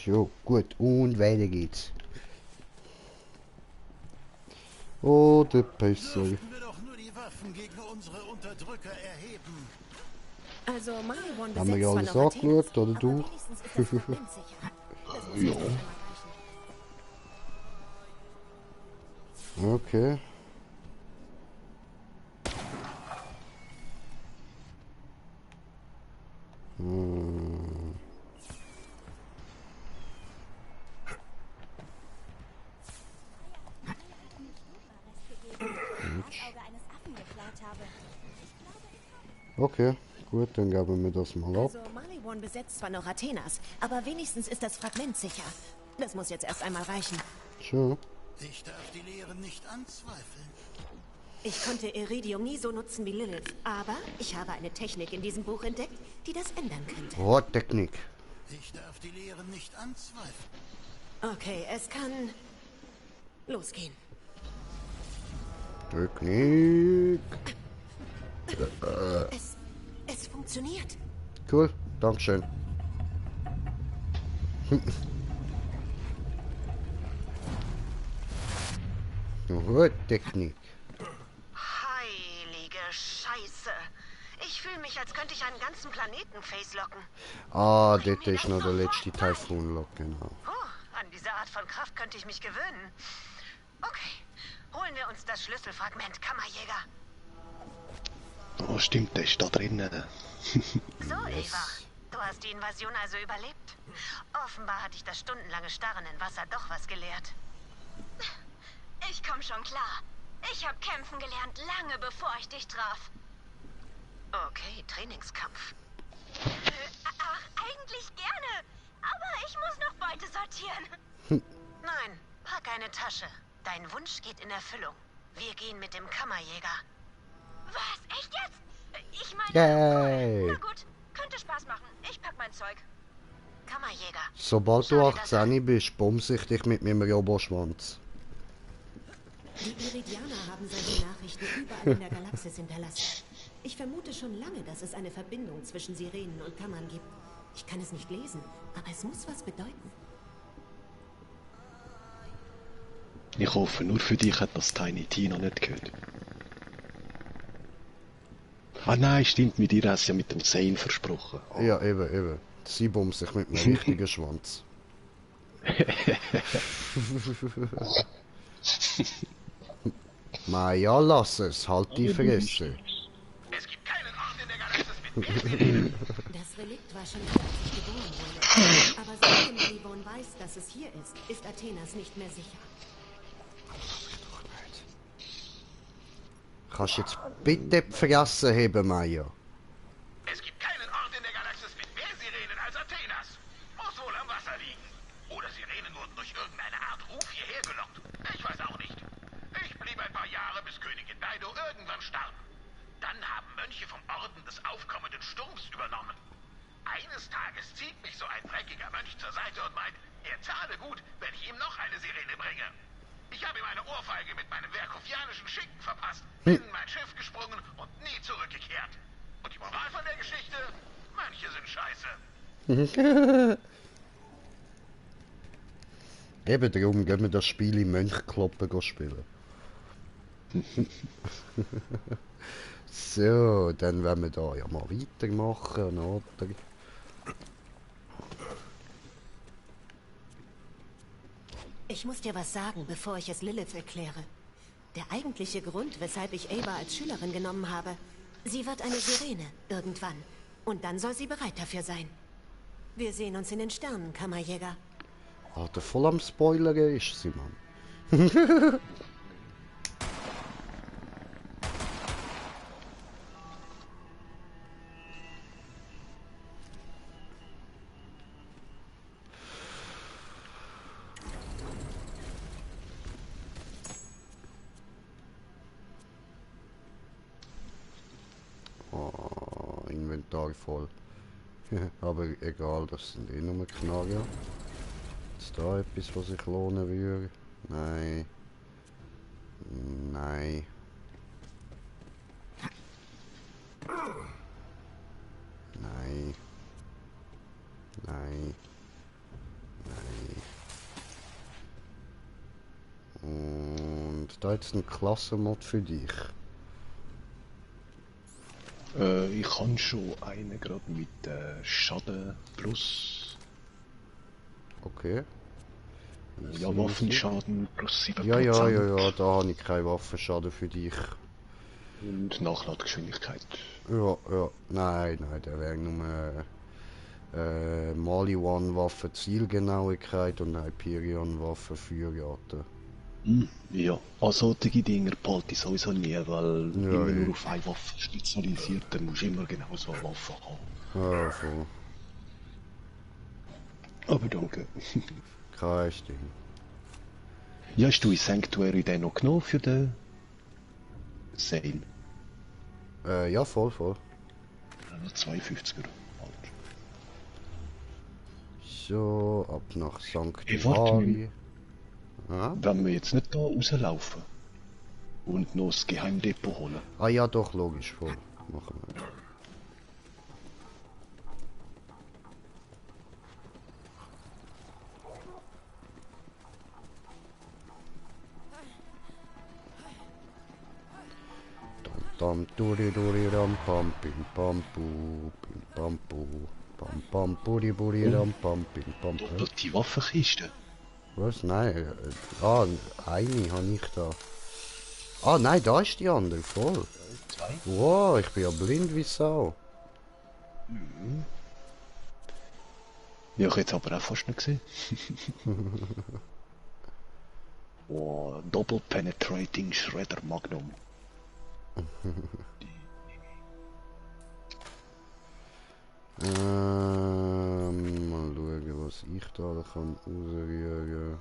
Speaker 1: So, gut, und weiter geht's. Oder besser.
Speaker 12: Dürfen wir doch nur die Waffen gegen unsere Unterdrücker erheben.
Speaker 6: Also, Maliwan
Speaker 1: Haben wir ja alles
Speaker 6: besetzt zwar noch
Speaker 1: angeschaut, oder du?
Speaker 5: Ja.
Speaker 1: Okay. Okay, gut, dann geben wir das mal ab.
Speaker 6: Also, Maliwan besetzt zwar noch Athenas, aber wenigstens ist das Fragment sicher. Das muss jetzt erst einmal reichen.
Speaker 1: Sure.
Speaker 12: Ich darf die Lehren nicht anzweifeln.
Speaker 6: Ich konnte Iridium nie so nutzen wie Lilith, aber ich habe eine Technik in diesem Buch entdeckt, die das ändern könnte.
Speaker 1: Oh, Technik.
Speaker 12: Ich darf die Lehren nicht anzweifeln.
Speaker 6: Okay, es kann losgehen.
Speaker 1: Technik.
Speaker 6: Es funktioniert.
Speaker 1: Cool, Dankeschön. Gut, Technik.
Speaker 6: Heilige Scheiße. Ich fühle mich, als könnte ich einen ganzen Planeten facelocken.
Speaker 1: Ah, das ist noch der letzte Typhoon-Lock, genau.
Speaker 6: An diese Art von Kraft könnte ich mich gewöhnen. Okay, holen wir uns das Schlüsselfragment, Kammerjäger.
Speaker 5: Oh, stimmt, der ist da drinnen.
Speaker 6: So, Eva, du hast die Invasion also überlebt. Offenbar hat dich das stundenlange Starren in Wasser doch was gelehrt.
Speaker 17: Ich komm schon klar. Ich habe kämpfen gelernt, lange bevor ich dich traf.
Speaker 6: Okay, Trainingskampf.
Speaker 17: Ach, eigentlich gerne. Aber ich muss noch Beute sortieren.
Speaker 6: Nein, pack eine Tasche. Dein Wunsch geht in Erfüllung. Wir gehen mit dem Kammerjäger.
Speaker 17: Was? Echt jetzt? Ich meine...
Speaker 1: Yay.
Speaker 17: Na gut, könnte Spaß machen. Ich pack mein Zeug.
Speaker 6: Kammerjäger.
Speaker 1: Sobald du 18 bist, bumse ich dich mit meinem Roboschwanz.
Speaker 6: Die Iridianer haben solche Nachrichten überall in der Galaxis hinterlassen. Ich vermute schon lange, dass es eine Verbindung zwischen Sirenen und Kammern gibt. Ich kann es nicht lesen, aber es muss was bedeuten.
Speaker 5: Ich hoffe, nur für dich hat das Tiny Tina nicht gehört. Ah nein, stimmt, mit ihr hast du ja mit dem Zane versprochen.
Speaker 1: Oh. Ja, eben. Sie bummt sich mit einem richtigen Schwanz. Maja, lass es, halt die Fresse.
Speaker 2: Es gibt keinen Ort in der Galaxis mit mehr Sirenen.
Speaker 19: Das Relikt war schon hier, als ich geboren wurde. Aber solange Maribon weiß, dass es hier ist Athenas nicht mehr sicher.
Speaker 1: Kannst du jetzt bitte die Fresse heben, Maja?
Speaker 2: Es gibt keinen Ort in der Galaxis mit mehr Sirenen als Athenas. Muss wohl am Wasser liegen. Oder Sirenen wurden durch irgendeine Art Ruf hierher gelockt. Ich weiß auch nicht. Ich blieb ein paar Jahre, bis Königin Dido irgendwann starb. Dann haben Mönche vom Orden des aufkommenden Sturms übernommen. Eines Tages zieht mich so ein dreckiger Mönch zur Seite und meint, er zahle gut, wenn ich ihm noch eine Sirene bringe. Ich habe ihm eine Ohrfeige mit meinem verkovianischen Schinken verpasst, bin in mein Schiff gesprungen und nie zurückgekehrt. Und die Moral von der Geschichte? Mönche sind scheiße.
Speaker 1: Eben darum gehen wir das Spiel im Mönchkloppen spielen. So, dann werden wir da ja mal weitermachen, oder?
Speaker 19: Ich muss dir was sagen, bevor ich es Lilith erkläre. Der eigentliche Grund, weshalb ich Ava als Schülerin genommen habe, sie wird eine Sirene, irgendwann. Und dann soll sie bereit dafür sein. Wir sehen uns in den Sternen, Kammerjäger.
Speaker 1: Alter, voll am Spoilern ist sie, Mann. Inventar voll. Aber egal, das sind eh nur Knarren. Ist da etwas, was sich lohnen würde? Nein. Nein. Nein. Nein. Nein. Und da jetzt ein Klassenmod für dich.
Speaker 5: Ich kann schon einen gerade mit Schaden plus.
Speaker 1: Okay.
Speaker 5: Ja, Waffenschaden plus 7%.
Speaker 1: Ja, da habe ich keinen Waffenschaden für dich.
Speaker 5: Und Nachladgeschwindigkeit.
Speaker 1: Ja, nein, der wäre nur Maliwan Waffe Zielgenauigkeit und Hyperion Waffe Feuerrate.
Speaker 5: Ja, also solche Dinger behalte ich sowieso nie, weil immer nur auf eine Waffe spezialisiert, dann musst du immer genau so eine Waffe haben.
Speaker 1: Ja, voll.
Speaker 5: Aber danke.
Speaker 1: Kein Ding.
Speaker 5: Ja, hast du in Sanctuary den noch genommen für den Sale?
Speaker 1: Ja, voll.
Speaker 5: 52er.
Speaker 1: So, ab nach St.
Speaker 5: Mari. Wenn wir jetzt nicht da rauslaufen und noch das Geheimdepot holen.
Speaker 1: Ah ja, doch, logisch, voll. Machen wir. Dam duri duri ram pam pim pam pu pim pam pu pam pam puri puri ram pam pim pam.
Speaker 5: Die Waffenkiste.
Speaker 1: Was? Nein. Eine habe ich da. Nein, da ist die andere, voll. Wow, ich bin ja blind wie Sau.
Speaker 5: Ja, ich hätte es aber auch fast nicht gesehen. Wow, Double Penetrating Shredder Magnum.
Speaker 1: Mal schauen, was ich da kann rausrühren.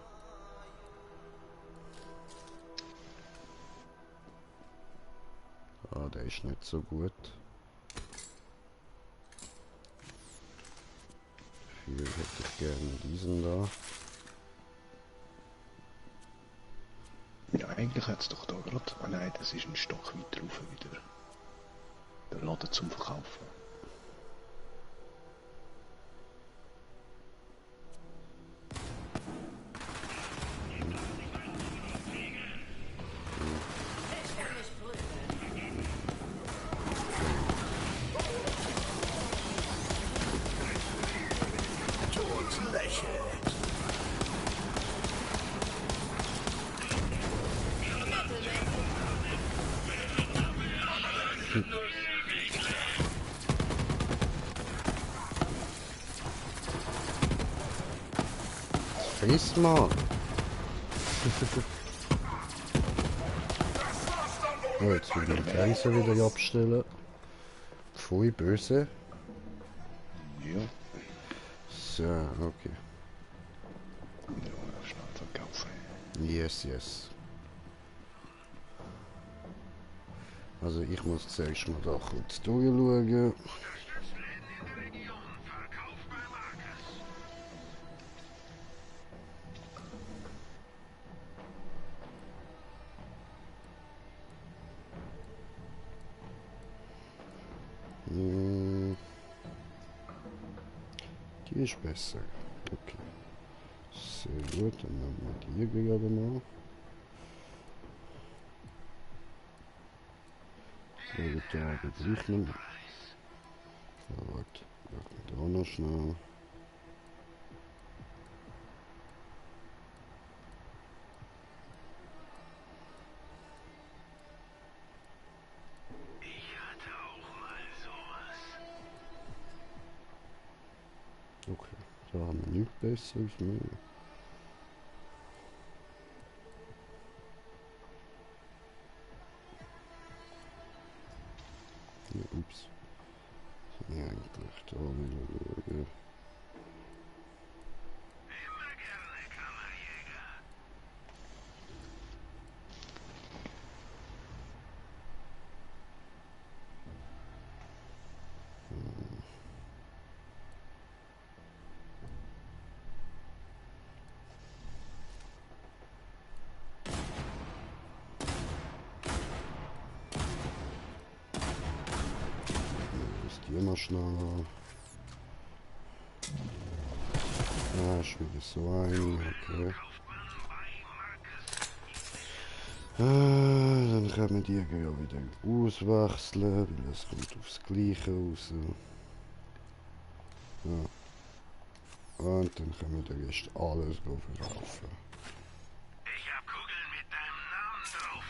Speaker 1: Der ist nicht so gut. Dafür hätte ich gerne diesen da.
Speaker 5: Ja, eigentlich hat es doch da gerade. Nein, das ist ein Stock weiter rauf wieder. Der Laden zum Verkaufen.
Speaker 1: Friss mal! Oh, jetzt will ich die Grenze wieder abstellen. Pfui, böse.
Speaker 5: Ja.
Speaker 1: So, okay.
Speaker 5: Ja, schnell verkaufen.
Speaker 1: Yes, yes. Also ich muss zuerst mal da kurz durchschauen. Die ist besser. Okay. Sehr gut, dann nehmen wir die gerade mal. So, da berechnen. Ja, warte. Machen wir da noch schnell. Okay, da haben wir nichts Besseres mehr. Ja, ups. Ja, eigentlich da wieder schauen. Immer schneller. Ah, schon wieder so ein, okay. Dann können wir die ja wieder auswechseln, weil es kommt aufs Gleiche raus. Ja. Und dann können wir den Rest alles verkaufen.
Speaker 2: Ich hab Kugeln mit deinem Namen drauf.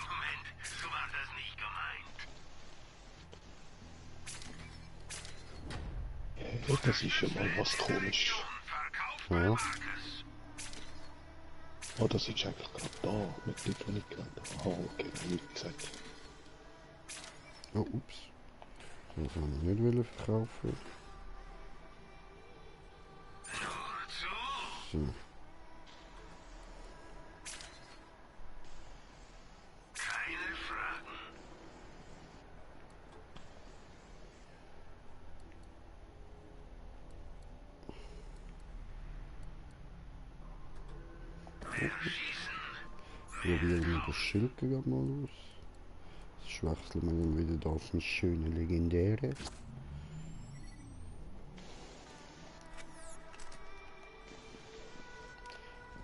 Speaker 2: Moment, so war das nicht gemeint.
Speaker 5: Ja, das ist schon mal was komisch.
Speaker 1: Ja.
Speaker 5: Oh, das ist eigentlich gerade da, mit dem, was ich gerade habe. Oh, okay, nicht gesagt.
Speaker 1: Oh, ups. Das haben wir nicht wollen verkaufen. So.
Speaker 2: Keine Fragen.
Speaker 1: Probieren wir das Schild gerade mal aus. Das wechseln wir dann wieder da auf eine schöne Legendäre.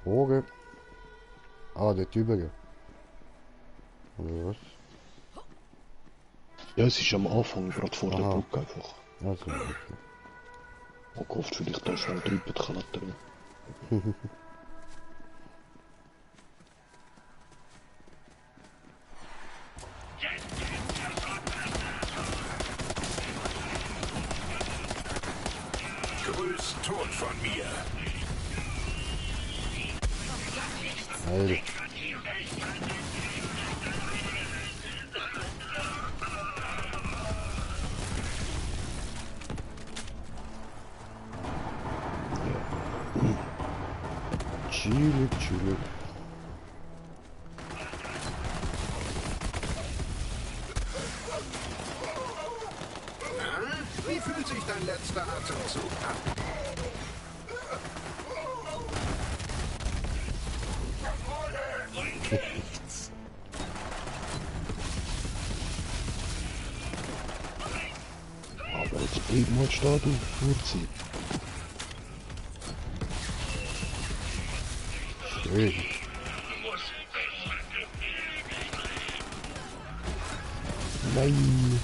Speaker 1: Bogen. Ah, der Typen. Oder was?
Speaker 5: Ja, es ist am Anfang, gerade vor der Brücke einfach.
Speaker 1: Also, okay.
Speaker 5: Ich hoffe, vielleicht da schnell drüber klettern.
Speaker 2: Grüß Tod von mir.
Speaker 1: Alter. Chillig.
Speaker 2: Wie fühlt sich dein letzter Atemzug an?
Speaker 5: Aber jetzt blieb mal stehen und vorziehen.
Speaker 1: Schön. Nein.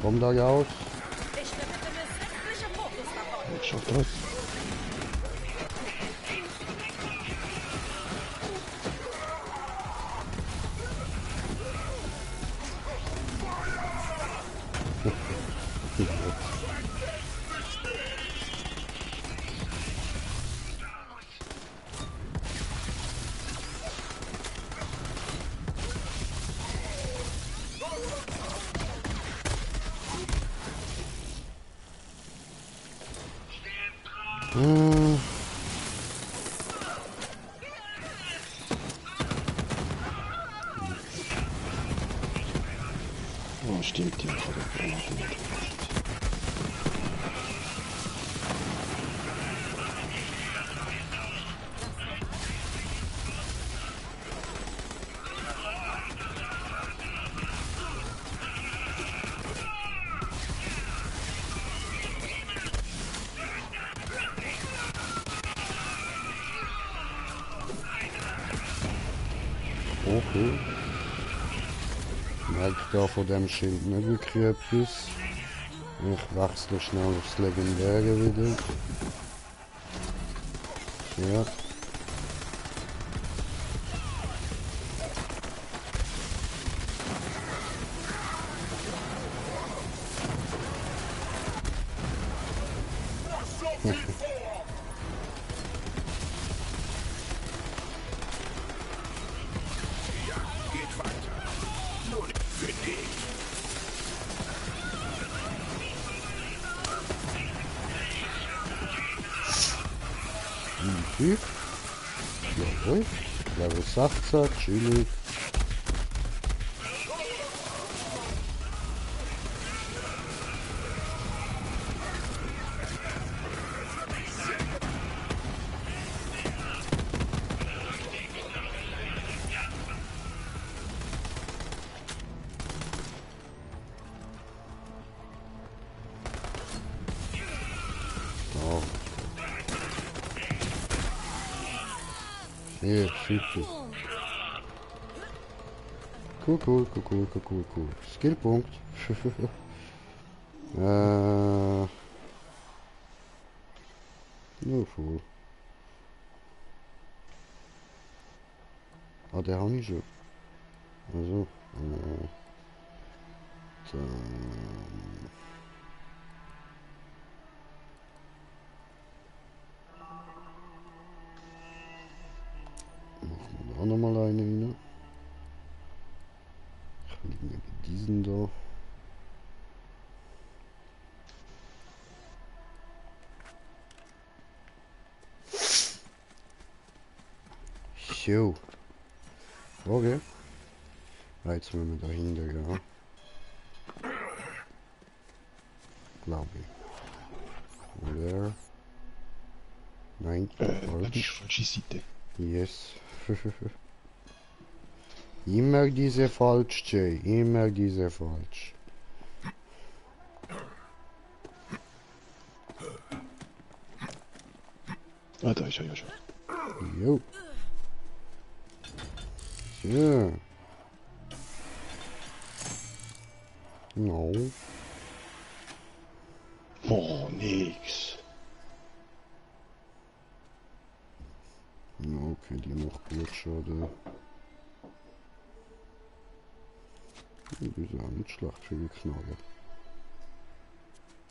Speaker 1: Komm da raus.
Speaker 18: Ich will bitte eine sämtliche Fotos davon.
Speaker 5: Ich schaff das. Ah, stimmt, ja, ich habe die Granate nicht.
Speaker 1: Okay. Merkt da von dem Schild nicht wirklich etwas. Ich wechsle schnell aufs Legendäre wieder. Ja. Jawohl. Level 16, chillig. Ja, super. Cool. Skillpunkt. Nur voll. Ah, der habe ich schon. Also, dann... Machen wir da nochmal eine rein. Ich will mir diesen da. So. Okay. Jetzt müssen wir dahinter, ja. Glaube ich. Oder? Nein.
Speaker 5: Falsche Seite.
Speaker 1: Yes. Immer diese falsch, Jay. Immer diese falsch.
Speaker 5: Ah, da ist er ja schon.
Speaker 1: Jo. So. No.
Speaker 5: Oh, nix.
Speaker 1: Okay, die macht gut Schaden. Die ist auch nicht schlecht für die Knarre.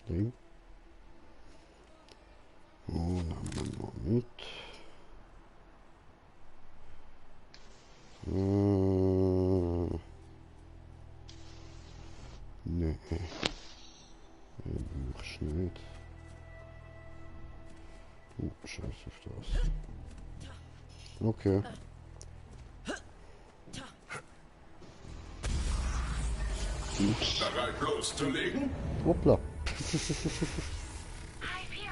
Speaker 1: Ding. Oh, nehmen wir mal mit. Nee. Brauchst nicht. Scheiß auf das. Okay.
Speaker 16: Bereit loszulegen?
Speaker 1: Hoppla.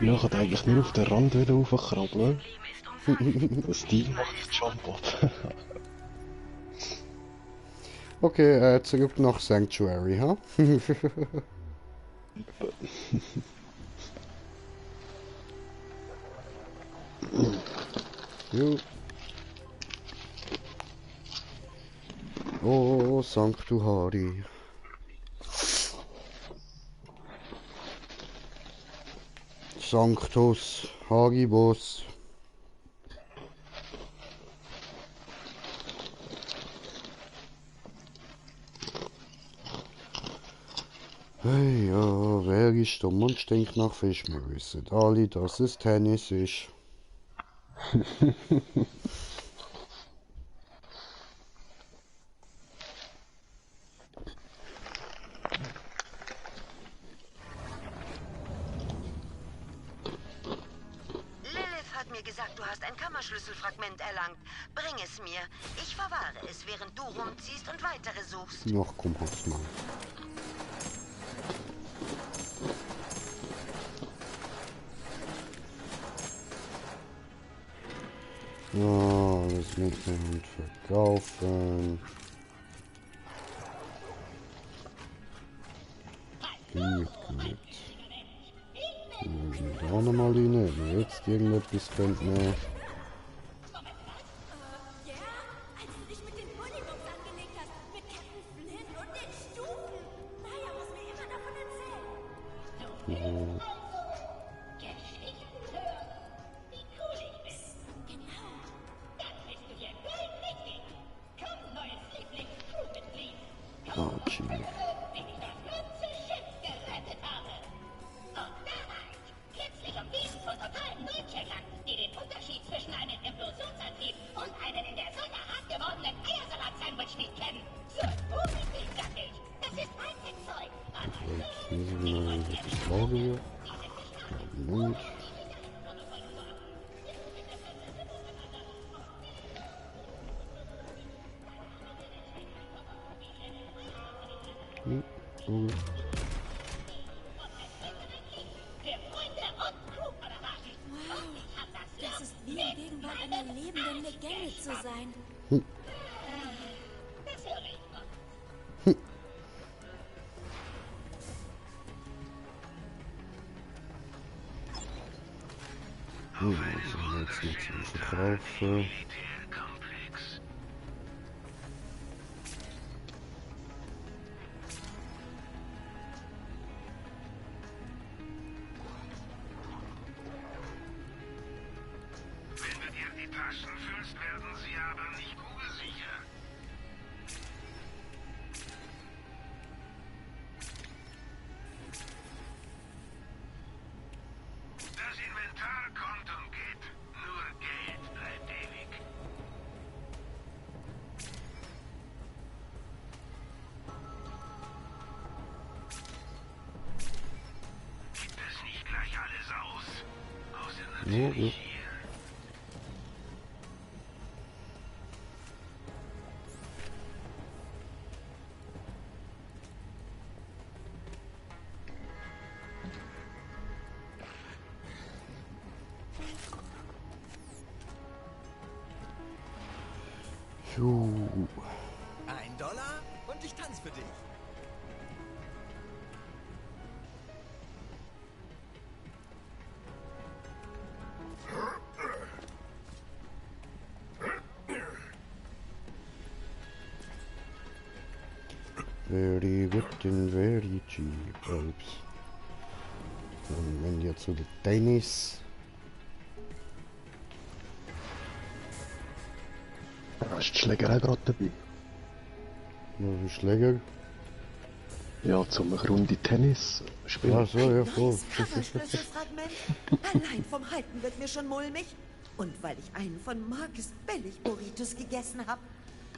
Speaker 5: Ich kann eigentlich nur auf den Rand wieder raufkrabbeln. Das Ding macht Jump ab.
Speaker 1: Okay, zurück nach Sanctuary, ha? Jo. Oh, Sanctuary. Sanctus, Hagibos. Hey, ja, wer ist dumm und stinkt nach Fisch? Wir wissen alle, dass es Tennis ist.
Speaker 6: gesagt, du hast ein Kammerschlüsselfragment erlangt. Bring es mir. Ich verwahre es, während du rumziehst und weitere suchst.
Speaker 1: Ach komm, hab's mal. Oh, das mitnehmen und verkaufen. Gut. Da auch nochmal rein, wenn wir jetzt irgendetwas könnten.
Speaker 18: Das ist wie in Gegenwart einer lebenden Legende zu sein.
Speaker 1: So, jetzt nichts zu verkaufen. Ja.
Speaker 20: $1 und ich tanze für dich.
Speaker 1: Very good and very cheap. Ups. Dann wenn wir zu den Tennis.
Speaker 5: Hast du die Schlägerei gerade dabei?
Speaker 1: Nur ein Schläger?
Speaker 5: Ja, zum eine Runde Tennis spielen.
Speaker 1: Ach so, ja, voll.
Speaker 13: Kammerschlüsselfragment? Allein vom Halten wird mir schon mulmig. Und weil ich einen von Marcus Billig-Burritos gegessen habe.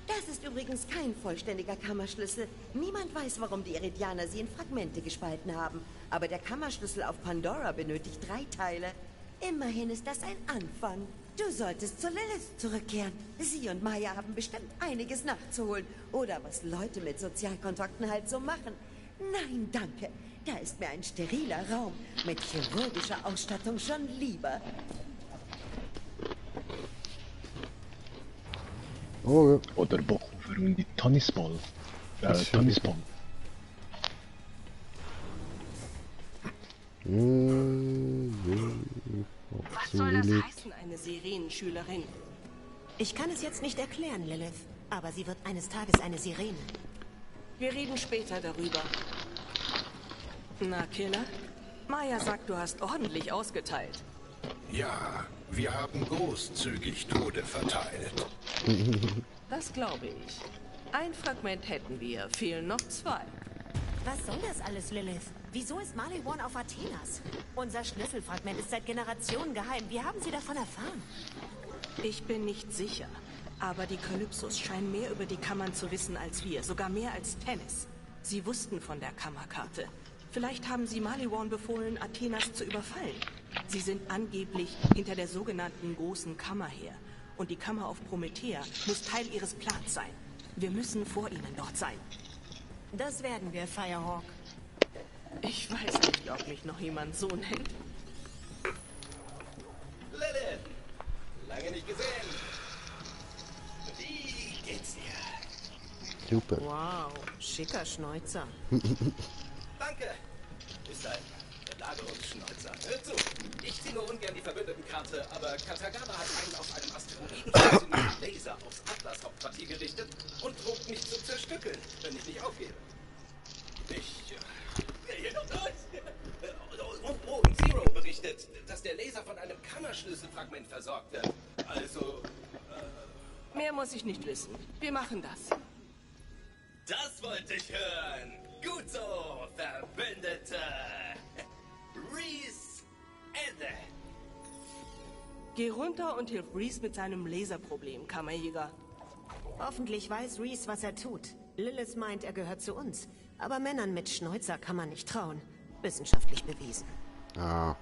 Speaker 13: Das ist übrigens kein vollständiger Kammerschlüssel. Niemand weiß, warum die Iridianer sie in Fragmente gespalten haben. Aber der Kammerschlüssel auf Pandora benötigt 3 Teile. Immerhin ist das ein Anfang. Du solltest zu Lilith zurückkehren. Sie und Maya haben bestimmt einiges nachzuholen. Oder was Leute mit Sozialkontakten halt so machen. Nein, danke. Da ist mir ein steriler Raum mit chirurgischer Ausstattung schon lieber.
Speaker 1: Oh, ja.
Speaker 5: Oder Bock für eine Runde Tennisball. Tennisball.
Speaker 8: Was soll das heißen, eine Sirenenschülerin?
Speaker 19: Ich kann es jetzt nicht erklären, Lilith. Aber sie wird eines Tages eine Sirene.
Speaker 8: Wir reden später darüber. Na, Killer? Maya sagt, du hast ordentlich ausgeteilt.
Speaker 12: Ja, wir haben großzügig Tode verteilt.
Speaker 8: Das glaube ich. Ein Fragment hätten wir, fehlen noch 2.
Speaker 19: Was soll das alles, Lilith? Wieso ist Maliwan auf Athenas? Unser Schlüsselfragment ist seit Generationen geheim. Wie haben Sie davon erfahren?
Speaker 8: Ich bin nicht sicher. Aber die Kalypsos scheinen mehr über die Kammern zu wissen als wir. Sogar mehr als Tennis. Sie wussten von der Kammerkarte. Vielleicht haben sie Maliwan befohlen, Athenas zu überfallen. Sie sind angeblich hinter der sogenannten Großen Kammer her. Und die Kammer auf Promethea muss Teil ihres Plans sein. Wir müssen vor ihnen dort sein.
Speaker 19: Das werden wir, Firehawk.
Speaker 8: Ich weiß nicht, ob mich noch jemand so nennt.
Speaker 10: Lilith! Lange nicht gesehen. Wie geht's dir?
Speaker 1: Super.
Speaker 19: Wow, schicker Schnäuzer.
Speaker 10: Danke. Ist ein Belagerungsschnäuzer. Hör zu. Ich ziehe nur ungern die Verbündetenkarte, aber Katagama hat einen auf einem Asteroiden stationierten Laser aufs Atlas-Hauptquartier gerichtet und droht mich zu zerstückeln, wenn ich nicht aufgebe. Und Zero berichtet, dass der Laser von einem Kammerschlüsselfragment versorgt wird. Also,
Speaker 8: Mehr muss ich nicht wissen. Wir machen das.
Speaker 10: das wollte ich hören. Gut so, Verbündete. Reese Ende.
Speaker 8: Geh runter und hilf Reese mit seinem Laserproblem, Kammerjäger.
Speaker 19: Hoffentlich weiß Reese, was er tut. Lilith meint, er gehört zu uns. Aber Männern mit Schnäuzer kann man nicht trauen. Wissenschaftlich bewiesen.
Speaker 1: Ah.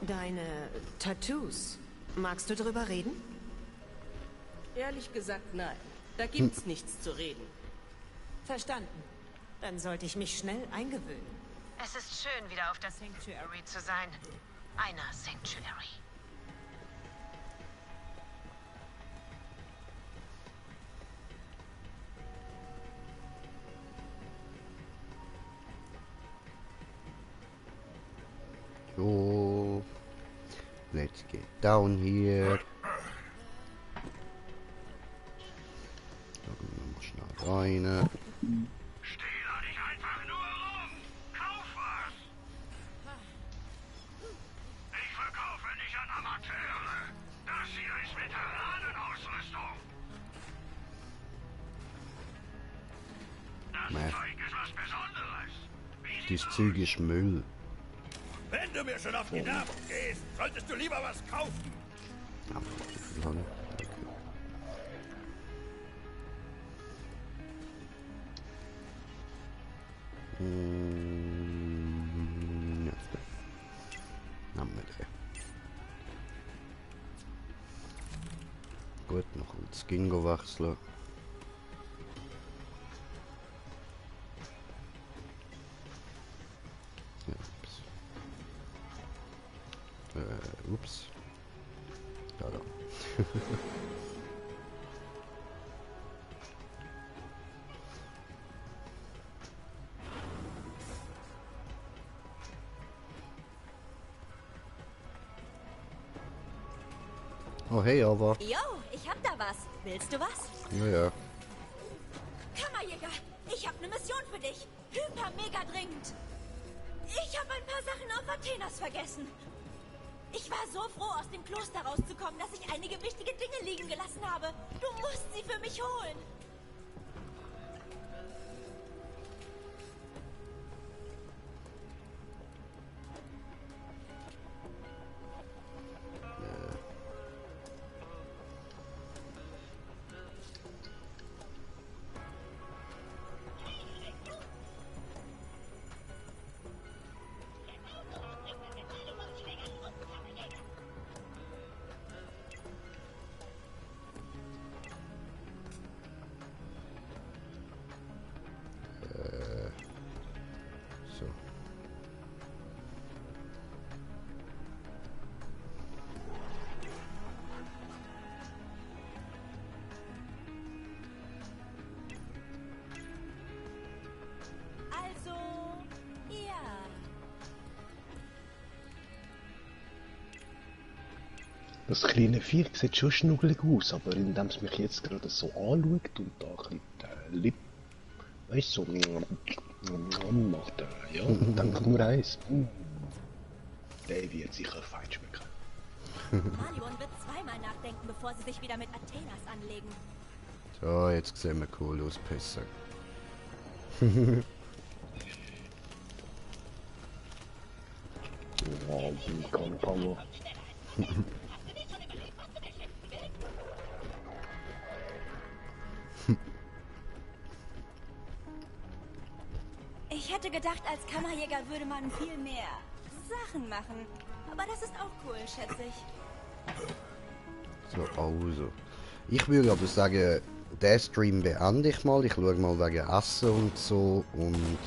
Speaker 19: Deine Tattoos. Magst du drüber reden?
Speaker 8: Ehrlich gesagt, nein. Da gibt's nichts zu reden.
Speaker 19: Verstanden. Dann sollte ich mich schnell eingewöhnen.
Speaker 6: Es ist schön, wieder auf der Sanctuary zu sein. Einer Sanctuary.
Speaker 1: So. Let's get down here. Schnell rein.
Speaker 2: Steh da nicht einfach nur rum! Kauf was! Ich verkaufe nicht an Amateure. Das hier ist Veteranenausrüstung. Das Zeug ist was Besonderes.
Speaker 1: Das Zeug ist Müll.
Speaker 12: Wenn du mir schon auf die Nerven gehst, solltest du lieber was kaufen.
Speaker 1: Ah, zu viel Hand. Okay. Ja. Haben wir den. Gut, noch ein Skin wechseln. Ja, ups. Da. Oh hey, aber.
Speaker 18: Jo, ich hab da was. Willst du was?
Speaker 1: Ja.
Speaker 18: Kammerjäger, ich hab eine Mission für dich. Hyper mega dringend. Ich habe ein paar Sachen auf Athenas vergessen. Ich war so froh, aus dem Kloster rauszukommen, dass ich einige wichtige Dinge liegen gelassen habe. Du musst sie für mich holen.
Speaker 1: So.
Speaker 18: Also, ja.
Speaker 5: Das kleine Viech sieht schon schnuggelig aus, aber indem es mich jetzt gerade so anschaut und da ein bisschen Lipp, weißt du, so macht ja, denkt nur eins. Der wird sicher fein schmecken.
Speaker 18: Malion wird zweimal nachdenken, bevor sie sich wieder mit Athenas anlegen.
Speaker 1: So, jetzt sehen wir cool aus, besser.
Speaker 5: Ja, die kann Power.
Speaker 18: Ich hätte gedacht, als Kammerjäger würde man viel mehr Sachen machen. Aber das ist auch cool, schätze ich.
Speaker 1: So, also. Ich würde aber sagen, den Stream beende ich mal. Ich schaue mal wegen Essen und so. Und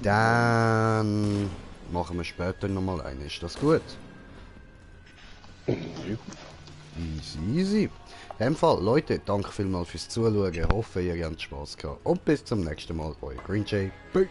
Speaker 1: Dann machen wir später nochmal eine. Ist das gut? Easy, easy. In dem Fall, Leute, danke vielmals fürs Zuschauen. Ich hoffe, ihr habt Spaß gehabt. Und bis zum nächsten Mal. Euer Green Jay. Bye.